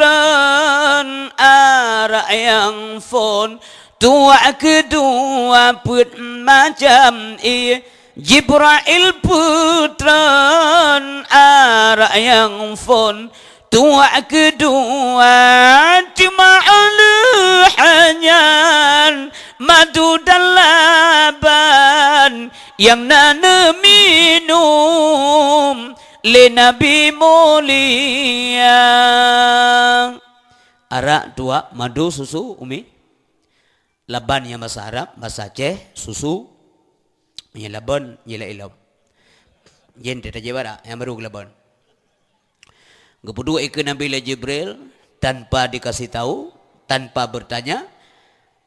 arak nyang phon. Tuwak keudua peuet macam ié Jibrail peutreun arak nyang phon. Tuwak keudua teuma lheueh nyan Madu dan laban nyang na neuminum lé Nabi mulia. Arak, tuak, madu, susu, Umi. Laban nyang basa Arab, basa Aceh, susu. Nyang laban, nyang ilom. Jén teuh tajak barak, nyang barô geulaban. Geupeuduek ikeue Nabi lé Jibril, tanpa dikasih tahu, tanpa bertanya,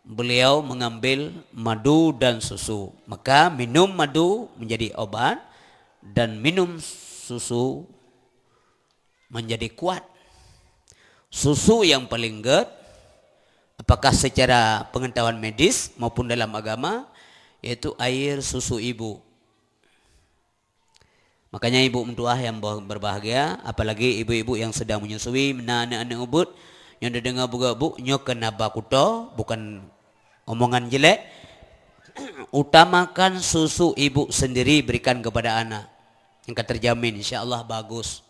beliau mengambil madu dan susu. Maka minum madu menjadi obat dan minum susu menjadi kuat. Susu yang paling gét, apakah secara pengetahuan medis maupun dalam agama, yaitu air susu ibu. Makanya ibu meutuah yang ber-, berbahagia, apalagi ibu-ibu yang sedang menyusui, meunan aneuk-aneuk ubit, nyoe neudeungoe bugoe bu, nyoe keunan haba kuto, bukan omongan jelek. Utamakan susu ibu sendiri berikan kepada anak. Yang ka terjamin, insya Allah bagus.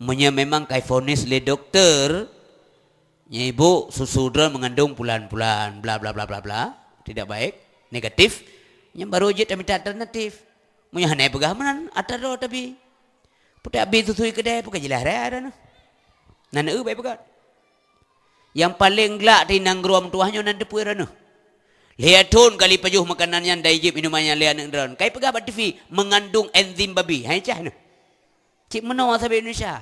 Meunyoe memang ka ivonis lé doktor, nyan ibu susu droe mengandung pulan-pulan, bla, bla, bla, bla, bla, tidak baik, negatif, nyan baru jeuet tamita alternatif. Meunyoe hana peugah meunan, atra droe tabi. Putéh abi susu keudè, peugah jeulaih raya droeneuh. Nan eu baik peugah. Nyang paleng glak di nanggroe meutuwah nyoe nan teupeue droeneuh. Lhèe thon kali pajoh makanan nyan dan ijép minuman nyan lé aneuk droen. Kai peugah bak T V, mengandung enzim babi. Hai cah nyoe. Cit meunoe sabe Indonesia.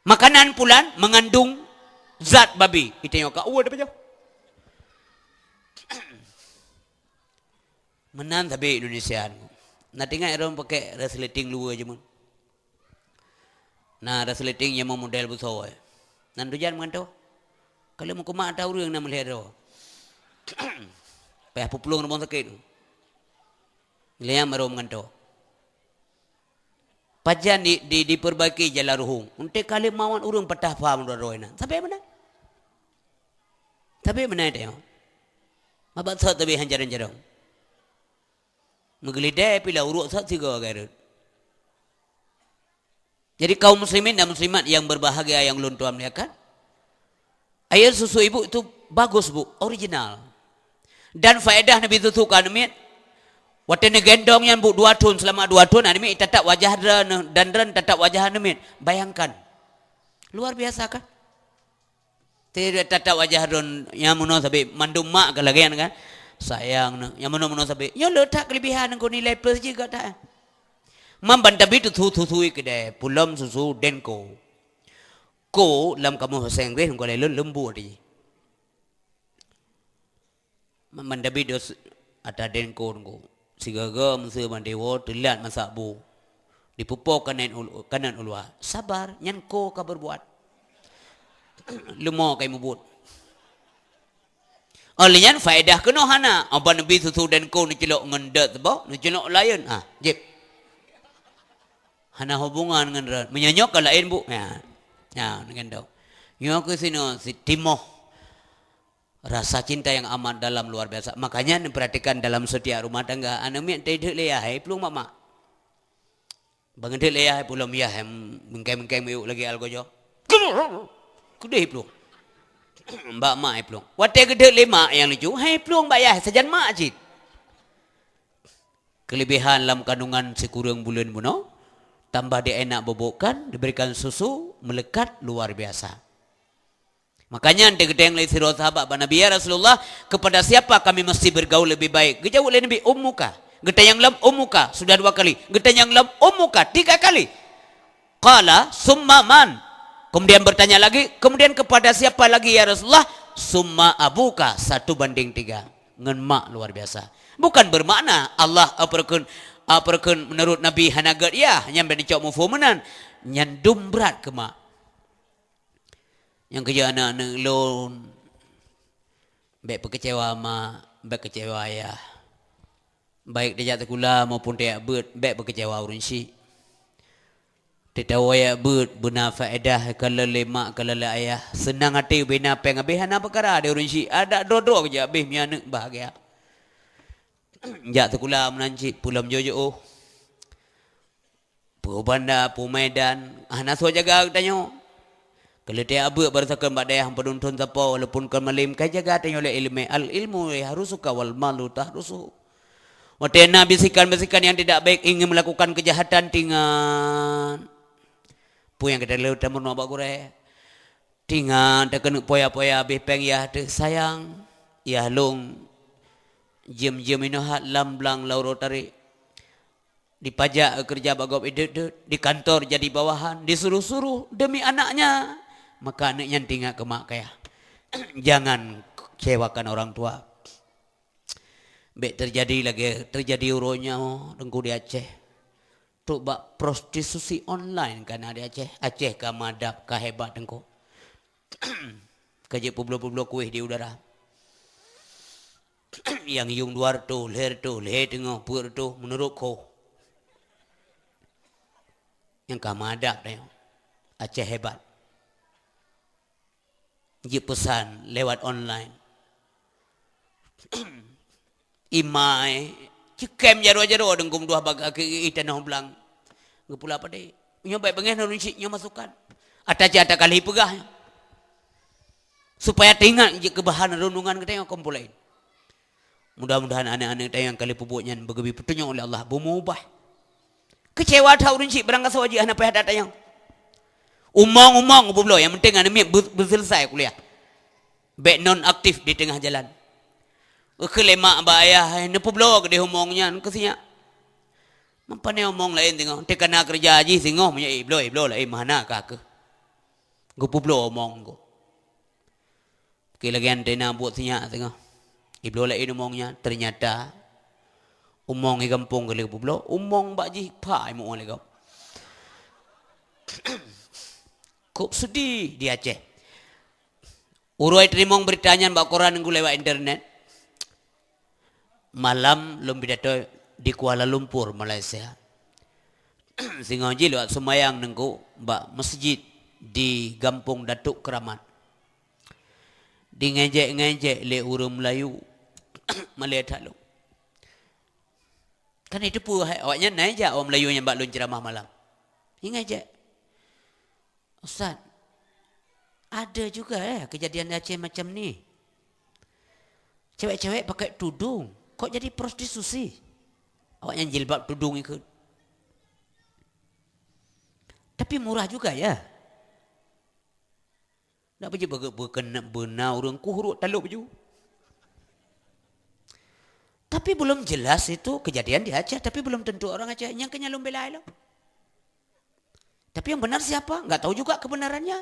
Makanan pulan mengandung zat babi. Ita nyoe ka uwa pajoh. Meunan sabe Indonesia. Na teuingat droen pakai resleting luwa jameun. Na resleting nyang model busoe. Nan tujan meugantoe. Kalau meukumat ata ureueng na meulihat droe. Payah peuplueng rumoh sakét. Lheuh nyan baru meugantoe. Pajan di, di, diperbaiki jalan ruhueng. Untée ka lheuh mawat ureueng patah pha meudroe-droe na. Sabe meunan. Sabe meunan teuh. Mabat sot tabi han jarong-jarong. Meugeulidai pih lam uruek sat sigoe agak rhot. Jadi kaum muslimin dan muslimat yang berbahagia yang ulôn tuan muliakan, air susu ibu itu bagus bu, original. Dan faedah neubi susu keu aneuk miet, watée neugendong nyan bu dua thon, selama dua thon aneuk miet tatap wajah droen dan droen tatap wajah aneuk miet. Bayangkan. Luar biasa kan? Teutatap wajah droen nyang meunoe sabe, mandum mak ka lagée nyan kan. Sayang nyoe, nyang meunoe-meunoe sabe. Nyoe le that keulebihan ngon nilai plus jih gata. Mam ban tabi tu thu-thu-thu keudè, pulom susu Denko. Ko lam kamus bahasa Inggris ngon lôn leumbot jih. Meunan Dabi dos ata Denko nunggu. Sigoe-goe meuseu ban dewo teulat masak bu. Dipupo kanan ul-, kanan uluwa. Sabar, nyan ko ka berbuat. Leumo kai mubuet. Oleh nyan faedah keunoe hana. Aban neubi susu Denko neuceulok ngon dot teuboh, neuceulok layeuen. Ah, jép. Hana hubungan ngon ran. Meunyoe nyoe ka laén bu. Ya. Ya, neugendong. Nyoe keu sinoe si timoh. Rasa cinta yang amat dalam luar biasa. Makanya neuperhatikan dalam setiap rumah tangga. Aneuk miet teudeuk lé yah, hai plueng bak mak. Bangeudeuek lé yah, hai pulom yah, hai mengkeng-mengkeng miyueb lagée algojo. Keudeh plueng. Bak mak hai plueng. Watée geudeuk lé mak nyang lucu, hai plueng bak yah, sajan mak cit. Kelebihan lam kandungan sikureueng buleuen bunoe, tambah di enak bobok kan, diberikan susu, melekat luar biasa. Makanya teugeuteng lé sidroe sahabat bak Nabi, "Ya Rasulullah, kepada siapa kami mesti bergaul lebih baik?" Geujaweueb lé Nabi, "Ummuka." Geutanyong lom, "Ummuka." Sudah dua kali. Geutanyong lom, "Ummuka." Tiga kali. Qala, "Summa man?" Kemudian bertanya lagi, "Kemudian kepada siapa lagi, ya Rasulullah?" "Summa abuka." Satu banding tiga. Ngon mak luar biasa. Bukan bermakna Allah aperkeun, aperkeun menurut Nabi hana gét yah, nyan bèk neucok muphom meunan. Nyan dum brat keu mak. Nyang keu jeuet aneuk-aneuk lôn, bèk peukeucewa mak, bèk keucewa ayah. Baik tajak sikula maupun tajak beuet, bèk peukeucewa ureueng chik. Teutabeuet jak beuet, beuna faedah, kalon lé mak, kalon lé ayah. Seunang até, beuna péng, abéh hana peukara di ureueng chik. Adak droe-droe jak abéh, mi aneuk bahagia. Jak sikula meunan cit, pulom jiôh-jiôh. Peue Banda, peue Medan, hana soe jaga geutanyoe. Keuleutée abeuek barisakan bak dayah peunonton sapo, walaupun kon malem, ka jaga tanyoe lé iéleumé. Al-ilmu yahrusuka wal malu tahrusuhu. Watée na bisikan-bisikan yang tidak baik ingin melakukan kejahatan, tingan. Peue nyang ka taleuta meurunoe bak gurée. Tingan takeuneuk poya-poya abéh péng yah teuh sayang. Yah lôn jeuem-jeuem inoe hat lam blang lauro tarék. Dipajak keureuja bak gob ideuet-deuet, di kantor jadi bawahan, disuruh-suruh demi anaknya, maka aneuk nyan teuingat keu mak keu ayah. Jangan kecewakan orang tua. Bék teujadi lagée teujadi uroe nyoe Teungku di Aceh. Trok bak prostitusi online ka na di Aceh. Aceh ka madab, ka hebat Teungku. Ka jeuet peubloe-peubloe kueh di udara. Nyang yuem dua reutôh, lhée reutôh, lhée teungoh, peuet reutôh, meunurot kho. Nyang ka madab tanyoe. Aceh hebat. Jipeusan lewat online. Imai, ceukem jaroe-jaroe deungon dua bak kaki tanoh blang. Geupula padé. Nyoe bék beungéh ureuëng chik nyoe masukan. Ata cit ata kali peugah nyoe. Supaya teuingat jeuet keu bahan renungan geutanyoe kaum laén. Mudah-mudahan aneuk-aneuk tanyoe nyang ka lheueh peubuet nyan beugeubri peutunyok lé Allah, beumeubah. Keucewa that ureuëng chik barangkasoe jih hana payah that tanyong. Umong-umong peubloe, nyang penting aneuk miet beu-, beuseuleusai kuliah. Bék nonaktif di teungoh jalan. Keu lé mak bak ayah, hai, neupeubloe keudeh umong nyan keu sinyak. Meupanè umong laén singoh, teuka na keureuja jih singoh meunyoe ibloe, ibloe laén meuhana ka keuh. Geupeubloe umong geuh. Keu lagée antena buet sinyak singoh. Ibloe laén umong nyan, ternyata umong i gampông keu lheueh peubloe, umong bak jih pha i mu'oh lé gob. Kok sedih di Aceh. Uroe teurimong beurita nyan bak koran ngon lewat internet. Malam lôn pidato di Kuala Lumpur, Malaysia. Singoh jih lewat seumayang Teungku bak meuseujid di Gampông Datuk Keramat. Di ngejek-ngejek lé ureuëng Meulayu malée that lom. Kan itu peue hai awaknyan na jak awak Meulayu nyang bak lôn ceuramah malam. Di ngejek. Ustaz, ada juga ya kejadian di Aceh macam ni. Cewek-cewek pakai tudung, kok jadi prostitusi? Awaknyan jilbab tudung ikut. Tapi murah juga ya. Nak baju beukeuna beuna ureuëng kuh ruk talop baju. Tapi belum jelas itu kejadian di Aceh, tapi belum tentu orang Aceh nyang keunya lom bela lo. Tapi yang benar siapa? Enggak tahu juga kebenarannya.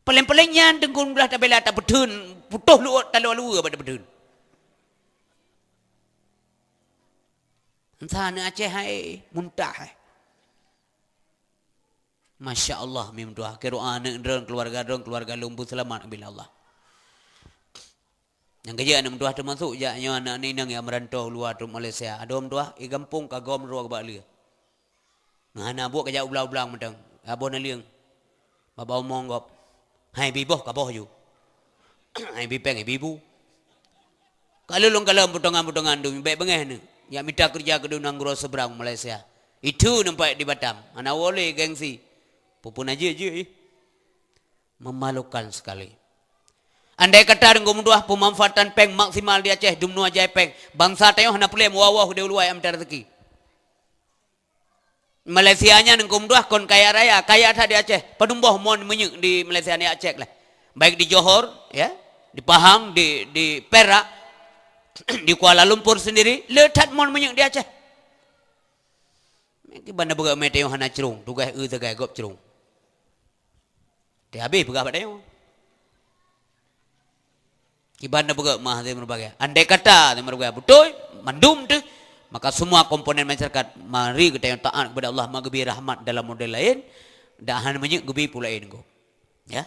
Paling-paling nyan Teungku Abdullah tabela tapeutheun, putôh luwat taloe luwa bak tapeutheun. Entah aneuk Aceh hai, muntah hai. Masya Allah, mim doa. Keu doa aneuk droen, keluarga droen, keluarga lôn beuseulamat bila Allah. Nyang keujeuet aneuk meutuah teumasok jak nyoe aneuk inong nyang meurantau luwa trok Malaysia. Adoe meutuah, i gampông ka gob meurok bak lé. Ngon hana buet ka jak ublang-ublang mantong. Aboh naleueng. Bak bak umong gob. Hai bi boh ka boh ju. Hai bi péng, hai bi bu. Ka lôn kalon potongan-potongan dum, bék beungéh neuh. Jak mita keureuja keu dum nanggroe seberang Malaysia. Itu nampak di Batam. Hana woe lé gengsi. Peue-peue na jeuet-jeuet ih. Memalukan sekali. Andai kata deungon meutuah pemanfaatan péng maksimal di Aceh, dumnoe jai péng, bansa tanyoe hana peureulée meuwoe-woe keudeh u luwa jak mita rezeki. Malaysia nyan deungon meutuah kon kaya raya, kaya that di Aceh, padum boh mon minyeuk di Malaysia ni Aceh lah. Baik di Johor, ya, di Pahang, di, di Perak, di Kuala Lumpur sendiri, le that mon minyeuk di Aceh. Kiban na beugét mé tanyoe hana crông, tugaih eu sagai gob crông. Teuhabéh peugah bak tanyoe. Kiban na beugét mah meureubagai. Andai kata meureubagai beutôi, mandum teuh, maka semua komponen masyarakat mari geutanyoe taat kepada Allah, meugeubri rahmat dalam model laén, dan hana meunyeuk geubri peue laén gob. Ya.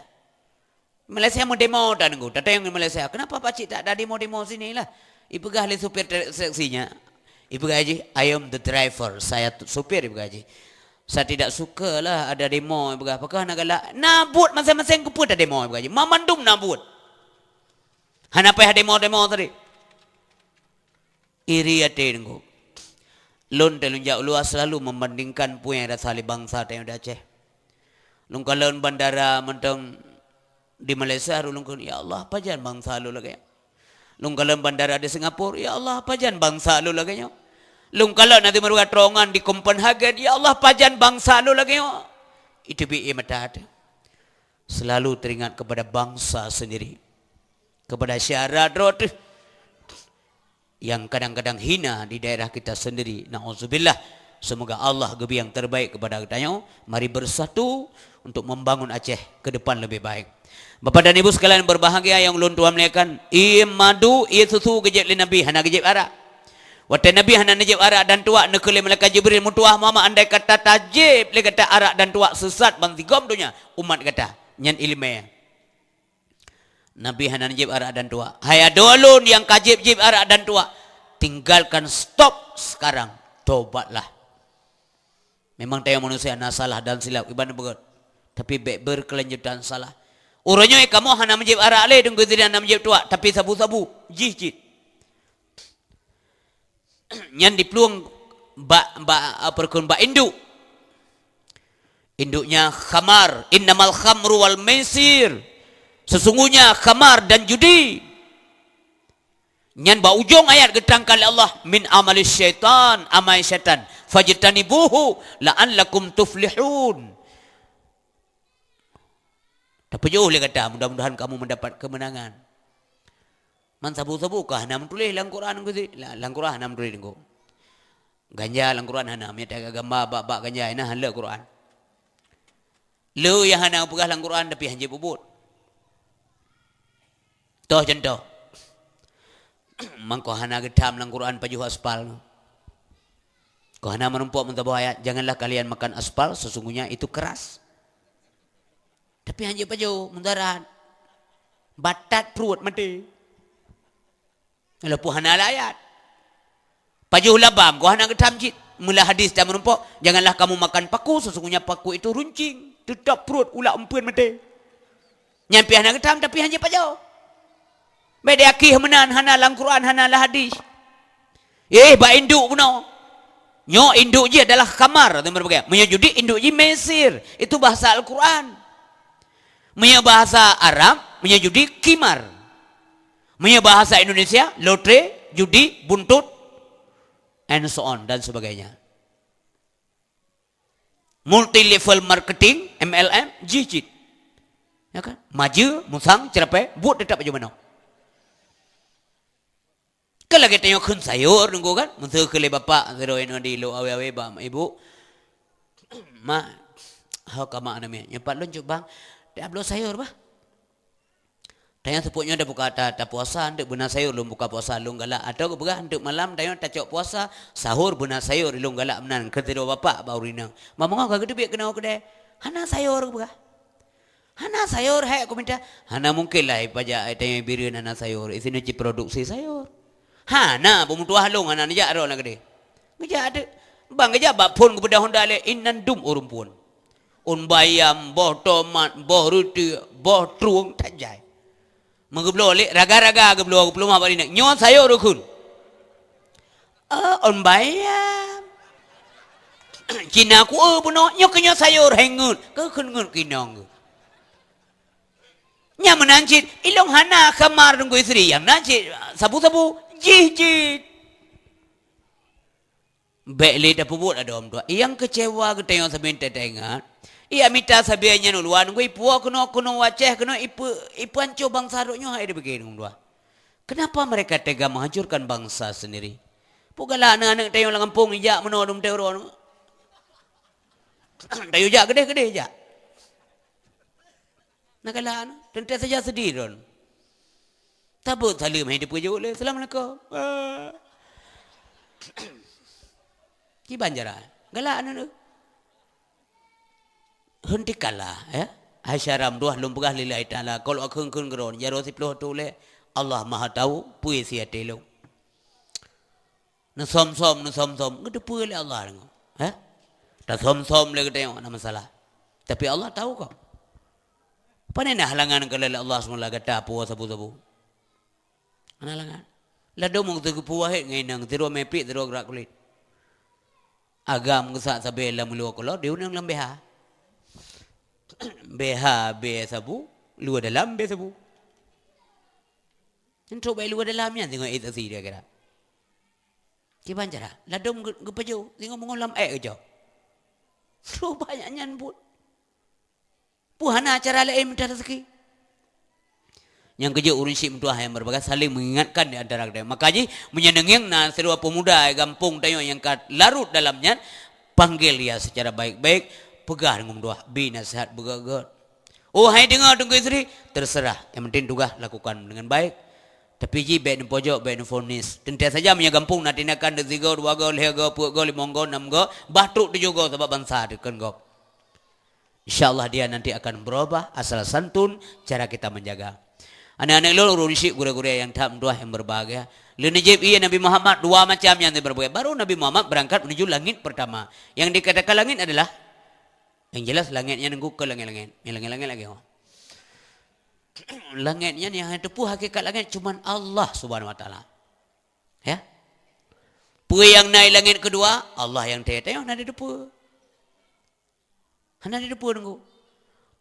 Malaysia meudemo dan Teungku, tateueng di Malaysia. Kenapa pakcik tak ada demo-demo sini lah? Ipeugah lé supir te-, taksinya. Ipeugah jih, "I am the driver, saya tu-, supir," ipeugah jih. "Saya tidak suka lah ada demo," ipeugah. Pakon hana galak? Na buet masing-masing keupeue tademo, ipeugah jih. Mamandum na buet. Hana payah demo-demo tadi. Iri até Teungku. Lôn teuh lôn jak u luwa selalu membandingkan peue nyang rasa lé bansa tanyoe di Aceh. Lôn kalon bandara mantong di Malaysia, lôn kheun, "Ya Allah, pajan bansa lôn lagèe nyoe?" Lôn kalon bandara di Singapura, "Ya Allah, pajan bansa lôn lagèe nyoe?" Lôn kalon na di meureuga terowongan di Copenhagen, "Ya Allah, pajan bansa lôn lagèe nyoe?" Itu bi ie mata teuh. Selalu teringat kepada bangsa sendiri, kepada syedara droe teuh yang kadang-kadang hina di daerah kita sendiri. Nauzubillah. Semoga Allah geubri yang terbaik kepada geutanyoe. Mari bersatu untuk membangun Aceh ke depan lebih baik. Bapak dan Ibu sekalian berbahagia yang ulôn tuan muliakan, ie madu, ie susu geujép lé Nabi, hana geujép arak. Watèe Nabi hana neujép arak dan tuak, neukheun lé malaikat Jibril, "Meutuah Muhammad, andai kata tajép lé gata arak dan tuak, seusat bansigom donya umat gata." Nyan ileumèe. Nabi hana neujép arak dan tuak. Hai adoe lôn nyang ka jép-jép arak dan tuak, tinggalkan, stop sekarang. Tobatlah. Memang tanyoe manusia na salah dan silap, iban beugöt. Tapi bèk berkelanjutan salah. Uroe nyoe kamoe hana meujép arak lé, deungon sidroe hana meujép tuak, tapi sabu-sabu, jih cit. Nyan diplueng bak, bak, apa rukon, bak induk. Induknya khamar, "Innamal khamru wal maisir." Sesungguhnya khamar dan judi. Nyan bak ujong ayat geutangkan lé Allah, "Min amali syaitan, amai syaitan. Fajtanibuhu la'allakum tuflihun." Tapajoh lé gata, mudah-mudahan kamu mendapat kemenangan. Man sabu-sabu ka hana meutuléh lam Quran, Gusti. La-, lam Quran hana meutuléh, Teungku. Ganja lam Quran hana, meunyo tagak gamba bak-bak ganja, inan hana lam Quran. Le nyang hana peugah lam Quran, tapi hanjeuet peubuet. Toh contoh. Mangko hana geutham lam Quran pajoh aspal. Ko hana meurumpok meusaboh ayat, "Janganlah kalian makan aspal, sesungguhnya itu keras." Tapi hanjeuet pajoh, mudarat. Batat pruet maté. Walaupun hana lam ayat. Pajoh labam, ko hana geutham cit. Meulah hadis dan meurumpok, "Janganlah kamu makan paku, sesungguhnya paku itu runcing, teutap pruet ulak umpeuen maté." Nyan pih hana geutham, tapi hanjeuet pajoh. Bèk diakhé meunan, hana lam Quran, hana lam hadis. Eh, bak induk bunoe. Nyoe induk jih adalah khamar, atau berbagai. Meunyoe judi, induk jih maisir. Itu bahasa Al-Quran. Meunyoe bahasa Arab, meunyoe judi, qimar. Meunyoe bahasa Indonesia, lotre, judi, buntut, and so on, dan sebagainya. Multi level marketing, M L M, jih cit. Ya kan? Majeue, musang, ceurapée, buet teutap baju manok. Kan lagèe tanyoe kheun sayur, Teungku, kan? Meuseu kheun lé bapak, sidroe nyoe di lôn awé-awé bak ibu. "Mak, ho ka mak namiet. Nyoe pat lôn cok bang. Dak bloe sayur, bah." Tanyoe seupôt nyoe tabuka ta-, tapuasa, eunteuk beuna sayur lôn buka puasa lôn galak. Atawa geupeugah eunteuk malam tanyoe tacok puasa, sahur beuna sayur lôn galak meunan, keu sidroe bapak bak ureueng inong. Meunyoe ka geuteubiet keunoe keudè, hana sayur geupeugah. Hana sayur, hai aku minta. Hana mungkin lah ipajak tanyoe Bireuen hana sayur. Isinoe cit produksi sayur. Hana, beumeutuah lôn hana neujak droe na keudè. Geujak teuk. Bang geujak bak phon geubeudôh honda lé, inan dum ureueng phon. Ôn bayam, boh tomat, boh reutiek, boh trueng, that jai. Meugeubloe lé raga-raga geubloe, geupeuleumah bak ineuk. "Nyoe sayur rukun." "Oh, ôn bayam." "Cina kueu bunoe, nyoe keu nyoe sayur, hai ngeut." Keu kheun ngeut keu inong geuh. Nyan meunan cit, ilong hana khamar Teungku Yusri, nyang na cit sabu-sabu, jih cit. Bèk lé tapeubuet adoe meutuah. Nyang keucewa geutanyoe sabe teuingat. Iya mita sabe nyan u luwa nunggu ipuwoe keunoe, keunoe u Aceh, keunoe ipe-, ipeuhanco bansa droe nyoe hai dipike nunggu dua. Kenapa mereka tega menghancurkan bangsa sendiri? Peue galak aneuk-aneuk tanyoe lam gampông ijak meunoe dum teuron. Tanyoe jak keudeh-keudeh jak. Na galak na, teuntèe saja seudeh droen. Tabeuet saleuem hai dipeujeuet lé, "Assalamualaikum." Ah. Kiban jaroe. Galak na, na. Hentikanlah, ya. Hai syedara meutuah, lôn peugah lillahi ta'ala, kalau akheun-kheun keudroe, jaroe siplôh teuh lé, Allah Maha Tahu, peue isi até lôn. Neusöm-söm, neusöm-söm, geuteupeue lé Allah deungoe. Hah? Tasöm-söm lé geutanyoe, hana masalah. Tapi Allah tahu kok. Pane na halangan keu lé Allah subhanahu wa taala gata puwoe sabu-sabu? Hana halangan. Ladôm ureueng teugeupeuwahét ngon inong, sidroe mé pliek, sidroe grak kulét. Agam geusak sabe lam meuluwa kulot, di ureueng lam B H. B H B sabu, luwa dalam B sabu. Nyan trok bak luwa dalam nyan singoh ék saksi di akhirat. Kiban cara? Ladôm geu-, geupajoh, singoh beungoh lam ék geucok. Trok banyak nyan buet. Peue hana cara laén mita raseuki? Nyang keujeuet ureuëng syiek meutuah nyang meureubaga saling mengingatkan di antara geutanyoe. Maka jih, meunyoe neungieng na sidroe pemuda gampông tanyoe nyang ka larot dalam nyan, panggil ia secara baik-baik, peugah deungon meutuah, bri naseuhat beugét-gét. "Oh, hai deungoe, Teungku Yusri," "Terserah, nyang penting tugaih lakukan dengan baik. Tapi jih bék neupojok, bék neufonis. Teuntée saja meunyoe gampông na tindakan deusigoe, dua goe, lhée goe, peuet goe, limong goe, nam goe, bah trok tujoh goe sabab bansa," kheun gob. Insya Allah dia nanti akan berubah asal santun cara kita menjaga. Aneuk-aneuk lôn, ureuëng syiek, gurée-gurée nyang that meutuah nyang berbahagia. Lôn neujép ié Nabi Muhammad dua macam nyang berbahagia. Baru Nabi Muhammad berangkat menuju langit pertama. Yang dikatakan langit adalah, yang jelas langit nyan nunggu ke langit-langit. Yang langit-langit lagi. Langit nyan yang hana teupeu hakikat langit cuman Allah Subhanahu Wa Taala. Ya. Peue nyang na di langit kedua, Allah nyang teuh, tanyoe hana teupeu. Hana teupeu, Teungku.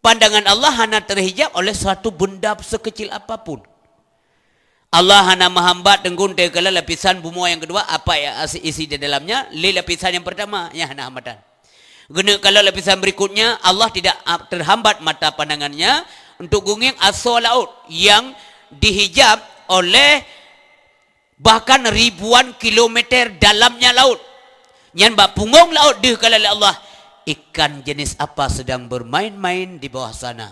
Pandangan Allah hana terhijab oleh suatu benda sekecil apapun. Allah hana meuhambat, Teungku, teukalon lapisan bumoe nyang kedua, apa yang asi-, isi di dalamnya, lé lapisan yang pertama, nyang hana hambatan. Geuneuk kalon lapisan berikutnya, Allah tidak ap-, terhambat mata pandangannya untuk geungieng asoe laôt yang dihijab oleh bahkan ribuan kilometer dalamnya laut. Nyan bak pungong laôt deuh kalon lé Allah, ikan jenis apa sedang bermain-main di bawah sana.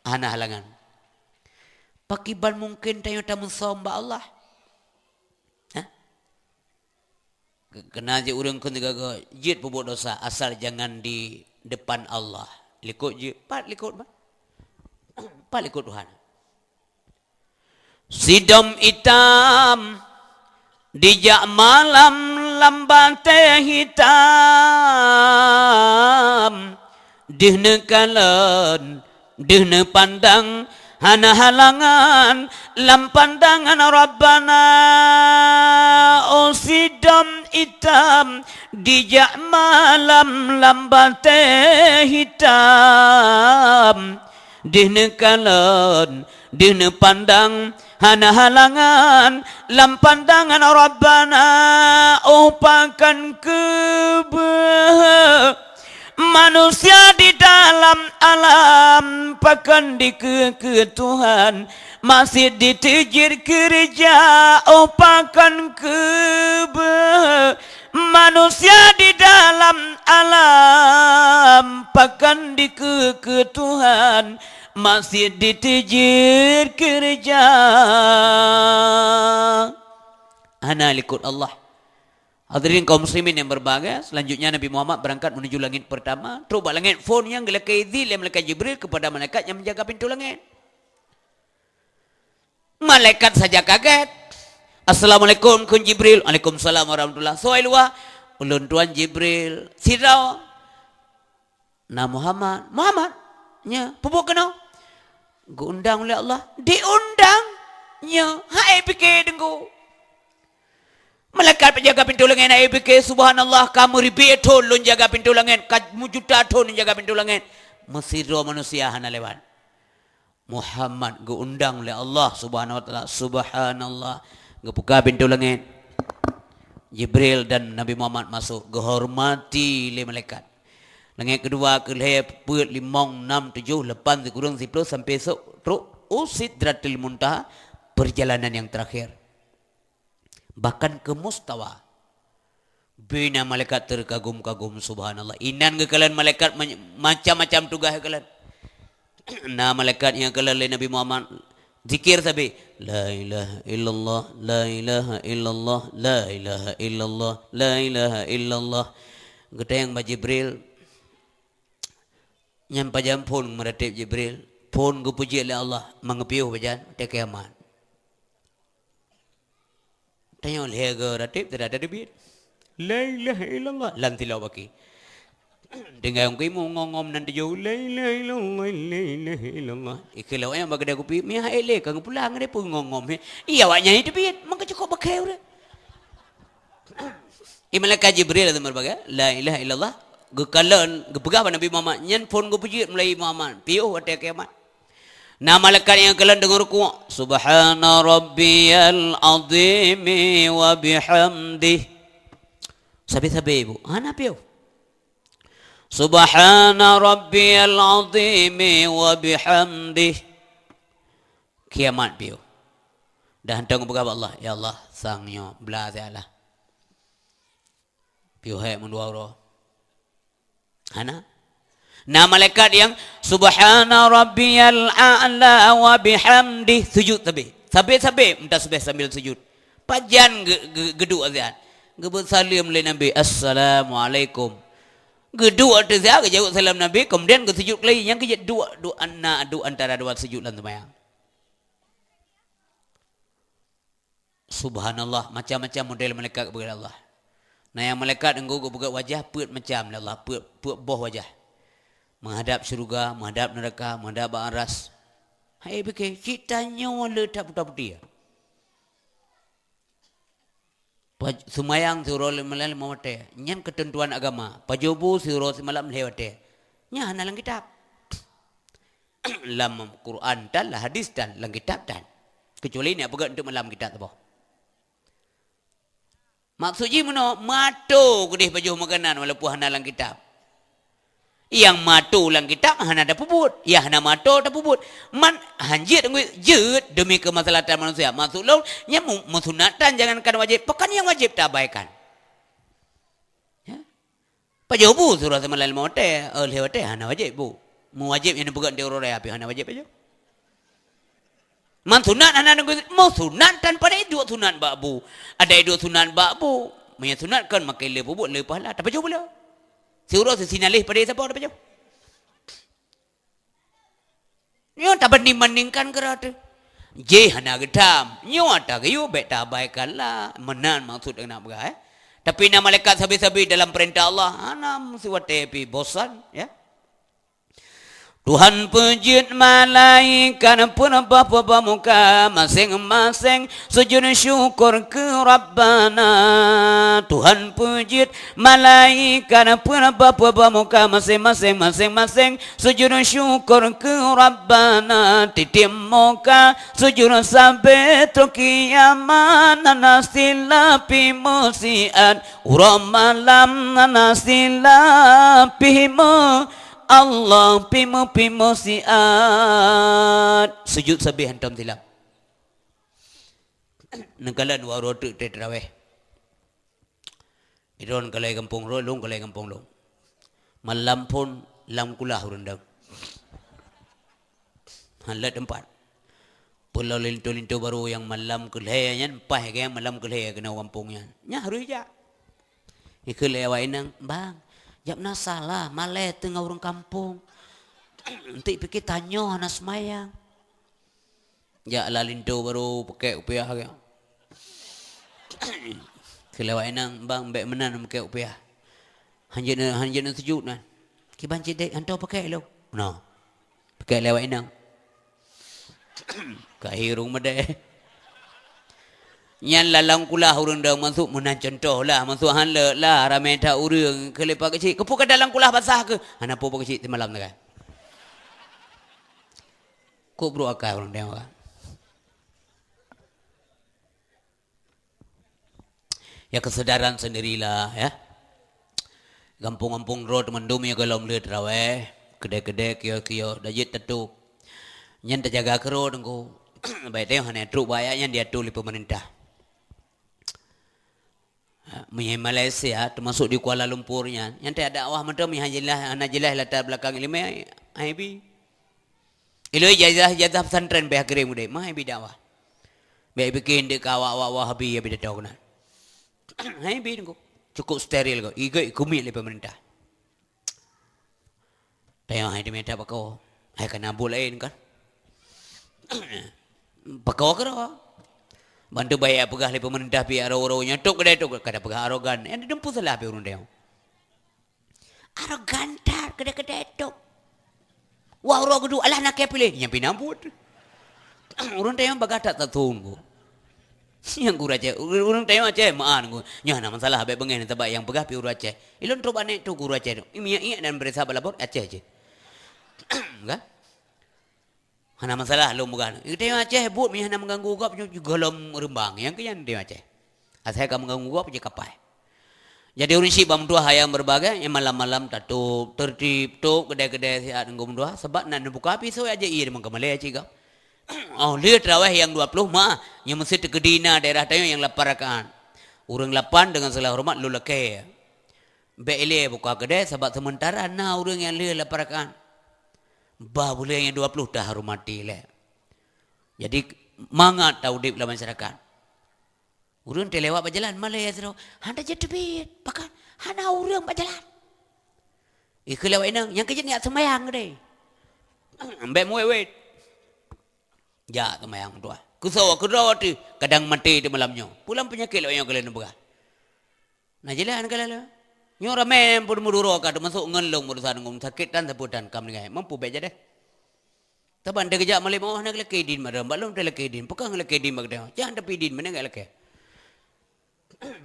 Hana halangan. Pakriban mungken tanyoe tameusöm bak Allah? Hah? Ke-, keunan jih ureuëng kheun sigaga jeuet peubuet desya, asal jangan di depan Allah. Likot jeuet, pat likot, bah? Pat likot Tuhan. Sidom itam dijak malam lam batée hitam, deuh neukalon, deuh neupandang, hana halangan lam pandangan Rabbana. Oh, sidom itam dijak malam lam batée hitam, deuh neukalon, deuh neupandang, hana halangan lam pandangan Rabbana. Oh, pakon keubeuh manusia di dalam alam, pakon dikeue-keue Tuhan, masjid diteujeuet keureuja. Oh, pakon keubeuh manusia di dalam alam, pakon dikeue-keue Tuhan, masjid diteujeuet keureuja. Hana likot Allah. Hadirin kaum muslimin yang berbahagia, selanjutnya Nabi Muhammad berangkat menuju langit pertama. Trok bak langit phon nyang geulakée izin lé malaikat Jibril kepada malaikat yang menjaga pintu langit. Malaikat saja kaget. "Assalamualaikum," kheun Jibril. "Waalaikumsalam warahmatullah." "Soe luwa?" "Ulôn tuan Jibril." "Sidroe?" "Na Muhammad." "Muhammad?" "Nya." "Peubuet keunoe?" "Geuundang lé Allah." "Diundang?" "Nya." Hai pike deungku. Malaikat penjaga pintu langét hai pike, "Subhanallah, ka meuribée thon lôn jaga pintu langét, ka meujuta thon lôn jaga pintu langét. Meusidroe manusia hana lewat." Muhammad geuundang lé Allah Subhanahu wa Taala. Subhanallah. Geubuka pintoe langét. Jibril dan Nabi Muhammad masuk, geuhormati lé malaikat. Langét keudua, keulhèe, peuet, limong, nam, tujoh, lapan, sikureueng, siplôh, sampai sôk trôk u Sidratil Muntaha, perjalanan yang terakhir. Bahkan keu mustawa. Bina malaikat teukagum-kagum, subhanallah. Inan geukalon malaikat ma-, macam-macam tugaih geukalon. Na malaikat nyang kalon lé Nabi Muhammad zikir sabe, "La ilaha illallah, la ilaha illallah, la ilaha illallah, la ilaha illallah." Geutanyong bak Jibril, "Nyan pajan phon meuratéb Jibril?" "Phon geupeujeuet lé Allah, meungepiôh pajan, watèe kiamat." Tanyoe lhèe goe ratéb, tada teubiet. "La ilaha illallah," lam tilawak baki. Tinggai ungkui mu ngom-ngom nan tujoh, "La ilaha illallah, la ilaha illallah." Ikheun lawak nyan bak keudè kupi, "Meuhai lé ka geupulang, deh peue ngom-ngom he." Iya, awak nyan teubiet, maka cukôp bakèe ureueng. Di malaikat Jibril ateueh meureubaga, "La ilaha illallah." Geukalon, geupeugah bak Nabi Muhammad, nyan phon geupeujeuet mulai Muhammad, piôh watée kiamat. Na malaikat nyang kalon deungon rukuk, "Subhana rabbiyal azimi wa bihamdih." Sabe-sabe, Bu. Hana piôh. "Subhana rabbiyal azimi wa bihamdih." Kiamat piôh. Dah hantom geupeugah bak Allah, "Ya Allah, sang nyoe bla siat lah." Piôh hék meudua uroe. Hana. Na malaikat nyang, "Subhana rabbiyal a'la wa bihamdih," sujud sabe. Sabe-sabe meutasbih sambil sujud. Pajan ge-, ge-, geuduek siat. Geubeuet saleuem lé Nabi, "Assalamualaikum." Geuduek ateueh siat, geujaweueb salam Nabi, kemudian geusujud keulai. Nyang keu jeuet duek, duek na, duek antara dua sujud lam seumayang. Subhanallah, macam-macam model malaikat geupeugah lé Allah. Na nyang malaikat ngon geupeugah wajah peuet macam lé Allah, peuet, peuet boh wajah. Meuhadab syeuruga, meuhadab neuraka, meuhadab bak aras. Hai pike, cit tanyoe le that puta-puti. Paj-, seumayang siuroe lima, lima watée. Nyan keuteuntuan agama. Pajoh bu siuroe simalam lhée watée. Nyan hana lam kitab. Lam Quran tan, lam hadis tan, lam kitab tan. Keucuali nyan peugah untuk malam kitab saboh. Maksud jih meunoe, meuato keudeh pajoh makanan walaupun hana lam kitab. Nyang meuato lam kitab hana tapeubuet, nyang hana meuato tapeubuet. Man hanjeuet ngui jeuet demi keumaslahatan manusia. Maksud lôn, nyan mu-, meusunat tan jangankan wajéb, pakon nyang wajéb taabaikan. Ya. Pajoh bu surah seumalam lima watée, eh, lhée watée hana wajéb bu. Meuwajéb nyang neupeugah di uroe raya pih hana wajéb pajoh. Man sunat hana neugui, meusunat tan padai duek sunat bak bu. Adai duek sunat bak bu. Meunyoe sunat kan makai le peubuet le pahala, tapajoh bula. Siuroe sisi naleh padai saboh tapajoh. Nyoe tabanding-bandingkan keurah teuh. Jih hana geutam. Nyoe ata geuyue bék taabaikan lah. Meunan maksud nyang na peugah, eh. Tapi na malaikat sabe-sabe dalam peurintah Allah, hana meusiwatée pih bosan, ya. Tuhan peujeuet malaikat peureubah-reubah muka maséng-maséng sujud syukur keu Rabbana. Tuhan peujeuet malaikat peureubah-reubah muka maséng-maséng, maséng-maséng sujud syukur keu Rabbana. Tieb-tieb muka sujud sabe trok kiamat, hana silap pih meusiat. Uroe malam hana silap pih meu Allah pih meu, pih meu siat. Sujud sabe hantom silap. Neukalon dua uroe teuk teurawéh. Droen kalai gampông droen, lôn kalai gampông lôn. Malam phôn lam kulah ureuëng dong. Han lheueh teumpat. Peue lôn linto-linto barô nyang malam keu lhée nyan, paih geuh malam keu lhée keunoe gampông nyan. Nyan harôh jak. Ikheun lé awak inong, "Bang, jak meunan salah, malée teungoh ureuëng kampông. Eunteuk pike tanyoe hana seumayang." Jak lam linto barô peukék kupiah geuh. Kheun lé awak inong, "Bang, bék meunan peukék kupiah. Hanjeuet, hanjeuet sujud nyan." Kiban cit dék, "Hantom peukék lôn." Noh. Peukék lé awak inong. Ka hi ureuëng meudeh. Nyan lam kulah ureuëng dong masôk meunan contoh lah. Masôk han leueh lah, ramé that ureuëng. Kheun lé pakcik, "Keupeue ka dalam kulah basah keuh?" "Hana peue pakcik, seumalam sagai." Kok brok akai ureuëng dong ka. Ya, kesadaran sendirilah, ya. Gampông-gampông droe teumandum ya gohlom lheueh teurawéh, keudée-keudée, kios-kios, dah jeuet tatôb. Nyan tajaga keudroe teungku. Baik teuh hana trok bak ayat nyan diatur lé peumeurintah. Ha, meunyoe Malaysia, teumasok di Kuala Lumpur nyan, nyan teuh dakwah mantong meuhana jeulaih, hana jeulaih latar belakang ileumé, hai bi. Iloi ijazah-ijazah pesantren beh kirém udeb, meuhai bi dakwah. Beh bikin dek awak-awak Wahabi ya bi datang keunan. Hai bi nunggu. Cukup steril ko. Igo ikumiet lé pemerintah. Tayang hai dimita pako. Hai kana bu lain kan. Pako kero. Bantu bayar peugah lé pemerintah pi aro-aro nyotok kedai tu kada peugah arogan. Yang didempu salah pi urang dia. Arogan that, kedai-kedai tu. Wah, uroe geuduek, alah nakeuh piléh. Nyang pinang buet. Ureuëng tayong bagah that tathon ku. Nyang guru Aceh, ureuëng tanyong Aceh, meu'ah ngon. Nyoe hana masalah, bék beungéh, sabab nyang peugah pih ureuëng Aceh. Ilôn trok bak nèk tu guru Aceh tu. Imiak-iak dan beuresa bak labor Aceh cit. Kan? Hana masalah lôn peugah. Tanyong Aceh buet meuhana meuganggu gob nyoe gohlom reumbang. Nyang keu nyan tanyong Aceh. Asai ka meuganggu gob jeuet kapai. Jadi ureuëng syiek bak meutuah hai nyang beureubagai, nyang malam-malam tatôb, teurtib, tôb keudè-keudè siat ngon meutuah, sabab na neubuka pisôh aja ié deungon keumalée cit gob. Oh, lheueh teurawéh nyang dua ploh meu'ah, nyoe meuseuti teukeudi na daerah tanyoe nyang lapan rakaat. Ureuëng lapan deungon segala horeumat lôn lakée. Bék ilée buka keudè sabab seumeuntara na ureuëng nyang lheueh lapan rakaat. Bah buleuen nyang dua ploh tahormati lé. Jadi, mangat taudeb lam masyarakat. Ureuëng teulewat bak jalan, malée sidroe, hana jeuet teubiet, pakon hana ureuëng bak jalan. Ikeu lewat inong, nyang keujeuet nyak seumayang deh. Ambek muwet-wet. Jak seumayang tuah. Keusoe, keudroe teuh, kadang maté di malam nyoe. Pulang peunyakét lewat nyoe keulen peugah. Nah, jeulaih aneuk lala. Nyoe ramé pun meuduro ka teumasok ngon lôn urusan ngon sakét tan sapeue tan kam ninggai. Mampu bék jadeh. Taban teugeujak malée meu'ah na lakée idin mak dong. Bak lôn teu lakée idin. Peukah lakée idin bak dong. Jangan tapi idin mana enggak lakée.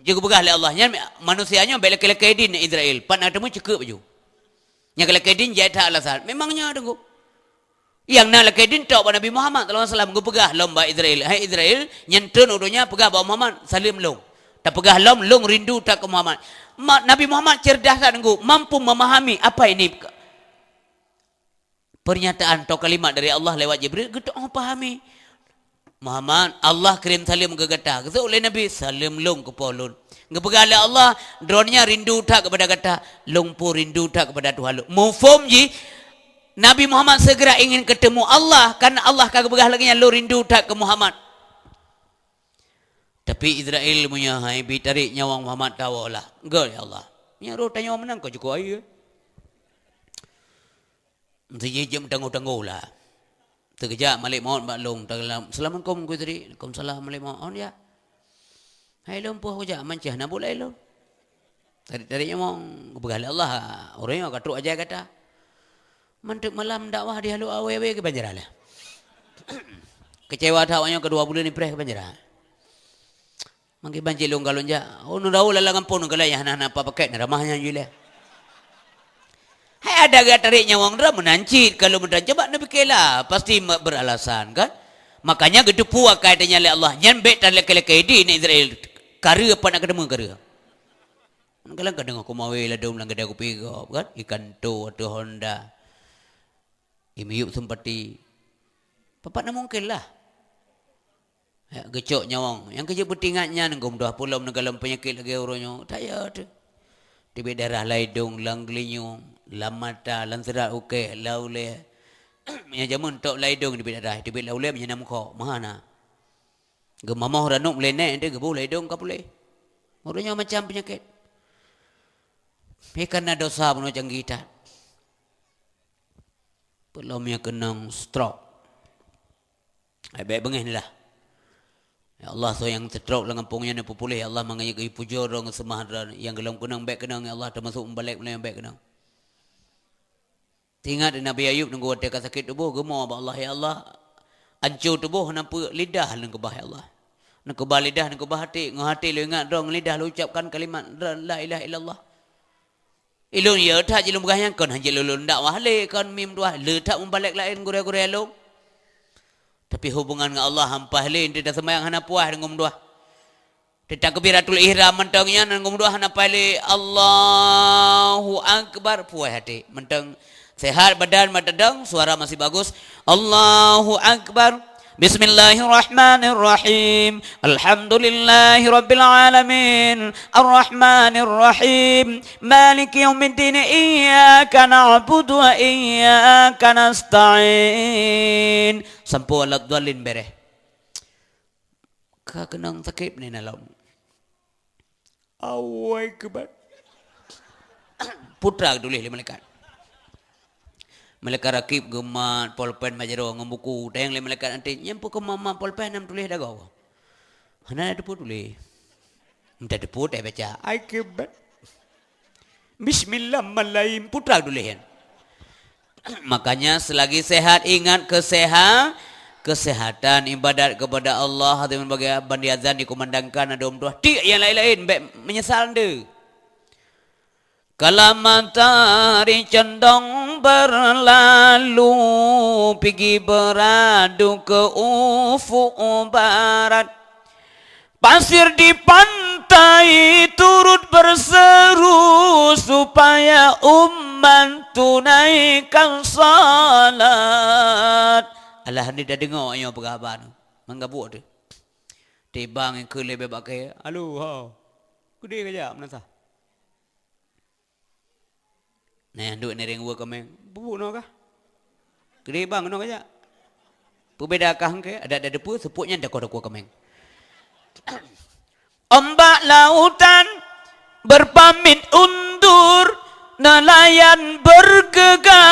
Jeuet geupeugah lé Allah, nyan manusia nyoe bék lakée-lakée idin Israel. Pat na teumeu ceukeuek baju. Nyang lakée idin jai that alasan. Memang nyoe teungku. Nyang na lakée idin tok bak Nabi Muhammad sallallahu alaihi wasallam geupeugah lom bak Israel, "Hai Israel, nyan treun u donya peugah bak Muhammad, saleuem lôn." Tapeugah lom, "Lôn rindu that keu Muhammad." Ma-, Nabi Muhammad cerdas that teungku, mampu memahami apa ini pernyataan atau kalimat dari Allah lewat Jibril, geutu'oh pahami. "Muhammad, Allah kirim saleuem keu gata." Geuseuôt lé Nabi, "Saleuem lôn keu po lôn." Geupeugah lé Allah, "Droeneuh nyan rindu that keupada gata, lôn pun rindu that keupada Tuhan lôn." Mufhom jih, Nabi Muhammad segera ingin ketemu Allah, karena Allah ka geupeugah lagée nyan, "Lôn rindu that keu Muhammad." Tapi Israel meunyoe hai bi tarék nyawöng Muhammad tawoe lah. Gét ya Allah. Nyan roh tanyoe meunan ka cukôp ayeue. Meusti jih jeuet meutanggoh-tanggoh lah. Teugeujak malek maut bak lôn, talam, "Assalamualaikum, Guru Tri." "Waalaikumsalam, malek maut." "On ya." "Hai lôn poh kujak mancah na bulai lôn." Tarék-tarék nyawöng, geupeugah lé Allah, "Ureuëng nyoe ka trok ajai gata." Mantong malam dakwah di Halo Awe-awe keu Banjarah lah. Keucewa that awaknyan keudua buleuen ipreh keu Banjarah. Mangke ban cit lôn kalon jak. Oh, neuraoh lala gampông neukalon nyang hana-hana apa paket neuramah nyan jih lé. Hai ada geutarek nyawöng dra meunan cit kalau meunan coba neupike lah, pasti me-, beralasan kan? Makanya geuteupeue akai tanyan lé Allah, nyan bék talakée-lakée di Israel. Kareue apa nak keuteumé kareue. Kadang-kadang ka deungoe kumawe ladom lam keudai kupi gob kan? Ikan to atau honda. Imiyup seumpati. Papat na mungkin lah. Ya, geucok nyawöng. Nyang keujeuet beutingat nyan geumeudôh pulom neugalom peunyakét lagée uroe nyoe. Taya teuh. Teubiet darah lam idong, lam geulinyueng, lam mata, lam seurat ukée, lam ulée. Meunyoe jameun tok lam idong teubiet darah, teubiet lam ulée meunyoe na meukhok, meuhana. Geumamoh ranub lé nèk teuh geuboh lam idong ka puléh. Uroe nyoe macam peunyakét. Meukareuna dosa bunoe canggih that. Peulom nyang keunong stroke. Ai bék beungéh lah. Ya Allah, soe nyang stroke lam gampông nyan neupeupuléh, ya Allah, mangat geupujoe droe geuseumah droe nyang gohlom keunong bék keunong, ya Allah, teumasok mubalek meulayeue bék keunong. Teuingat Nabi Ayub nunggu watée ka sakét tuboh, geumoe bak Allah, "Ya Allah, anco tuboh hana peue, lidah lôn keubah, ya Allah. Neukeubah lidah, neukeubah até, ngon até lôn ingat droe, ngon lidah lôn ucapkan kalimat la ilaha illallah." Ilôn ya that jih lôn peugah nyan kon hanjeuet lôn dakwah lé kon mim tuah le that mubalek laén gurée-gurée lôn. Tapi hubungan ngon Allah hampai lé, ente taseumayang hana puas deungon meudoa. Teutakbiratul ihram mantong nyan deungon meudoa hana pai lé Allahu Akbar puas até. Mantong sehat badan mantong suara masih bagus. Allahu Akbar. Bismillahirrahmanirrahim. Alhamdulillahirabbil alamin. Arrahmanirrahim. Maliki yaumiddin. Iyyaka na'budu wa iyyaka nasta'in. Sampoe waladdallin bereh. Ka keunong sakét nyan lom. Awai keubat. Putra geutuléh lé malaikat. Malaikat rakib geumat polpen bak jaroe ngon buku. Tanyong lé malaikat nanti, "Nyan peue keumat-mat polpen na meutuléh dagoe?" "Hana na teupeue tuléh." "Meutateupeue teuh baca." Ai keubat. Bismillahirrahmanirrahim. Putra geutuléh nyan. Makanya selagi sehat ingat keseha-, Kesehatan, ibadat kepada Allah, hati bahagia, ban di azan dikumandangkan, ada ureueng tuha. Tiek nyang laén-laén, bèk meunyeusal deuh. Kala matahari condong berlalu, pigi beradu ke ufuk barat. Pasir di pantai turut berseru supaya umat tunaikan salat. Alah, ni dah deungoe nyoe peugah haba nyoe. Meugabuek teuh. Tibang keu leubeh bak kayèe. Alo, ha. Keudéh kajak meunasah. Nah, nyang duek nireng uwa keumeng. Bubuk noe kah? Keudéh bang noe kajak. Peubeda kah engke? Adak dak deupeu seupôt nyan dakoh-dakoh keumeng. Ombak lautan berpamit undur, nelayan bergegas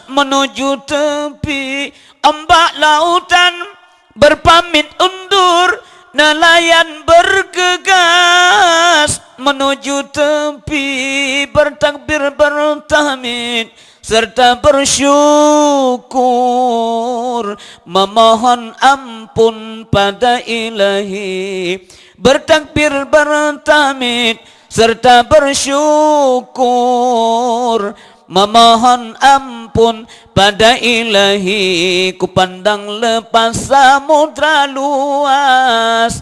menuju tepi. Ombak lautan berpamit undur, nelayan bergegas menuju tepi, bertakbir, bertahmid, serta bersyukur, memohon ampun pada Ilahi. Bertakbir, bertahmid, serta bersyukur, memohon ampun pada Ilahi. Kupandang lepas samudra luas,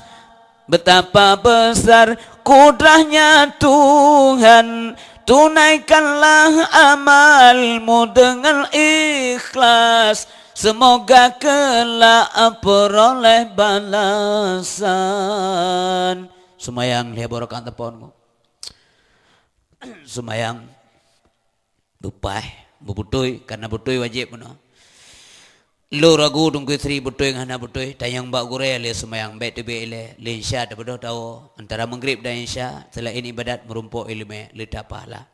betapa besar kudrah-Nya Tuhan. Tunaikanlah amalmu dengan ikhlas, semoga kelak peroleh balasan. Seumayang lhèe boh rakaat teupon. Seumayang. Beupaih, beubeutôi, karena beutôi wajéb bunoe. Lôn ragu Teungku Sri beutôi ngon hana beutôi, tanyong bak gurèe lé seumayang, bèk teubiet ilèe, lé insya teubeudôh tawoe, antara Maghrib dan Isya, seulaén ibadat meurumpok ileumèe, leuta pahala.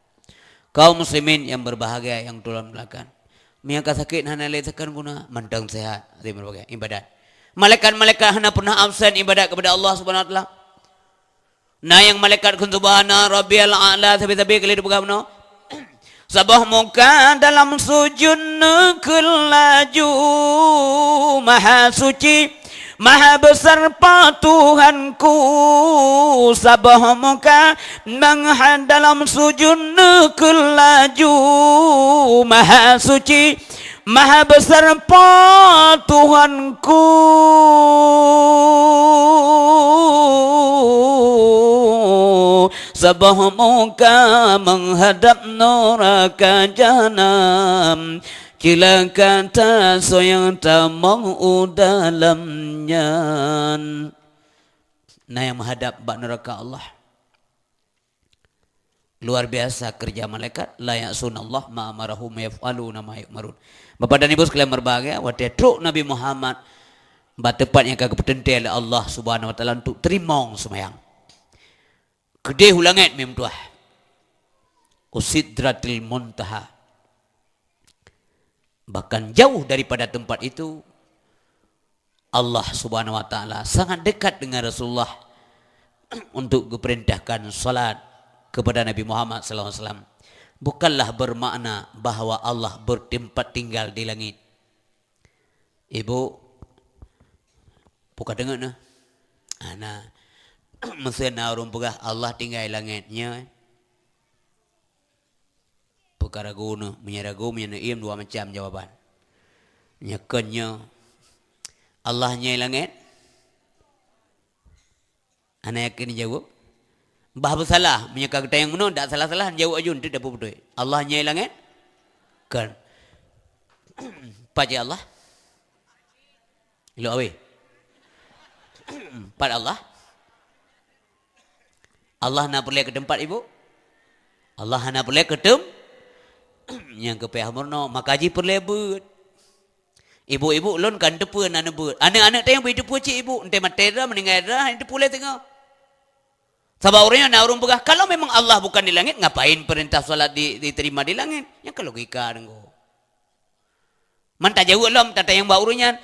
Kaum muslimin yang berbahagia, yang tuan muliakan. Meunyo ka sakét hana lé teukheun guna, mantong sehat, ibadat. Malaikat-malaikat hana pernah absen ibadat kepada Allah Subhanahu wa Taala. Na nyang malaikat kheun subhana rabbiyal a'la, sabe-sabe kali dipeugah bunoe. Saboh muka dalam sujud neukheun laju, maha suci, maha besar Po Tuhanku. Saboh muka mengha-, dalam sujud neukheun laju, maha suci, maha besar Po Tuhanku. Saboh muka menghadap neraka jahanam, ceulaka tasoe nyang tamong u dalam nyan. Na nyang meuhadab bak neuraka Allah. Luar biasa kerja malaikat, la ya'sunallaha ma amarahum wa yaf'aluna ma yu'marun. Bapak dan Ibu sekalian berbahagia, watèe trok Nabi Muhammad bak teumpat nyang ka geupeuteuntèe lé Allah Subhanahu wa Taala untuk teurimong seumayang. Keudéh u langèt meutuah. U Sidratil Muntaha. Bahkan jauh daripada tempat itu, Allah Subhanahu wa Taala sangat dekat dengan Rasulullah untuk geupeurintahkan salat kepada Nabi Muhammad sallallahu alaihi wasallam. Bukanlah bermakna bahwa Allah bertempat tinggal di langit. Ibu, buka deungon nah. Ana, meusé na ureueng peugah Allah tinggai langét nyoe. Peukara guna, meunyoe ragu, meunyoe neuiem, dua macam jawaban. Nyoe kon nyoe, Allah nyoe langét? Hana yakin jaweueb? Bah beusalah, meunyoe ka geutanyong meunoe, dak salah-salah, jaweueb aju, nteuk dapeuet beutôi. Allah nyoe langét? Kon. Pat jih Allah? Ilok awé. Pat Allah? Allah na peureulée keu teumpat, Ibu? Allah hana peureulée keu teum-, nyang keu payah meurunoe, maka jih peureulée beuet. Ibu-ibu lôn kan teupeue na neubeuet. Aneuk-aneuk teuh nyang bri teupeue cit, Ibu, enteuk maté dah, meuninggai dah, hana teupeue lé teungoh. Sabab ureueng nyoe na ureueng peugah, "Kalau memang Allah bukan di langit, ngapain perintah salat di-, diterima di langit?" Nyan kan logika deungoe. Man tajaweueb lom, tatanyong bak ureueng nyan.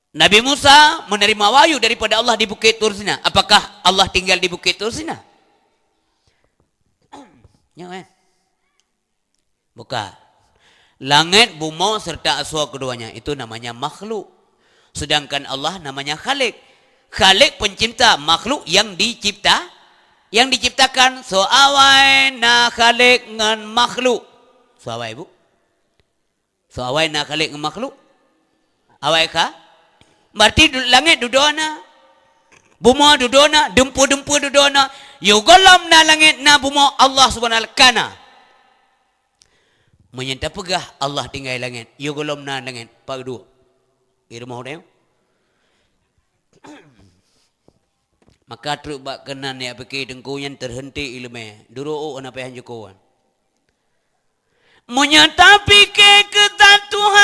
Nabi Musa menerima wahyu daripada Allah di Bukit Tur Sina. Apakah Allah tinggal di Bukit Tur Sina? Nyoe, eh. Bukan. Langét, bumoe serta asoe keduanya itu namanya makhluk. Sedangkan Allah namanya Khalik. Khalik pencipta makhluk yang dicipta, yang diciptakan. Soe awai na Khalik ngon makhluk? Soe awai, Bu? Soe awai na Khalik ngon makhluk? Awai kha? Berarti du-, langét dudoe na. Bumoe dudoe na, dumpeue-dumpeue dudoe na. Yôh gohlom na langét, na bumoe, Allah Subhanahu wa Ta'ala ka na. Meunyoe tapeugah Allah tinggai langét, yôh gohlom na langét, pat geuduek? Di rumoh tanyoe. Maka trok bak keunan jak pike teungku nyan teuheunti ileumé. Duroe ôk hana payah jukon. Meunyoe tapike keu that Tuhan,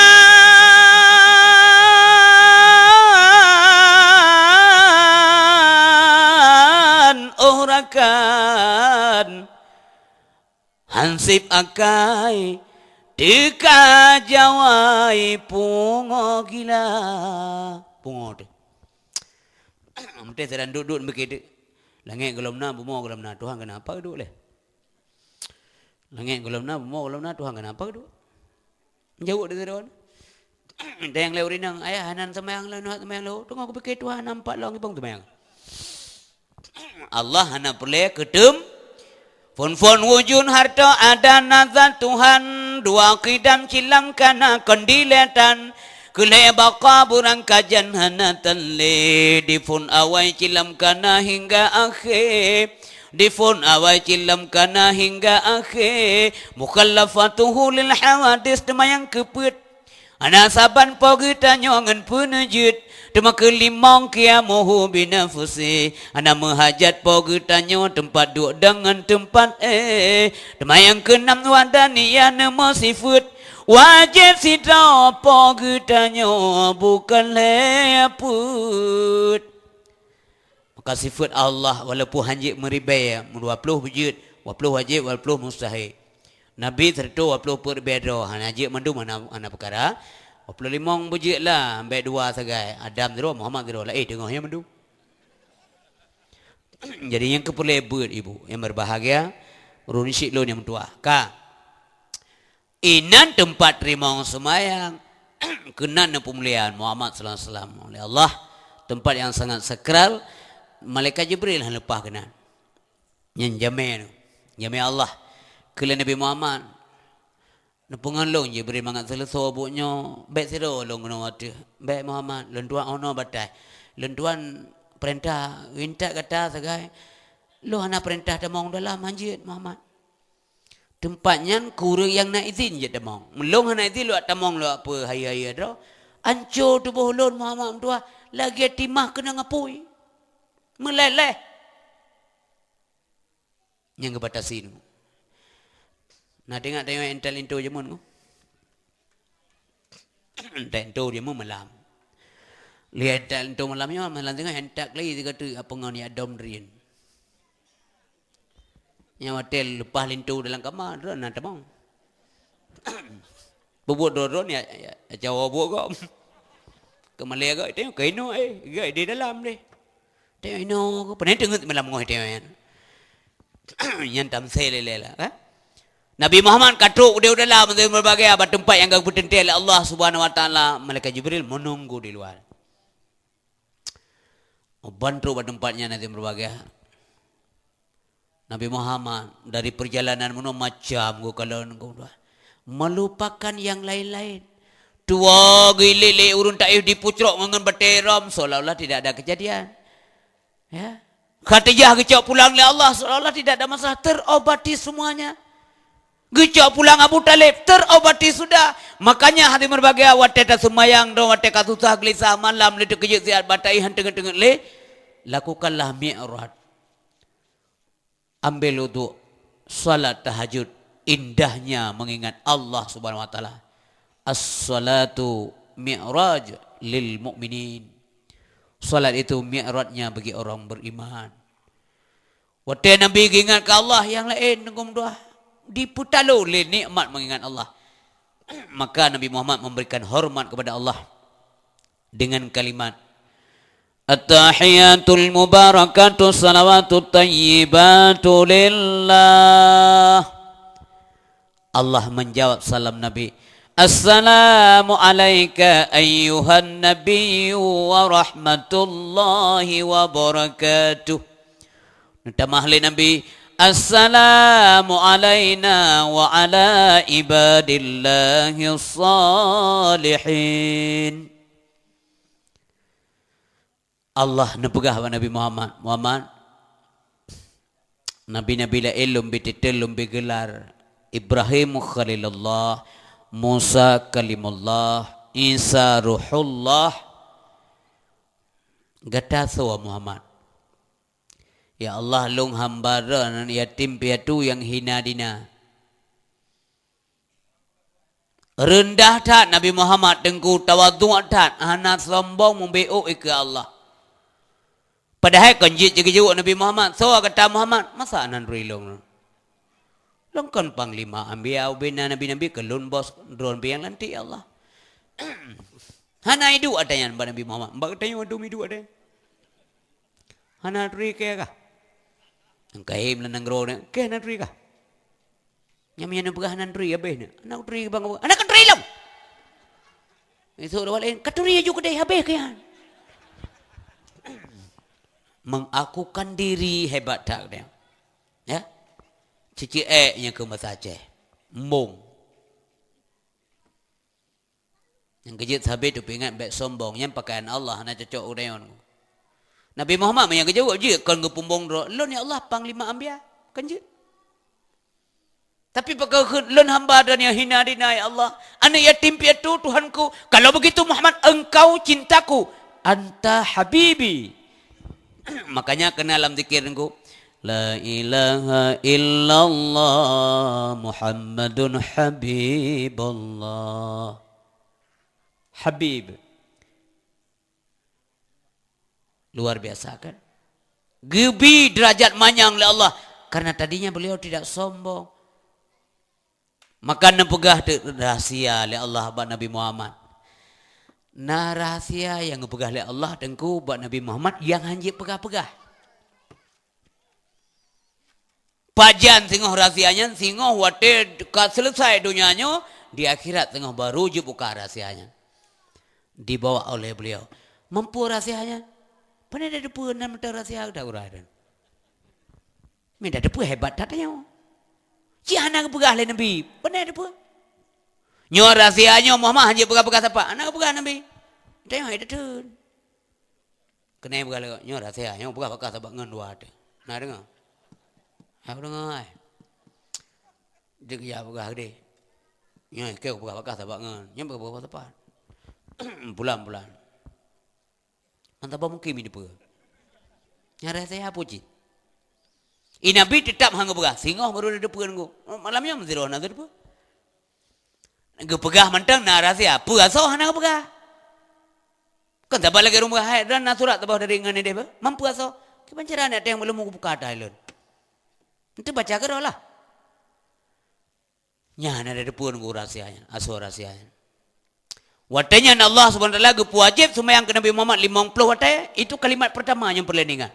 oh rakan, hansib akai teuka jawai pungo gila. Pungo teuh. Meuté sadan duek-duek meukeudeuek. Langét gohlom na, bumoe gohlom na, Tuhan keunan pat geuduek lé? Langét gohlom na, bumoe gohlom na, Tuhan keunan pat geuduek? Jaweueb di sidroe. Dayang lé ureueng inong, "Ayah, hana seumayang lé, hana seumayang lé." Teungoh kupike Tuhan nampak lom gibong seumayang. Allah hana peureulée keuteum. Phon-phon wujud harto ada nazat Tuhan, dua kidam cilam kana kon diletan. Keulhée baqa burang kajan hana tan lé, diphon awai cilam kana hingga akhé. Diphon awai cilam kana hingga akhé. Mukhallafatuhu lil hawadis, teumayang keupeuet. Hana saban po geutanyoe ngon peuneujeuet, teuma keulimong qiyamuhu binafsi. Hana meuhajat po geutanyoe teumpat duek deungon teumpat éh. Teuma nyang keunam wahdaniyah neumeusifeuet, wajéb sidroe po geutanyoe bukon lhée peuet. Maka sifeuet Allah walaupun hanjeuet meuribée, meudua ploh beujeuet, dua ploh wajéb, dua ploh mustahé. Nabi sireutoh dua ploh peuet ribée droe, hana jeuet mandum hana, hana peukara. Dua ploh limong beujeuet lah, ambek dua sagai, Adam sidroe, Muhammad sidroe, laén teungoh nyan mandum. Jadi nyang keupeulée beuet ibu yang berbahagia, ureueng syik lôn nyang meutuah. Ka. Inan teumpat teurimong seumayang, keunan neupeumulia Muhammad sallallahu alaihi wasallam oleh Allah, teumpat nyang sangat sakral, malaikat Jibril hana leupah keunan. Nyan jamé, jamé Allah keu lé Nabi Muhammad. Neupeungon lôn Jibril mangat seuleusoe buet nyoe, bék sidroe lôn keunoe ateueh. Bék Muhammad, lôn tuan 'oh noe bataih. Lôn tuan peurintah, intat gata sagai. Lôn hana peurintah tamong dalam hanjeuet Muhammad. Teumpat nyan keu ureueng nyang na idhin jeuet tamong. Meulôn hana idhin lôn tamong lôn peue hayeue-hayeue droe. Anco tuboh lôn Muhammad meutuah lagée timah keunong apui. Meuleleh. Nyang geubatasi nyoe. Na teuingat tanyoe entel linto jameun nyoe? Entel linto jameun malam. Lé entel linto malam nyoe, malam teungoh entel kali sigoe teuk apa ngon yak dom drien. Nyang watée leupah linto dalam kama, droe na tamong. Peubuet droe-droe ni, ya, ya, cawa buet gom. Keumalée gak itu, kaino eh, gak di dalam deh. Tengok inoe, peunah teungeut malam ngoh tengok nyan. Nyan tamsé lé-lé lah, kan? Nabi Muhammad ka trok di dalam, di berbagai bak teumpat nyang geupeuteuntée lé Allah Subhanahu wa Taala, malaikat Jibril menunggu di luar. Ban trok bak teumpat nyan, di berbagai. Nabi Muhammad dari perjalanan meunoe macam geukalon geuh, melupakan yang lain-lain. Tuwoe geuilét lé ureuëng Taif dipucrok ngon batée rhom, seolah-olah tidak ada kejadian. Ya. Khadijah geucok pulang lé Allah, seolah-olah tidak ada masalah, terobati semuanya. Geucok pulang Abu Talib, terobati sudah. Makanya hati berbahagia watée taseumayang droe, watée ka susah geulisah malam, lé teukeujot siat bak Taif han teungeut-teungeut lé. Lakukanlah mi'raj. Ambil uduk, salat tahajud, indahnya mengingat Allah Subhanahu wa Taala. As-salatu mi'raj lil mu'minin. Salat itu mi'rajnya bagi orang beriman. Watée Nabi geuingat keu Allah, nyang laén teungoh meudoá, dipeutalo lé nikmat mengingat Allah. Maka Nabi Muhammad memberikan hormat kepada Allah dengan kalimat, "At-tahiyatul mubarakatu salawatut thayyibatu lillah." Allah menjawab salam Nabi, Assalamu alaika ayyuhan nabiyyu wa rahmatullahi wa barakatuh. Neutamah lé Nabi, "Assalamu alaina wa ala ibadillahis salihin." Allah neupeugah bak Nabi Muhammad, "Muhammad, nabi-nabi laén lôn bi titel, lôn bi geular, Ibrahim Khalilullah, Musa Kalimullah, Isa Ruhullah. Gata soe, Muhammad?" "Ya Allah, lôn hamba droe, yatim piatu nyang hina dina." Reundah that Nabi Muhammad, Teungku, tawadhu' that, hana sombong, meubiôh keu Allah. Padahai kon jeuet jigeujeue Nabi Muhammad, "Soe gata, Muhammad?" "Masa hana neuturi lôn? Lôn kon panglima anbiya, ubena nabi-nabi, kon lôn bos droe nyang lantik Allah." Hana iduek ata nyan bak Nabi Muhammad, bak geutanyoe dum iduek ata nyan. "Hana neuturi keu kah? Nyang kayém lam nanggroe nyoe, kah hana neuturi kah? Nyan meunyo neupeugah hana neuturi, habéh nyoe. Hana neuturi bang, hana neuturi lom." Isok dua laén, "Ka turi aju keudeh, habéh keu nyan." Mengakukan diri hebat that dia. Ya? Cicik ék nyang keu masa Aceh. Embong. Nyang keujeuet sabe teupeuingat bék sombong, nyan pakaian Allah, hana cocok u dayon. Nabi Muhammad meunyo geujaweueb jeuet kon geupeumbong droe, "Lôn ya Allah panglima anbiya," kan jeuet. Tapi pakon kheun, "Lôn hamba droe nyang hina dina ya Allah, aneuk yatim piatu Tuhanku. Kalau begitu Muhammad, engkau cintaku, anta habibi." Makanya kena lam zikir Teungku, "La ilaha illallah Muhammadun Habibullah." Habib. Luar biasa kan? Geubi derajat manyang lé Allah. Karena tadinya beliau tidak sombong. Maka neupeugah teuk rahsia lé Allah bak Nabi Muhammad. Na rahsia nyang geupeugah lé Allah Teungku bak Nabi Muhammad nyang hana jipeugah-peugah. Pajan singoh rahsia nyan, singoh watée ka selesai donya nyoe, di akhirat singoh baru jibuka rahsia nyan. Dibawa oleh beliau. Mampu rahsia nyan. Pane tateupeue nan meuteun rahsia geutanyoe uroe nyoe? Meunan tateupeue hebat that tanyoe. Cit hana geupeugah lé Nabi, pane tateupeue? Nyoe rahsia nyoe Muhammad hana jipeugah-peugah sapat, hana geupeugah Nabi. Tanyoe hai tateun. Keuneuk peugah lagée nyoe rahsia, nyoe peugah bak kah sabat ngon dua teuh. Na deungoe? Hana deungoe ai. Jeuet keu jak peugah keudeh. Nyoe keu peugah bak kah sabat ngon, nyoe peugah bak kah sapat. Pulan-pulan. Mantong bah mungkin mi teupeue. Nyang rahsia peue cit? I Nabi teutap hana geupeugah, singoh baru na teupeue nunggu. Malam nyoe meusidroe na teupeue. Geupeugah mantong na rahsia, peue asoe hana geupeugah. Kon saban lagée ureuëng peugah hai, dan na surat saboh dari ngon idéh beuh, mampu asoe. Kiban cara nak teueng meuleumu geubuka ata ilôn. Enteuk baca keudroe lah. Nyan na teupeue nunggu rahsia nyan, asoe rahsia nyan. Watée nyan Allah Subhanahu wa Taala geupeuwajéb seumayang keu Nabi Muhammad limong ploh watée, itu kalimat pertama nyang peureulée ingat.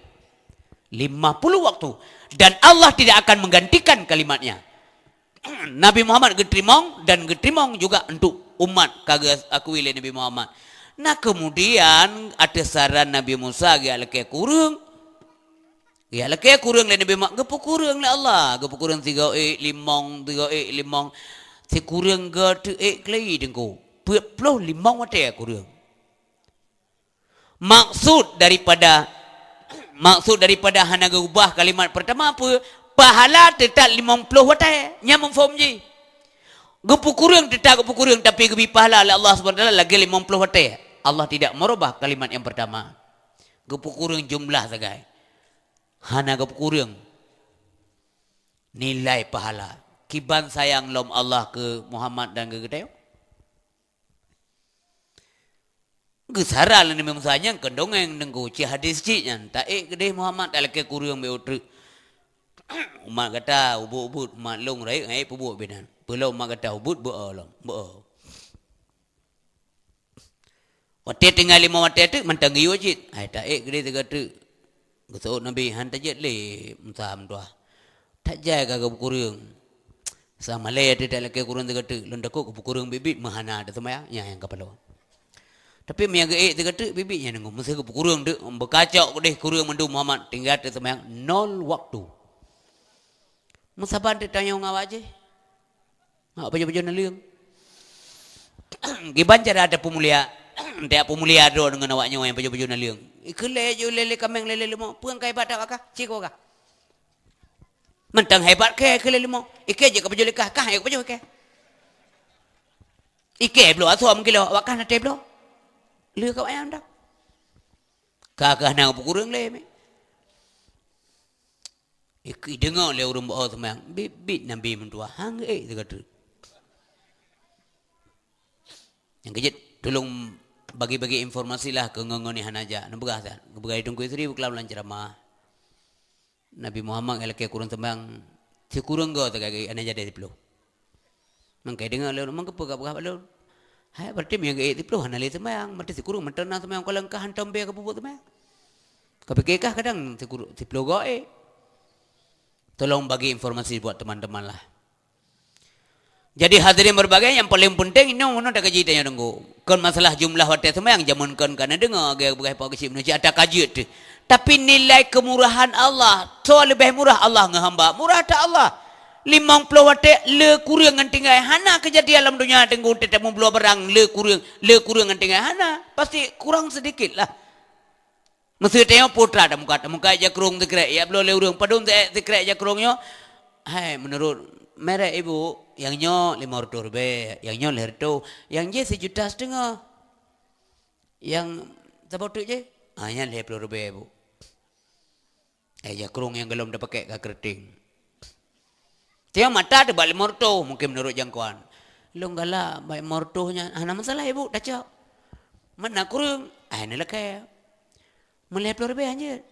Lima puluh waktu. Dan Allah tidak akan menggantikan kalimatnya. Nabi Muhammad geuteurimong dan geuteurimong juga untuk umat ka geuakui lé Nabi Muhammad. Nah, kemudian ateueh saran Nabi Musa geujak lakée kureueng. Geujak lakée kureueng lé Nabi Muhammad, geupeukureueng lé Allah, geupeukureueng sigoe ék limong, sigoe ék limong. Sikureueng geuteuék keulai teungku. Peuet ploh limong watée kureueng. Maksud daripada, maksud daripada hana geubah kalimat pertama apa? Pahala teutap limong ploh watée. Nyan meuphom jih. Geupeukureueng teutap geupeukureueng, tapi geubri pahala lé Allah Subhanahu wa Taala lagée limong ploh watée. Allah tidak merubah kalimat yang pertama. Geupeukureueng jumlah sagai. Hana geupeukureueng nilai pahala. Kiban sayang lom Allah keu Muhammad dan keu geutanyoe. Geusara lé Nabi Musa nyan keu dongeng teungku, cit hadis cit nyan. Taék keudeh Muhammad talakée kureueng beu treuk. Umat gata ubot-ubot, umat lôn rayeuk, rayeuk peubuet binan. Peulom umat gata ubot beu lom, beu. Watée tinggai limong watée teuk mantong geuyue cit. Hai taék keudeh sigoe treuk. Geuseuôt Nabi, han tajeuet lé Musa meutuah. That jai ka geupeukureueng. Sa malée teuh talakée kureueng teugateuk, lôn takot geupeukureueng biet-biet meuhana teuh seumayang, nyan nyang kapaloe. Tapi meunyo geuék teugateuk biet-biet nyan deungoe, meusé geupeukureueng teuk, beukacok keudeh kureueng mandum Muhammad, tinggai teuh seumayang nol waktu. Meusaban teuk tanyoe ngon awak jih. Awak pajoh-pajoh naleueng. Kiban cara tapeumulia, tapeumulia droe deungon awak nyoe nyang pajoh-pajoh naleueng. Ikheun lé ju lé-lé kaméng lé-lé leumo, peue nyang ka hebat that bak kah? Ci keu kah? Mantong hebat kèe keu lé leumo. Ikèe jeuet kapajoh lé kah, kah nyang kapajoh ikèe. Ikèe bloe asoe meukiloe, awak kah na teuh bloe. Lé keu awak nyan dah. Ka kah na peukureueng lé mé. Ikeu deungoe lé ureueng bak seumayang, biet-biet Nabi meutuah, han geuék teugateuk. Nyang keujeuet, tulông bagi-bagi informasi lah keu ngon-ngon nyang hana jak. Neupeugah that, geupeugah lé Teungku Yusri beukeulawan lam ceuramah. Nabi Muhammad nyang lakée kureueng seumayang, sikureueng goe teuka geuék, hana jadi siploh. Mangkai deungoe lé ureueng, mangkai peugah-peugah bak lôn. Hai, berarti meunyo geuék siploh hana lé seumayang, berarti sikureueng mantong na seumayang, kalon kah hantom bèe kapeubuet seumayang. Kapike kah kadang sikureueng, siploh goe ék. Tolong bagi informasi buat teman-teman lah. Jadi hadirin berbagai, nyang paléng peunteng inoe, inoe takaji tanyoe deungoe. Kon masalah jumlah watée seumayang, jameun kon ka na deungoe, lagée peugah po keuchik manusia ata ka jeuet teuh. Tapi nilai kemurahan Allah, soe leubeh murah, Allah ngon hamba? Murah that Allah. Limong ploh watée le kureueng ngon tinggai, hana keujadian lam donya teungku teutab meubloe barang le kureueng, le kureueng ngon tinggai, hana. Pasti kurang sedikit lah. Meuseuti nyoe putra tamuka, tamuka jakrong sikrek, jak bloe lé ureueng, padum sikrek jakrong nyoe? Hai, meunurot merek ibu, nyang nyoe limong reutôh ribèe, nyang nyoe lhèe reutôh, nyang jih sijuta siteungoh. Nyang saboh teuk jih? Ah, nyan lhèe ploh ribèe, Bu. Eh, jakrong nyang gohlom tapakèk ka keureuteng. Tiang mata teuh bak limong reutôh, mungken meunurot jangkoan. Lôn galak bak limong reutôh nyan, hana masalah, Ibu, tacok. Meunan kureueng, ai neulakèe. Meulhèe ploh ribèe hanjeuet.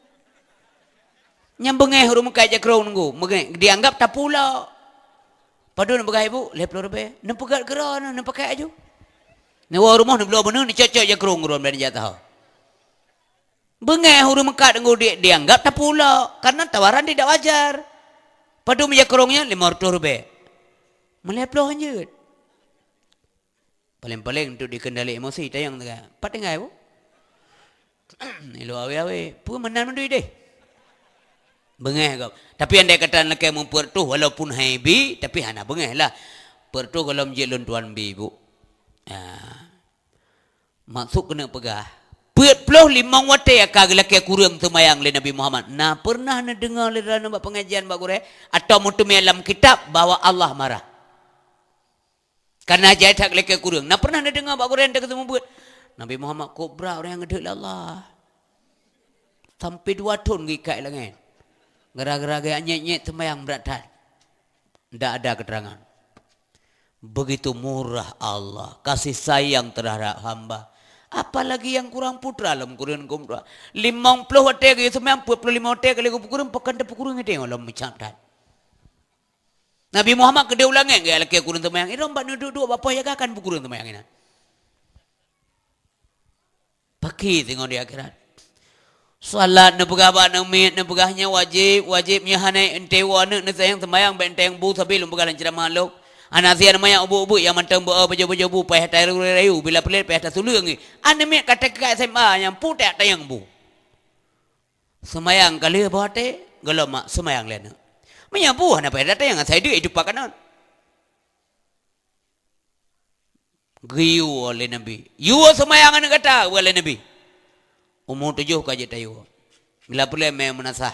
Nyang beungèh ureueng meukat jakrong nunggu, beungèh, dianggap tapulok. Padub neupeugah Ibu, lhèe ploh ribèe. Neupeugèt keudroe, neupakèk aju. Neuwoe rumoh, neubloe beuneue, neucok-cok jakrong ureueng bèk neujak taho. Beungèh ureueng meukat nunggu di-, dianggap tapulok, karena tawaran tidak wajar. Padub jakrong nyan? Limong reutôh ribèe. Meulhèe ploh hanjeuet. Paleng-paleng untuk dikendali emosi, tayang teuka. Pat tinggai, Bu? Ilok awe-awe. Peue meunan mandum ideh? Beungèh gob. Tapi andai kata lakèe meupeuet reutôh, walaupun hai bi, tapi hana beungèh lah. Peuet reutôh gohlom jeuet lôn tuan bi, Bu. Ya. Maksud keuneuk peugah, peuet ploh limong watèe ka geulakèe kureueng seumayang lé Nabi Muhammad. Na pernah neudeungoe lé droeneuh bak pengajian bak gurèe, atau meuteumé lam kitab bahwa Allah marah? Karena jai that geulakèe kureueng. Na pernah neudeungoe bak gurèe nyang ka seumeubeuet, Nabi Muhammad kobra ureueng nyang geudhôt lé Allah. Sampai dua thon geuikat lam angèn. Gara-gara geunyèt-nyèt seumayang brat that. Ndak ada keterangan. Begitu murah Allah, kasih sayang terhadap hamba. Apalagi nyang kurang putra lom kureueng kumra. Limong ploh watèe geuseumayang, peuet ploh limong watèe kali geupeukureueng, pakon tapeukureueng ideh lom meucab that. Nabi Muhammad keudeh u langèt geulakèe kureueng seumayang. Idong bak neuduek-duek bak poh jaga kan peukureueng seumayang inan. Pakri singoh di akhirat. Salat neupeugah bak aneuk miet, neupeugah nyan wajéb, wajéb nyan hana entée woe aneuk neusayang seumayang bèk entée bu sabe lôn peugah lam ceuramah lôn. Hana siat neumayang ubit-ubit nyang mantong beu-o pajoh-pajoh bu paih ata rayeuk-rayeuk bila peulet paih ata suleueng. Aneuk miet ka teuka S M A nyang putéh tayang bu. Seumayang ka lheueh boh até, gohlom mak seumayang lé aneuk. Meunyo bu hana paih ata tayang asai deuek itu pakanan. Geuyue lé Nabi. Yue seumayang aneuk gata, geupeugah lé Nabi. Umu tujoh ka jeuet tayue. Bila peureulèe mé meunasah.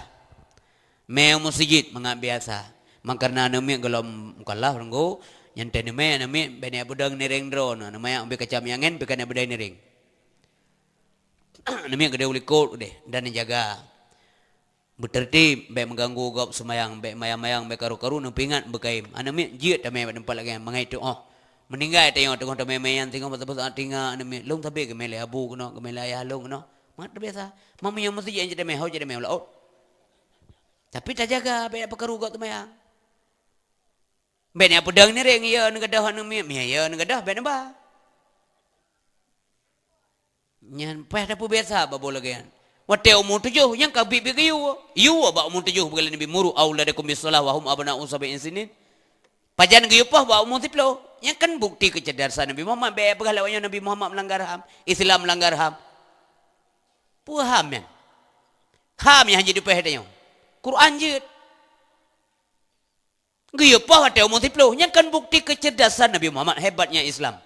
Mé meuseujid mangat biasa. Makanan aneuk miet gohlom mukallaf nunggu, nyan teuh neumé aneuk miet bèk neujak beudong nireng droe, aneuk miet ubé kacam angèn pih ka neujak beudong nireng. Aneuk miet keudeh u likot keudeh dan neujaga. Beuteurtib, bèk meuganggu gob seumayang, bèk mayang-mayang, bèk karu-karu, neupeuingat beukayém. Aneuk miet jeuet tamè bak teumpat lagèe nyan, mangat itu, oh, meuninggai tanyoe teungoh tamè-mè nyan, teungoh bak saboh saát teuingat aneuk miet, lôn sabe geumè lé abu keunoe, geumè lé ayah lôn keunoh. Mangat teubiasa. Meunyo meuseujid nyang jeuet tamè, ho jeuet tamè u laôt. Tapi tajaga, bèk peukaru gob seumayang. Bèk neupeudong nireng, ya neugadôh aneuk miet, ya neugadôh, bèk neuba. Nyan paih tapeubiasa bak boh lagèe nyan. Watèe umu tujoh, nyang ka biet-biet geuyue. Yue bak umu tujoh, peugah lé Nabi, "Muru auladakum bis-shalah wa hum abna'u sab'i sinin." Pajan geuyue poh bak umu siploh? Nyan kan bukti keuceurdasan Nabi Muhammad. Bèk peugah lagèe nyoe Nabi Muhammad meulanggar HAM, Islam meulanggar HAM. Peue HAM nyan? HAM nyang hanjeuet dipoh tanyoe. Quran jeuet. Geuyue poh watèe umu siploh. Nyan kan bukti keuceurdasan Nabi Muhammad, hebatnya Islam.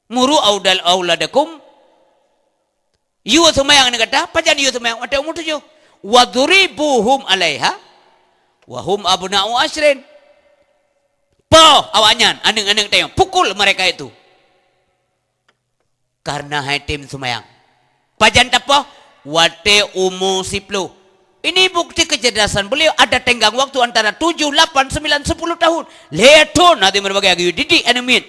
Muru audal auladakum, yue seumayang aneuk gata, pajan yue seumayang watèe umu tujoh. Wadhribuhum alaiha wa hum abna'u asyrin. Poh awaknyan, aneuk-aneuk tanyoe, pukul mereka itu. Karena hai tem seumayang. Pajan tapoh? Watèe umu siploh. Ini bukti kecerdasan beliau, ada tenggang waktu antara tujuh, lapan, sembilan, sepuluh tahun. Lhèe thon, hati meureubagai geuyue didik aneuk miet.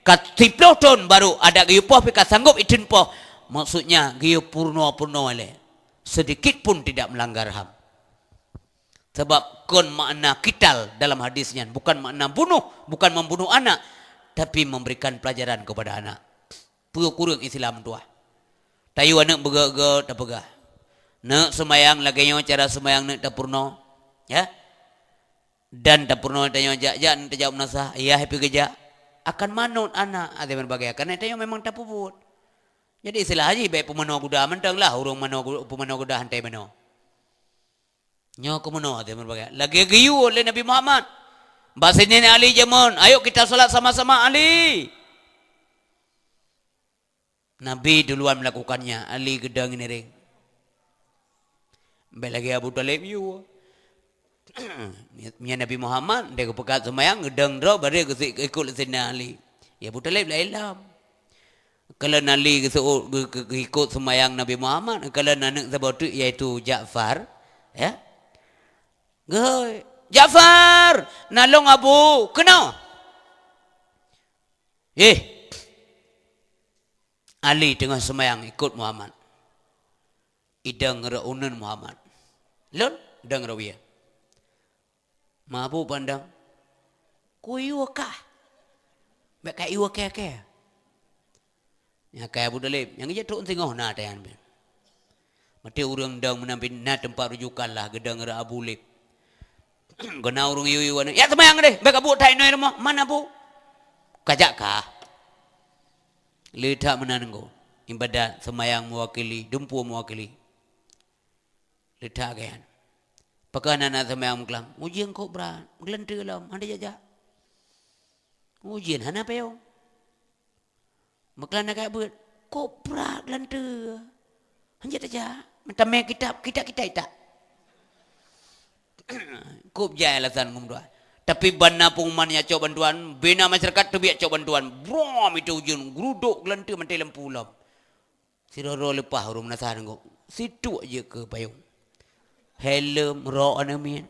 Ka siploh thon baru adak geuyue poh, pih ka sanggob itheun poh. Maksudnya, geuyue purnoe-purnoe lé. Sedikit pun tidak melanggar HAM. Sabab kon makna qital dalam hadis nyan, bukan makna bunuh, bukan membunuh anak, tapi memberikan pelajaran kepada anak. Peue kureueng Islam tuah. Tayue aneuk beugèt-gèt tapeugah. Neuk seumayang lagèe nyoe cara seumayang neuk tapeurunoe. Ya. Dan tapeurunoe tanyoe jak-jak neuk tajak meunasah, yah pih geujak. Akan manot aneuk, até meureubagai. Karena tanyoe memang tapeubuet. Jadi istilah jih bèk peumanoe guda mantong lah, ureueng manoe gu-, peumanoe guda hantei manoe. Nyoe keu meunoe teuh meureubagai. Lagèe geuyue lé Nabi Muhammad. Bak sinan Ali jameun, "Ayo kita salat sama-sama, Ali." Nabi duluan melakukannya, Ali geudong ngiring. Bèk lagèe Abu Thalib yue. Meunyo Nabi Muhammad, dia geupeugah seumayang, geudong droe, baru geusi-, ikot lé Saidina Ali. Ya Abu Thalib laén lom. Kalon Ali geuseuôt, geu-, geu-, geuikot seumayang Nabi Muhammad, kalon aneuk saboh teuk, yaitu Ja'far, ya. Geuhôi, "Ja'far, na lôn Abu, keunoe." Eh, Ali teungoh seumayang ikot Muhammad. Idong rot uneuen Muhammad. Lôn, dong rot wie. Mabuk pandang. Kuyue kah? Bèk ka yue kèe-kèe. Nyan kèe Abu Thalib. Nyang jeuet trok singoh na tayan bin. Maté ureueng dong meunan bin na teumpat rujukan lah geudong rot Abu Lib. Geuhôi ureueng yue-yue aneuk. "Ya seumayang deh. Bèk ka buet that inoe rumoh. Man Abu?" "Kajak kah?" Leutak meunan ngon ibadat seumayang mewakili, dumpeue mewakili. Leutak geuyan. Pakon hana seumayang meuklam? Ujeuen kok brat, meugeulanteu lom, hana jak-jak. Ujeuen hana payong. Meuklam na gak beuet, kok brat geulanteu. Hanjeuet tajak, meutamé kitab, kitab-kitab itak. Kok jai alasan ngum dua. Tapi ban na pengumuman nyang cok bantuan, bina masyarakat teubiet cok bantuan. Brom itu ujeuen, geurudok geulanteu manté lampu lom. Sidroe-droe leupah ureueng meunasah ngon, situk jeuet keu payong. Helm, rok aneuk miet.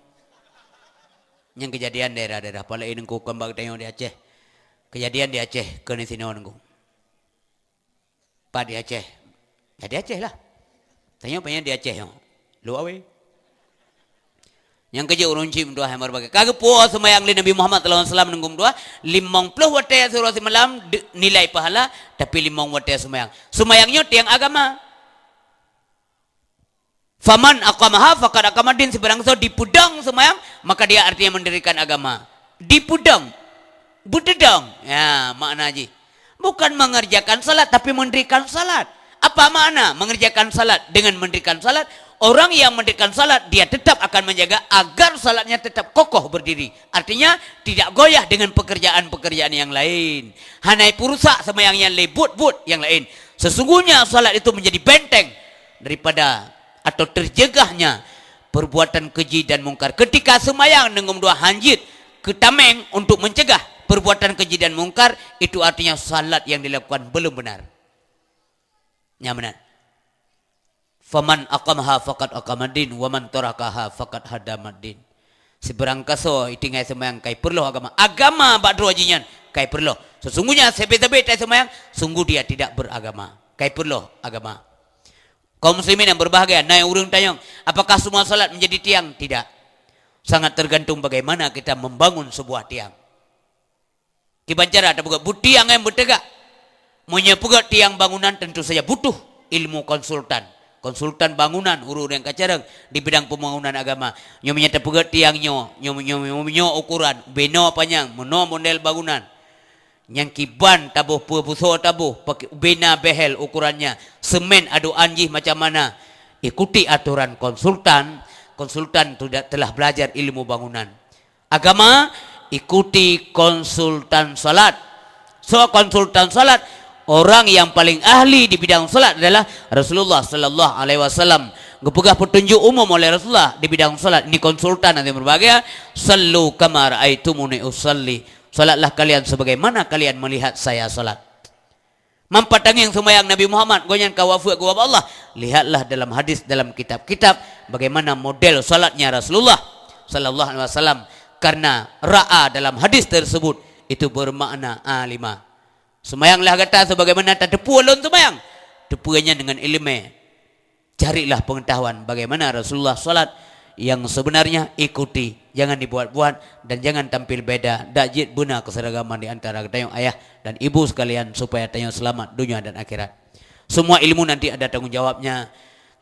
Nyang keujadian daerah-daerah, palai nengku kembang tanyoe di Aceh. Keujadian di Aceh, keuneuk sinoe nengku. Pat di Aceh. Ya di Aceh lah. Tanyoe panyang di Aceh nyoe. Lu awé. Nyang keujeuet ureueng cit meutuah nyang meureubagai. Ka geupuwoe seumayang lé Nabi Muhammad sallallahu alaihi wasallam ngon dua, limong ploh watèe siuroe simalam de-, nilai pahala, tapi limong watèe seumayang. Seumayang nyoe tiang agama. "Faman aqamaha faqad aqamaddin," sibarang soe dipeudong seumayang, maka dia artinya mendirikan agama. Dipeudong. Beuteudong. Ya, makna jih. Bukan mengerjakan salat, tapi mendirikan salat. Apa makna mengerjakan salat? Dengan mendirikan salat, orang yang mendirikan salat, dia tetap akan menjaga agar salatnya tetap kokoh berdiri. Artinya, tidak goyah dengan pekerjaan-pekerjaan yang lain. Hana ipeurusak seumayang nyan lé buet-buet nyang laén. Sesungguhnya salat itu menjadi benteng daripada atau terjegahnya perbuatan keji dan mungkar. Ketika seumayang ngon dua hanjeuet keutameng untuk mencegah perbuatan keji dan mungkar, itu artinya salat yang dilakukan belum benar. Nyang benar. "Faman aqamaha faqad aqamaddin, wa man tarakaha faqad hadamaddin." Sibarang kasoe itinggai seumayang kai peureulôh agama. Agama bak droe jih nyan kai peureulôh. Sesungguhnya sabe-sabe tai seumayang, sungguh dia tidak beragama. Kai peureulôh agama. Kaum muslimin yang berbahagia, na ureueng tanyong, apakah semua salat menjadi tiang? Tidak. Sangat tergantung bagaimana kita membangun sebuah tiang. Kiban cara tapeugah, butiang nyang beuteugak. Meunyoe peugah tiang bangunan tentu saja butuh ilmu konsultan. Konsultan bangunan, ureuëng-ureuëng ka carông di bidang pembangunan agama. Nyoe meunyoe tapeugét tiang nyoe, nyoe, nyoe, nyoe, nyoe ukuran, binoe panyang, meunoe model bangunan. Nyang kiban taboh peue, busoe taboh, pakai bina behel ukurannya, semen adokan jih macam mana. Ikuti aturan konsultan, konsultan tu da-, telah belajar ilmu bangunan. Agama, ikuti konsultan salat. So konsultan salat, orang yang paling ahli di bidang salat adalah Rasulullah sallallahu alaihi wasallam. Geupeugah petunjuk umum oleh Rasulullah di bidang salat. Ini konsultan yang berbahagia. "Sallu kama raaitumuni usalli." Salatlah kalian sebagaimana kalian melihat saya salat. Mampatangeng seumayang Nabi Muhammad, gobnyan ka wafeuet geuba bak Allah. Lihatlah dalam hadis, dalam kitab-kitab, bagaimana model salatnya Rasulullah sallallahu alaihi wasallam. Karena ra'a dalam hadis tersebut, itu bermakna alima. Seumayanglah gata sebagaimana tateupeue lôn seumayang. Teupeue nyan dengan ileumèe. Carilah pengetahuan bagaimana Rasulullah salat yang sebenarnya, ikuti. Jangan dibuat-buat dan jangan tampil beda. Dak jeuet beuna keseragaman di antara geutanyoe ayah dan ibu sekalian, supaya tanyoe selamat dunia dan akhirat. Semua ilmu nanti ada tanggung jawabnya.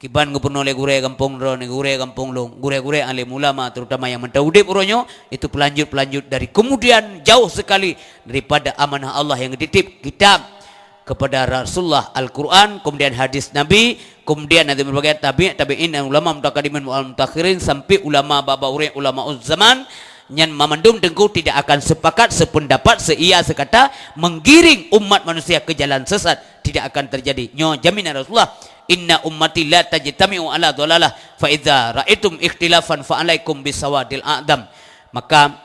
Kiban geupeurunoe lé gurée gampông droe, gurée gampông lôn, gurée-gurée alim ulama, terutama nyang mantong udeb uroe nyoe, itu pelanjut-pelanjut dari kemudian jauh sekali daripada amanah Allah yang dititip, kitab kepada Rasulullah, Al-Quran, kemudian hadis Nabi, kemudian nanti berbagai tabi', tabi'in dan ulama mutaqaddimin wal mutakhirin sampai ulama baba ureuëng, ulama zaman, nyan mamandum teungku tidak akan sepakat, sependapat, seia, sekata menggiring umat manusia ke jalan sesat. Tidak akan terjadi. Nyoe jaminan Rasulullah, "Inna ummati la tajtami'u ala dhalalah, fa idza ra'aitum ikhtilafan fa alaikum bisawadil a'dam." Maka,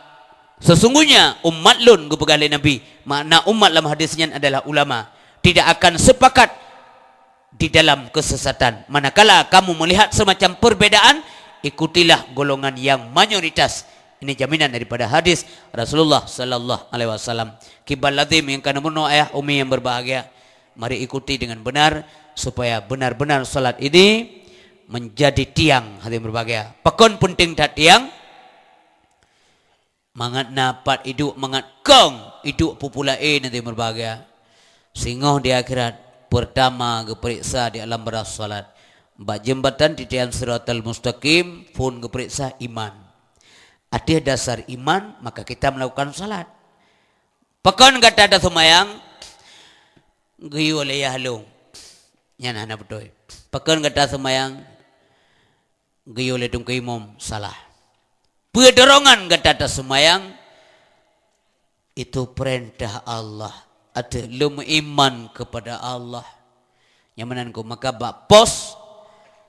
sesungguhnya umat lôn, geupeugah lé Nabi, makna umat lam hadis nyan adalah ulama, tidak akan sepakat di dalam kesesatan. Manakala kamu melihat semacam perbedaan, ikutilah golongan yang mayoritas. Ini jaminan daripada hadis Rasulullah sallallahu alaihi wasallam. Kiban lazim nyang ka neumeurunoe ayah umi yang berbahagia, mari ikuti dengan benar supaya benar-benar salat ini menjadi tiang hati berbahagia. Pakon penting that tiang? Mangat na pat iduek, mangat kong iduek pupulae nanti berbahagia. Singoh di akhirat, pertama geuperiksa di alam barzakh salat. Bak jembatan titian Siratal Mustaqim, phon geuperiksa iman. Ateueh dasar iman, maka kita melakukan salat. Pakon gata taseumayang? Geuyue lé yah lôn. Nyan hana beutôi. Pakon gata seumayang? Geuyue lé teungku imum, salah. Peue dorongan gata taseumayang? Itu perintah Allah. Ateueh lôn meuiman kepada Allah. Nyang meunan ku, maka bak pos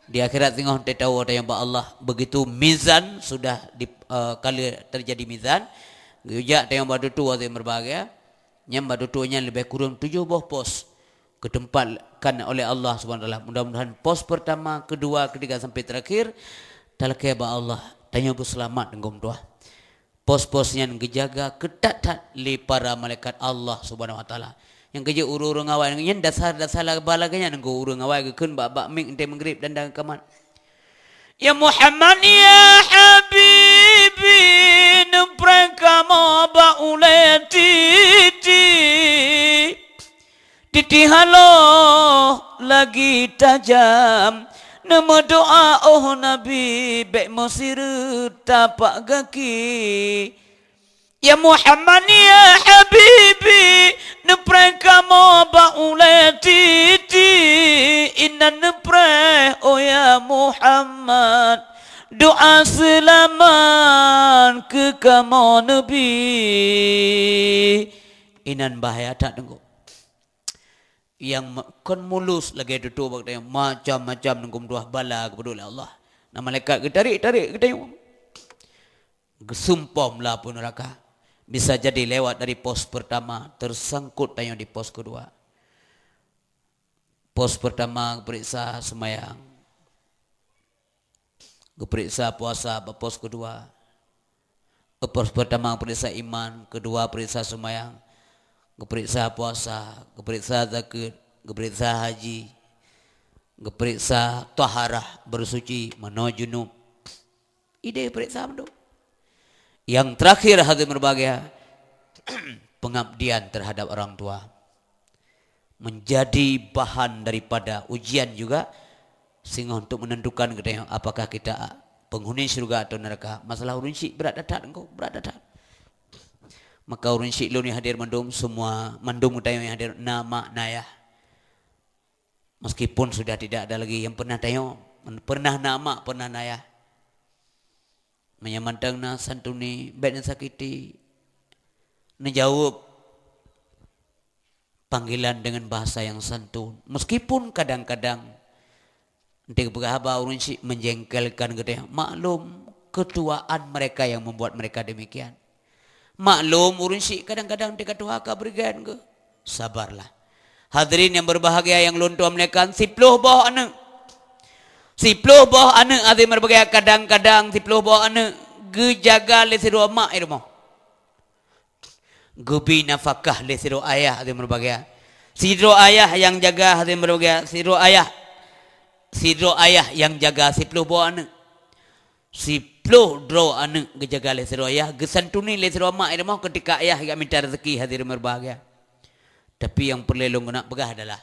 di akhirat singoh teuh tawoe tanyong bak Allah. Begitu mizan sudah di, eh, kala terjadi mizan, geujak tanyong bak dutu watée meubahagia. Nyang bak dutu nyan leubeh kureueng tujoh boh pos geutempatkan oleh Allah Subhanahu wa Taala. Mudah-mudahan pos pertama, kedua, ketiga sampai terakhir talakée bak Allah. Tanyoe beuseulamat deungon meutuah. Pos-pos nyan geujaga keutat-that lé para malaikat Allah Subhanahu wa Taala. Nyang keujeuet ureuëng-ureuëng awai nyan dasar-dasar laba lagée nyan ngon ureuëng awai geukheun bak, bak mik enteuk meugrib dan dan kamat. Ya Muhammad, ya Habibi, neupreh kamoe bak ulée titi. Titi haloh lagi tajam, neumeudoá óh Nabi bék meusireut tapak gaki. Ya Muhammad, ya Habibi, neupreh kamoe bak ulée titi, inan neupreh, oh ya Muhammad, doá seulamat keu kamoe neubi. Inan bahaya that teungku. Nyang ma-, kon mulus lagée tutoe bak geutanyoe, macam-macam neugum tuah bala geupeudok lé Allah. Na malaikat geutarék-tarék geutanyoe. Geusumpom lapui neuraka. Bisa jadi lewat dari pos pertama, tersangkut tanyoe di pos kedua. Pos pertama geuperiksa seumayang. Geuperiksa puasa bak pos kedua. Pos pertama geuperiksa iman, kedua periksa seumayang, geuperiksa puasa, geuperiksa zakeuet, geuperiksa haji, geuperiksa taharah, beusuci, meunoe junub. Ideh periksa mandum. Yang terakhir hadirin berbahagia, pengabdian terhadap orang tua. Menjadi bahan daripada ujian juga singoh untuk menentukan geutanyoe apakah kita penghuni syurga atau neraka. Masalah ureuëng syiek brat that-that, engkau brat that-that. Maka ureuëng syiek lôn nyang hadir mandum, semua mandum geutanyoe nyang hadir na mak na yah. Meskipun sudah tidak ada lagi yang pernah tanyoe, pernah na mak, pernah na yah. Meunyoe mantong na santuni, bék neusakiti. Neujaweueb panggilan dengan bahasa yang santun. Meskipun kadang-kadang di beberapa ureuëng syiek menjengkelkan geutanyoe. Maklum, ketuaan mereka yang membuat mereka demikian. Maklum, ureuëng syiek kadang-kadang di ka tuha ka beuregan geuh. Sabarlah. Hadirin yang berbahagia yang lôn tuan muliakan, siploh boh aneuëk. Siploh boh aneuëk, hadirin berbahagia, kadang-kadang siploh boh aneuëk geujaga lé sidroe mak i rumoh. Geubi nafakah lé sidroe ayah, hadirin berbahagia. Sidroe ayah nyang jaga, hadirin berbahagia. Sidroe ayah, sidroe ayah nyang jaga siploh boh aneuëk. Siploh droe aneuëk geujaga lé sidroe ayah, geusantuni lé sidroe mak i rumoh ketika ayah jak mita rezeki, hadirin berbahagia. Tapi nyang peureulée lôn keuneuk peugah adalah,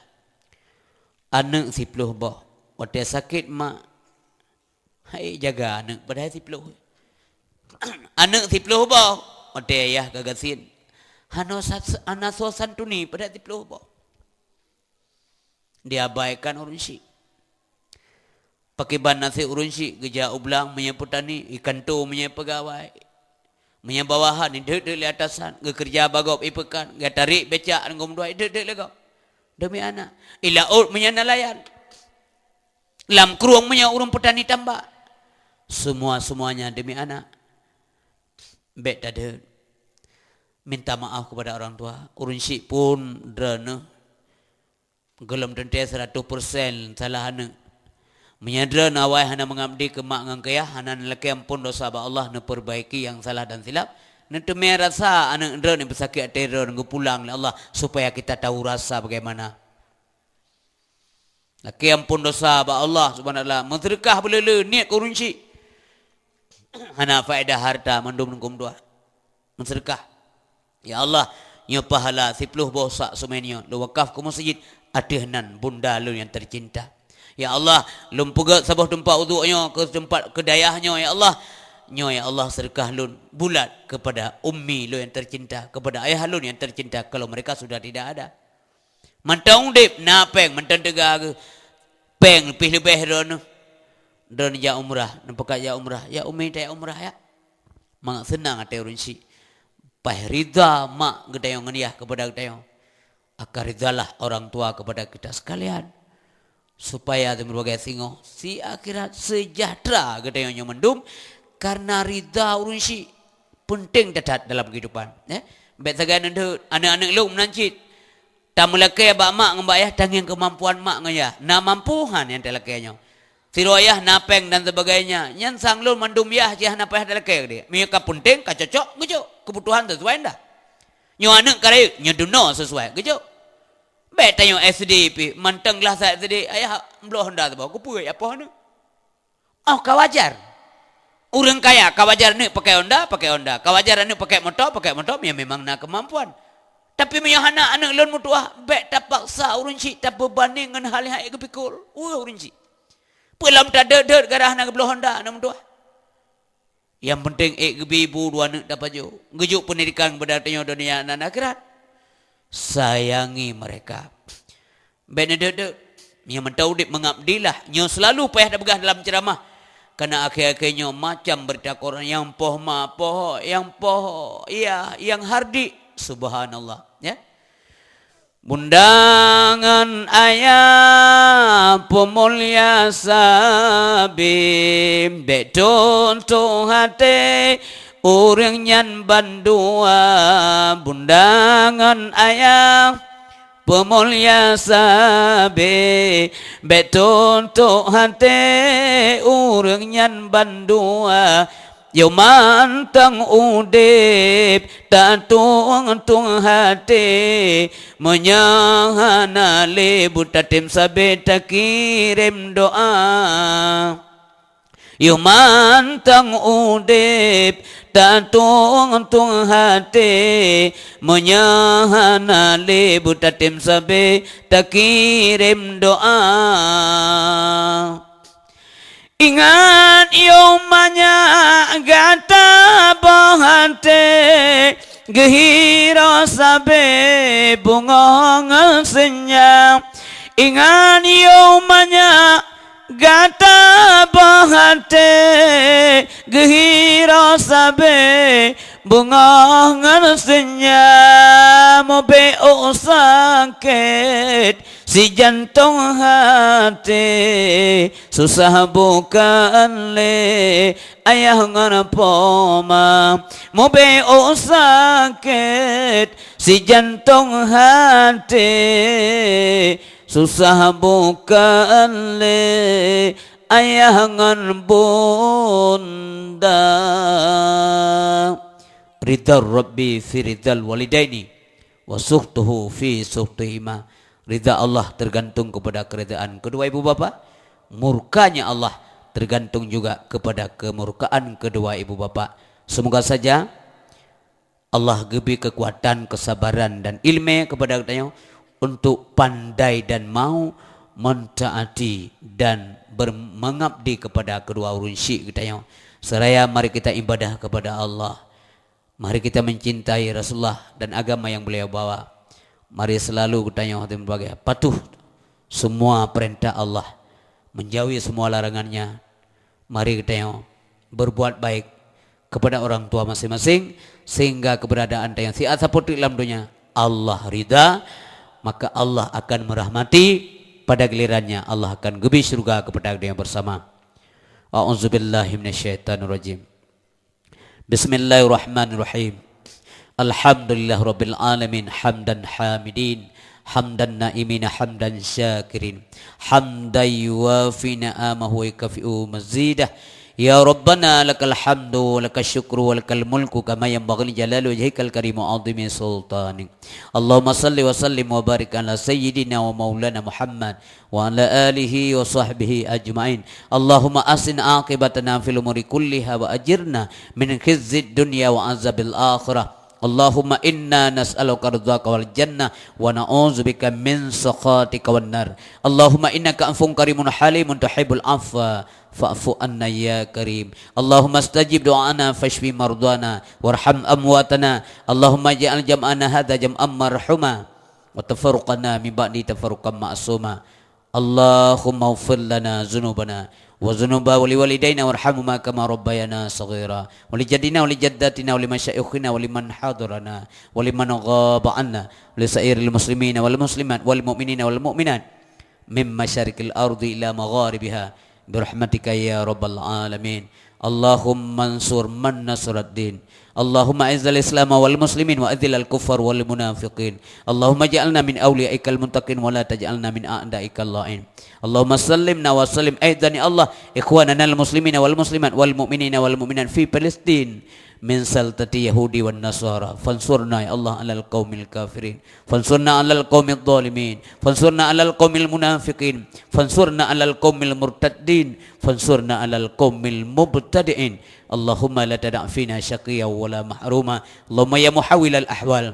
aneuëk siploh boh, watée sakét mak, hai jaga aneuëk padahai siploh. Aneuëk siploh boh, watée ayah ka gasien, hana sa-, hana soe santuni padahai siploh boh. Diabaikan ureuëng syiek. Pakriban naseb ureuëng syiek, geujak u blang meunyoe peutani, i kantô meunyoe peugawai, meunyoe bawahan, ideuek-deuek lé atasan, geukeureuja bagob i peukan, geutarek becak ngon dua, ideuek-deuek lé gob. Demi anak. I laôt meunyoe nelayan. Lam krueng meunyoe ureuëng peutani tambak. Semua-semuanya demi anak. Bék tadeuek. Minta maaf kepada orang tua. Ureuëng syiek pun droeneuh gohlom teuntée seratus persen salah aneuëk. Meunyoe droeneuh awai hana meungabdi keu mak ngon keu yah, hana neulakée amphon dosa bak Allah, neupeubaiki nyang salah dan silap, neuteumé rasa aneuëk droeneuh nyang beusakét até droeneuh geupulang lé Allah supaya kita tahu rasa bagaimana. Lakée amphon dosa bak Allah Subhanahu wa Taala, meuseudeukah beuleu-leu, niet keu ureuëng syiek. Hana faedah harta mandum nungkum dua. Meuseudeukah. Ya Allah, nyoe pahala siploh boh sak sumé nyoe lôn wakaf keu meuseujid ateueh nan bunda lôn nyang teucinta. Ya Allah, lôn peugét saboh teumpat uduk nyoe keu teumpat keu dayah nyoe, ya Allah. Nyoe, ya Allah, seudeukah lôn bulat kepada ummi lôn nyang teucinta, kepada ayah lôn nyang teucinta kalau mereka sudah tidak ada. Mantong udeb na péng, mantong teuga geuh. Péng pih leubeh droeneuh. Droeneuh jak umrah, neupakat jak umrah. Ya umi, tajak umrah ya. Mangat seunang até ureuëng syiek. Paih ridha mak geutanyoe ngon yah kepada geutanyoe. Akan ridhalah orang tua kepada kita sekalian. Supaya teumeureubagai singoh si akhirat sejahtera geutanyoe nyoe mandum karena ridha ureuëng syiek. Penting that-that dalam kehidupan, ya. Bék sagai neudeut, aneuëk-aneuëk lôn meunan cit. Tameulakée bak mak ngon bak yah tangieng keumampuan mak ngon yah. Na mampu han nyang talakée nyoe. Sidroe yah na péng dan sebagainya. Nyan sang lôn mandum yah jih hana payah talakée keudeh. Meunyoe ka peunteng, ka cocok, geujok. Keubutuhan sesuai nda. Nyoe aneuëk ka rayeuk, nyoe dunoe sesuai, geujok. Bék tanyoe S D pih, mantong glah sa S D, ayah bloe honda saboh, keupeue ya poh aneuëk? Oh, ka wajar. Ureuëng kaya ka wajar aneuëk pakai honda, pakai honda. Ka wajar aneuëk pakai moto, pakai moto, ya memang na keumampuan. Tapi meunyoe hana aneuëk lôn meutuah, bék tapaksa ureuëng syiek tapeubandeng ngon hal nyang ék geupikul. Weueh ureuëng syiek. Peue lom tadeut-deut gara hana geubloe honda aneuëk meutuah. Nyang penting ék geubi bu dua aneuëk tapajoh. Geujok pendidikan kepada tanyoe dunia dan akhirat. Sayangi mereka. Bék neudeuk-deuk. Nyang mantong udeb mengabdilah. Nyoe selalu payah tapeugah dalam ceramah. Karena akhé-akhé nyoe macam berita koran nyang poh ma poh, nyang poh ya, nyang hardik. Subhanallah, ya. Bunda ngon ayah peumulia sabe, bék tuntoh até ureuëng nyan bandua. Bunda ngon ayah peumulia sabe, bék tuntoh até ureuëng nyan bandua. Yoh mantong udeb tatueng-tueng até, meunyoe hana lé buet tatem sabe takirém doa. Yoh mantong udeb tatueng-tueng até, meunyoe hana lé buet tatem sabe takirém doa. Ingat yôh manyak gata boh até, geuhiro sabé beungoh ngon seunyam. Ingat yôh manyak gata boh até, geuhiro sabé beungoh ngon seunyam. Mubeuôk sakét si jantông até, susah bukan lé ayah ngon poma. Mubeuôk sakét si jantông até, susah bukan lé ayah ngon bunda. Ridha Rabbi fi ridhal walidaini, wa sukhtuhu fi sukhtihima. Ridha Allah tergantung kepada keridhaan kedua ibu bapa, murkanya Allah tergantung juga kepada kemurkaan kedua ibu bapa. Semoga saja Allah geubri keukuatan, keusabaran dan ileumé keupada geutanyoe untuk pandai dan mau mentaati dan ber-, mengabdi kepada kedua ureuëng syik geutanyoe. Seraya mari kita ibadah kepada Allah. Mari kita mencintai Rasulullah dan agama yang beliau bawa. Mari selalu geutanyoe hati meubagai patuh semua perintah Allah, menjauhi semua larangan-Nya. Mari geutanyoe berbuat baik kepada orang tua masing-masing, sehingga keberadaan tanyoe siat sapeue teuk lam donya Allah ridha, maka Allah akan merahmati, pada gilirannya Allah akan geubri syurga kepada geutanyoe bersama. A'udzubillahi minasyaitonirrajim. Bismillahirrahmanirrahim. Alhamdulillahirabbil alamin, hamdan hamidin, hamdan naimina, hamdan syakirin, hamdan yuwafi ni'amahu wa yukafi'u mazidah. Ya Rabbana, lakal hamdu wa lakasy syukru wa lakal mulku kama yanbaghi li jalali wajhikal karim wa 'azimi sultanik. Allahumma shalli wa sallim wa barik ala sayyidina wa maulana Muhammad wa ala alihi wa sahbihi ajma'in. Allahumma ahsin aqibatana fil umuri kulliha wa ajirna min khizyid dunya wa azabil akhirah. Allahumma inna nas'aluka ridhaka wal jannah wa na'udzubika min sakhatika wan nar. Allahumma innaka 'afuwun karimun halimun tuhibbul 'afwa fa'fu 'anna ya karim. Allahumma stajib du'ana fashfi mardhana warham amwatana. Allahumma ij'al jam'ana hadza jam'an marhuma wa tafarruqana min ba'di tafarruqan ma'suma. Allahumma ighfir lana dzunubana wa dzunuba wa liwalidaina warhamhuma kama rabbayana shaghira. Wa li jaddina wa li jaddatina wa li masyayikhina wa liman hadarana wa liman ghaba 'anna wa li sa'iril muslimina wal muslimat wal mu'minina wal mu'minat min masyariqil ardi ila magharibiha birahmatika ya rabbal alamin. Allahumma ansur man nasaraddin. Allahumma a'izzal Islam wal muslimin wa adzillal kuffar wal munafiqin. Allahumma ja'alna min awliyaikal muttaqin wa la taj'alna min a'daikal la'in. Allahumma sallimna wa sallim aidan ya Allah ikhwananal muslimina wal muslimat wal mu'minina wal mu'minat fi Palestin min saltati yahudi wan nasara. Fansurna ya Allah alal qaumil kafirin. Fansurna alal qaumidh dhalimin. Fansurna alal qaumil munafiqin. Fansurna alal qaumil murtaddin. Fansurna alal qaumil mubtadi'in. Allahumma la tada' fina syaqiyyan wa la mahruma. Allahumma ya muhawwilal ahwal,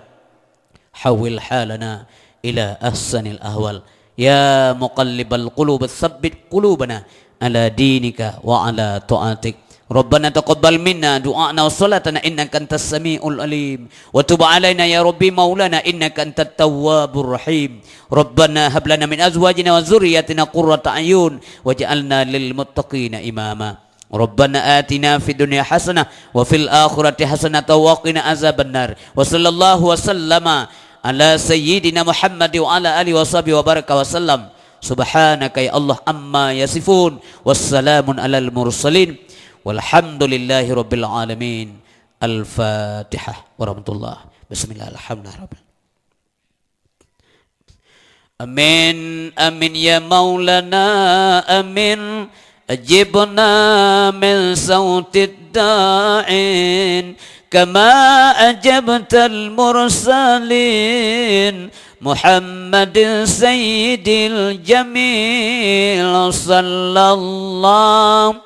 hawwil halana ila ahsanil ahwal. Ya muqallibal qulub, tsabbit qulubana ala dinika wa ala ta'atik. Rabbana taqabbal minna du'ana wa salatana innaka antas samiul alim. Wa tub alaina ya Rabbi maulana innaka antat tawwabur rahim. Rabbana hab lana min azwajina wa dzurriyyatina qurrata a'yun waj'alna lil muttaqina imama. Rabbana atina fid dunya hasanah wa fil akhirati hasanah wa qina azabannar. Wa sallallahu wa sallama ala sayyidina Muhammad wa ala alihi wa sahbihi wa baraka wa sallam. Subhanaka ya Allah amma yasifun. Wassalamun alal mursalin. Walhamdulillahi rabbil alamin. Al-Fatihah. Warahmatullah. Bismillah. Alhamdulillah. Amin, amin ya Maulana, amin. Ajibna min sautid da'in kama ajabtal mursalin. Muhammadin sayyidil jamil, sallallahu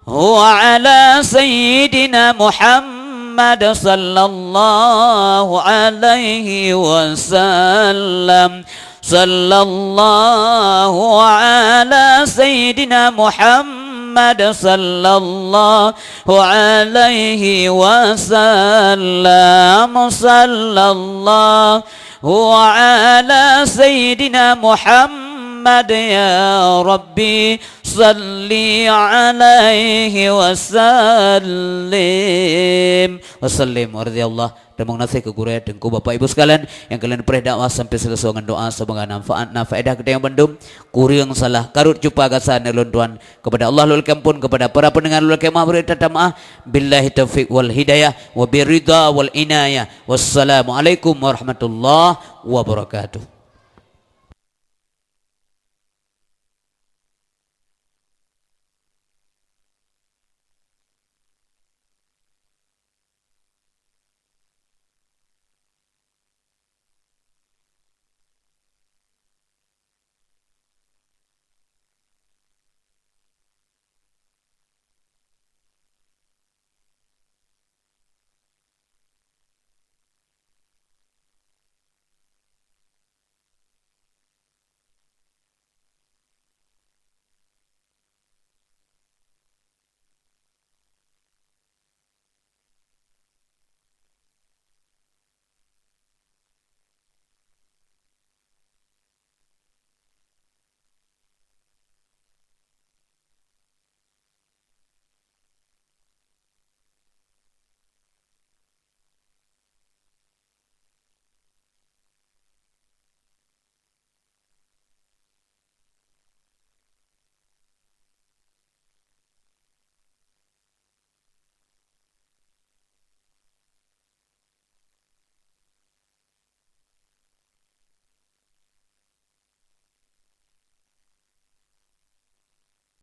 wa ala sayyidina Muhammad sallallahu alaihi wasallam. Sallallahu ala sayyidina Muhammad Muhammad sallallahu alaihi wasallam. Sallallahu ala sayyidina Muhammad ya Rabbi, salli alaihi wasallim. Wasallim radhiyallahu. Teurimong gaséh keu gurée, teungku, bapak ibu sekalian nyang keuneuk preh dakwah sampai seuleusoe ngon doa, semoga manfaat na faedah keu geutanyoe bandum. Kureueng salah, karot cupa gasa neulon tuan. Kepada Allah lôn lakée ampôn, kepada para pendengar lôn lakée maaf, bri tata maaf. Billahi taufiq wal hidayah, wa biridha wal inayah. Wassalamualaikum warahmatullahi wabarakatuh.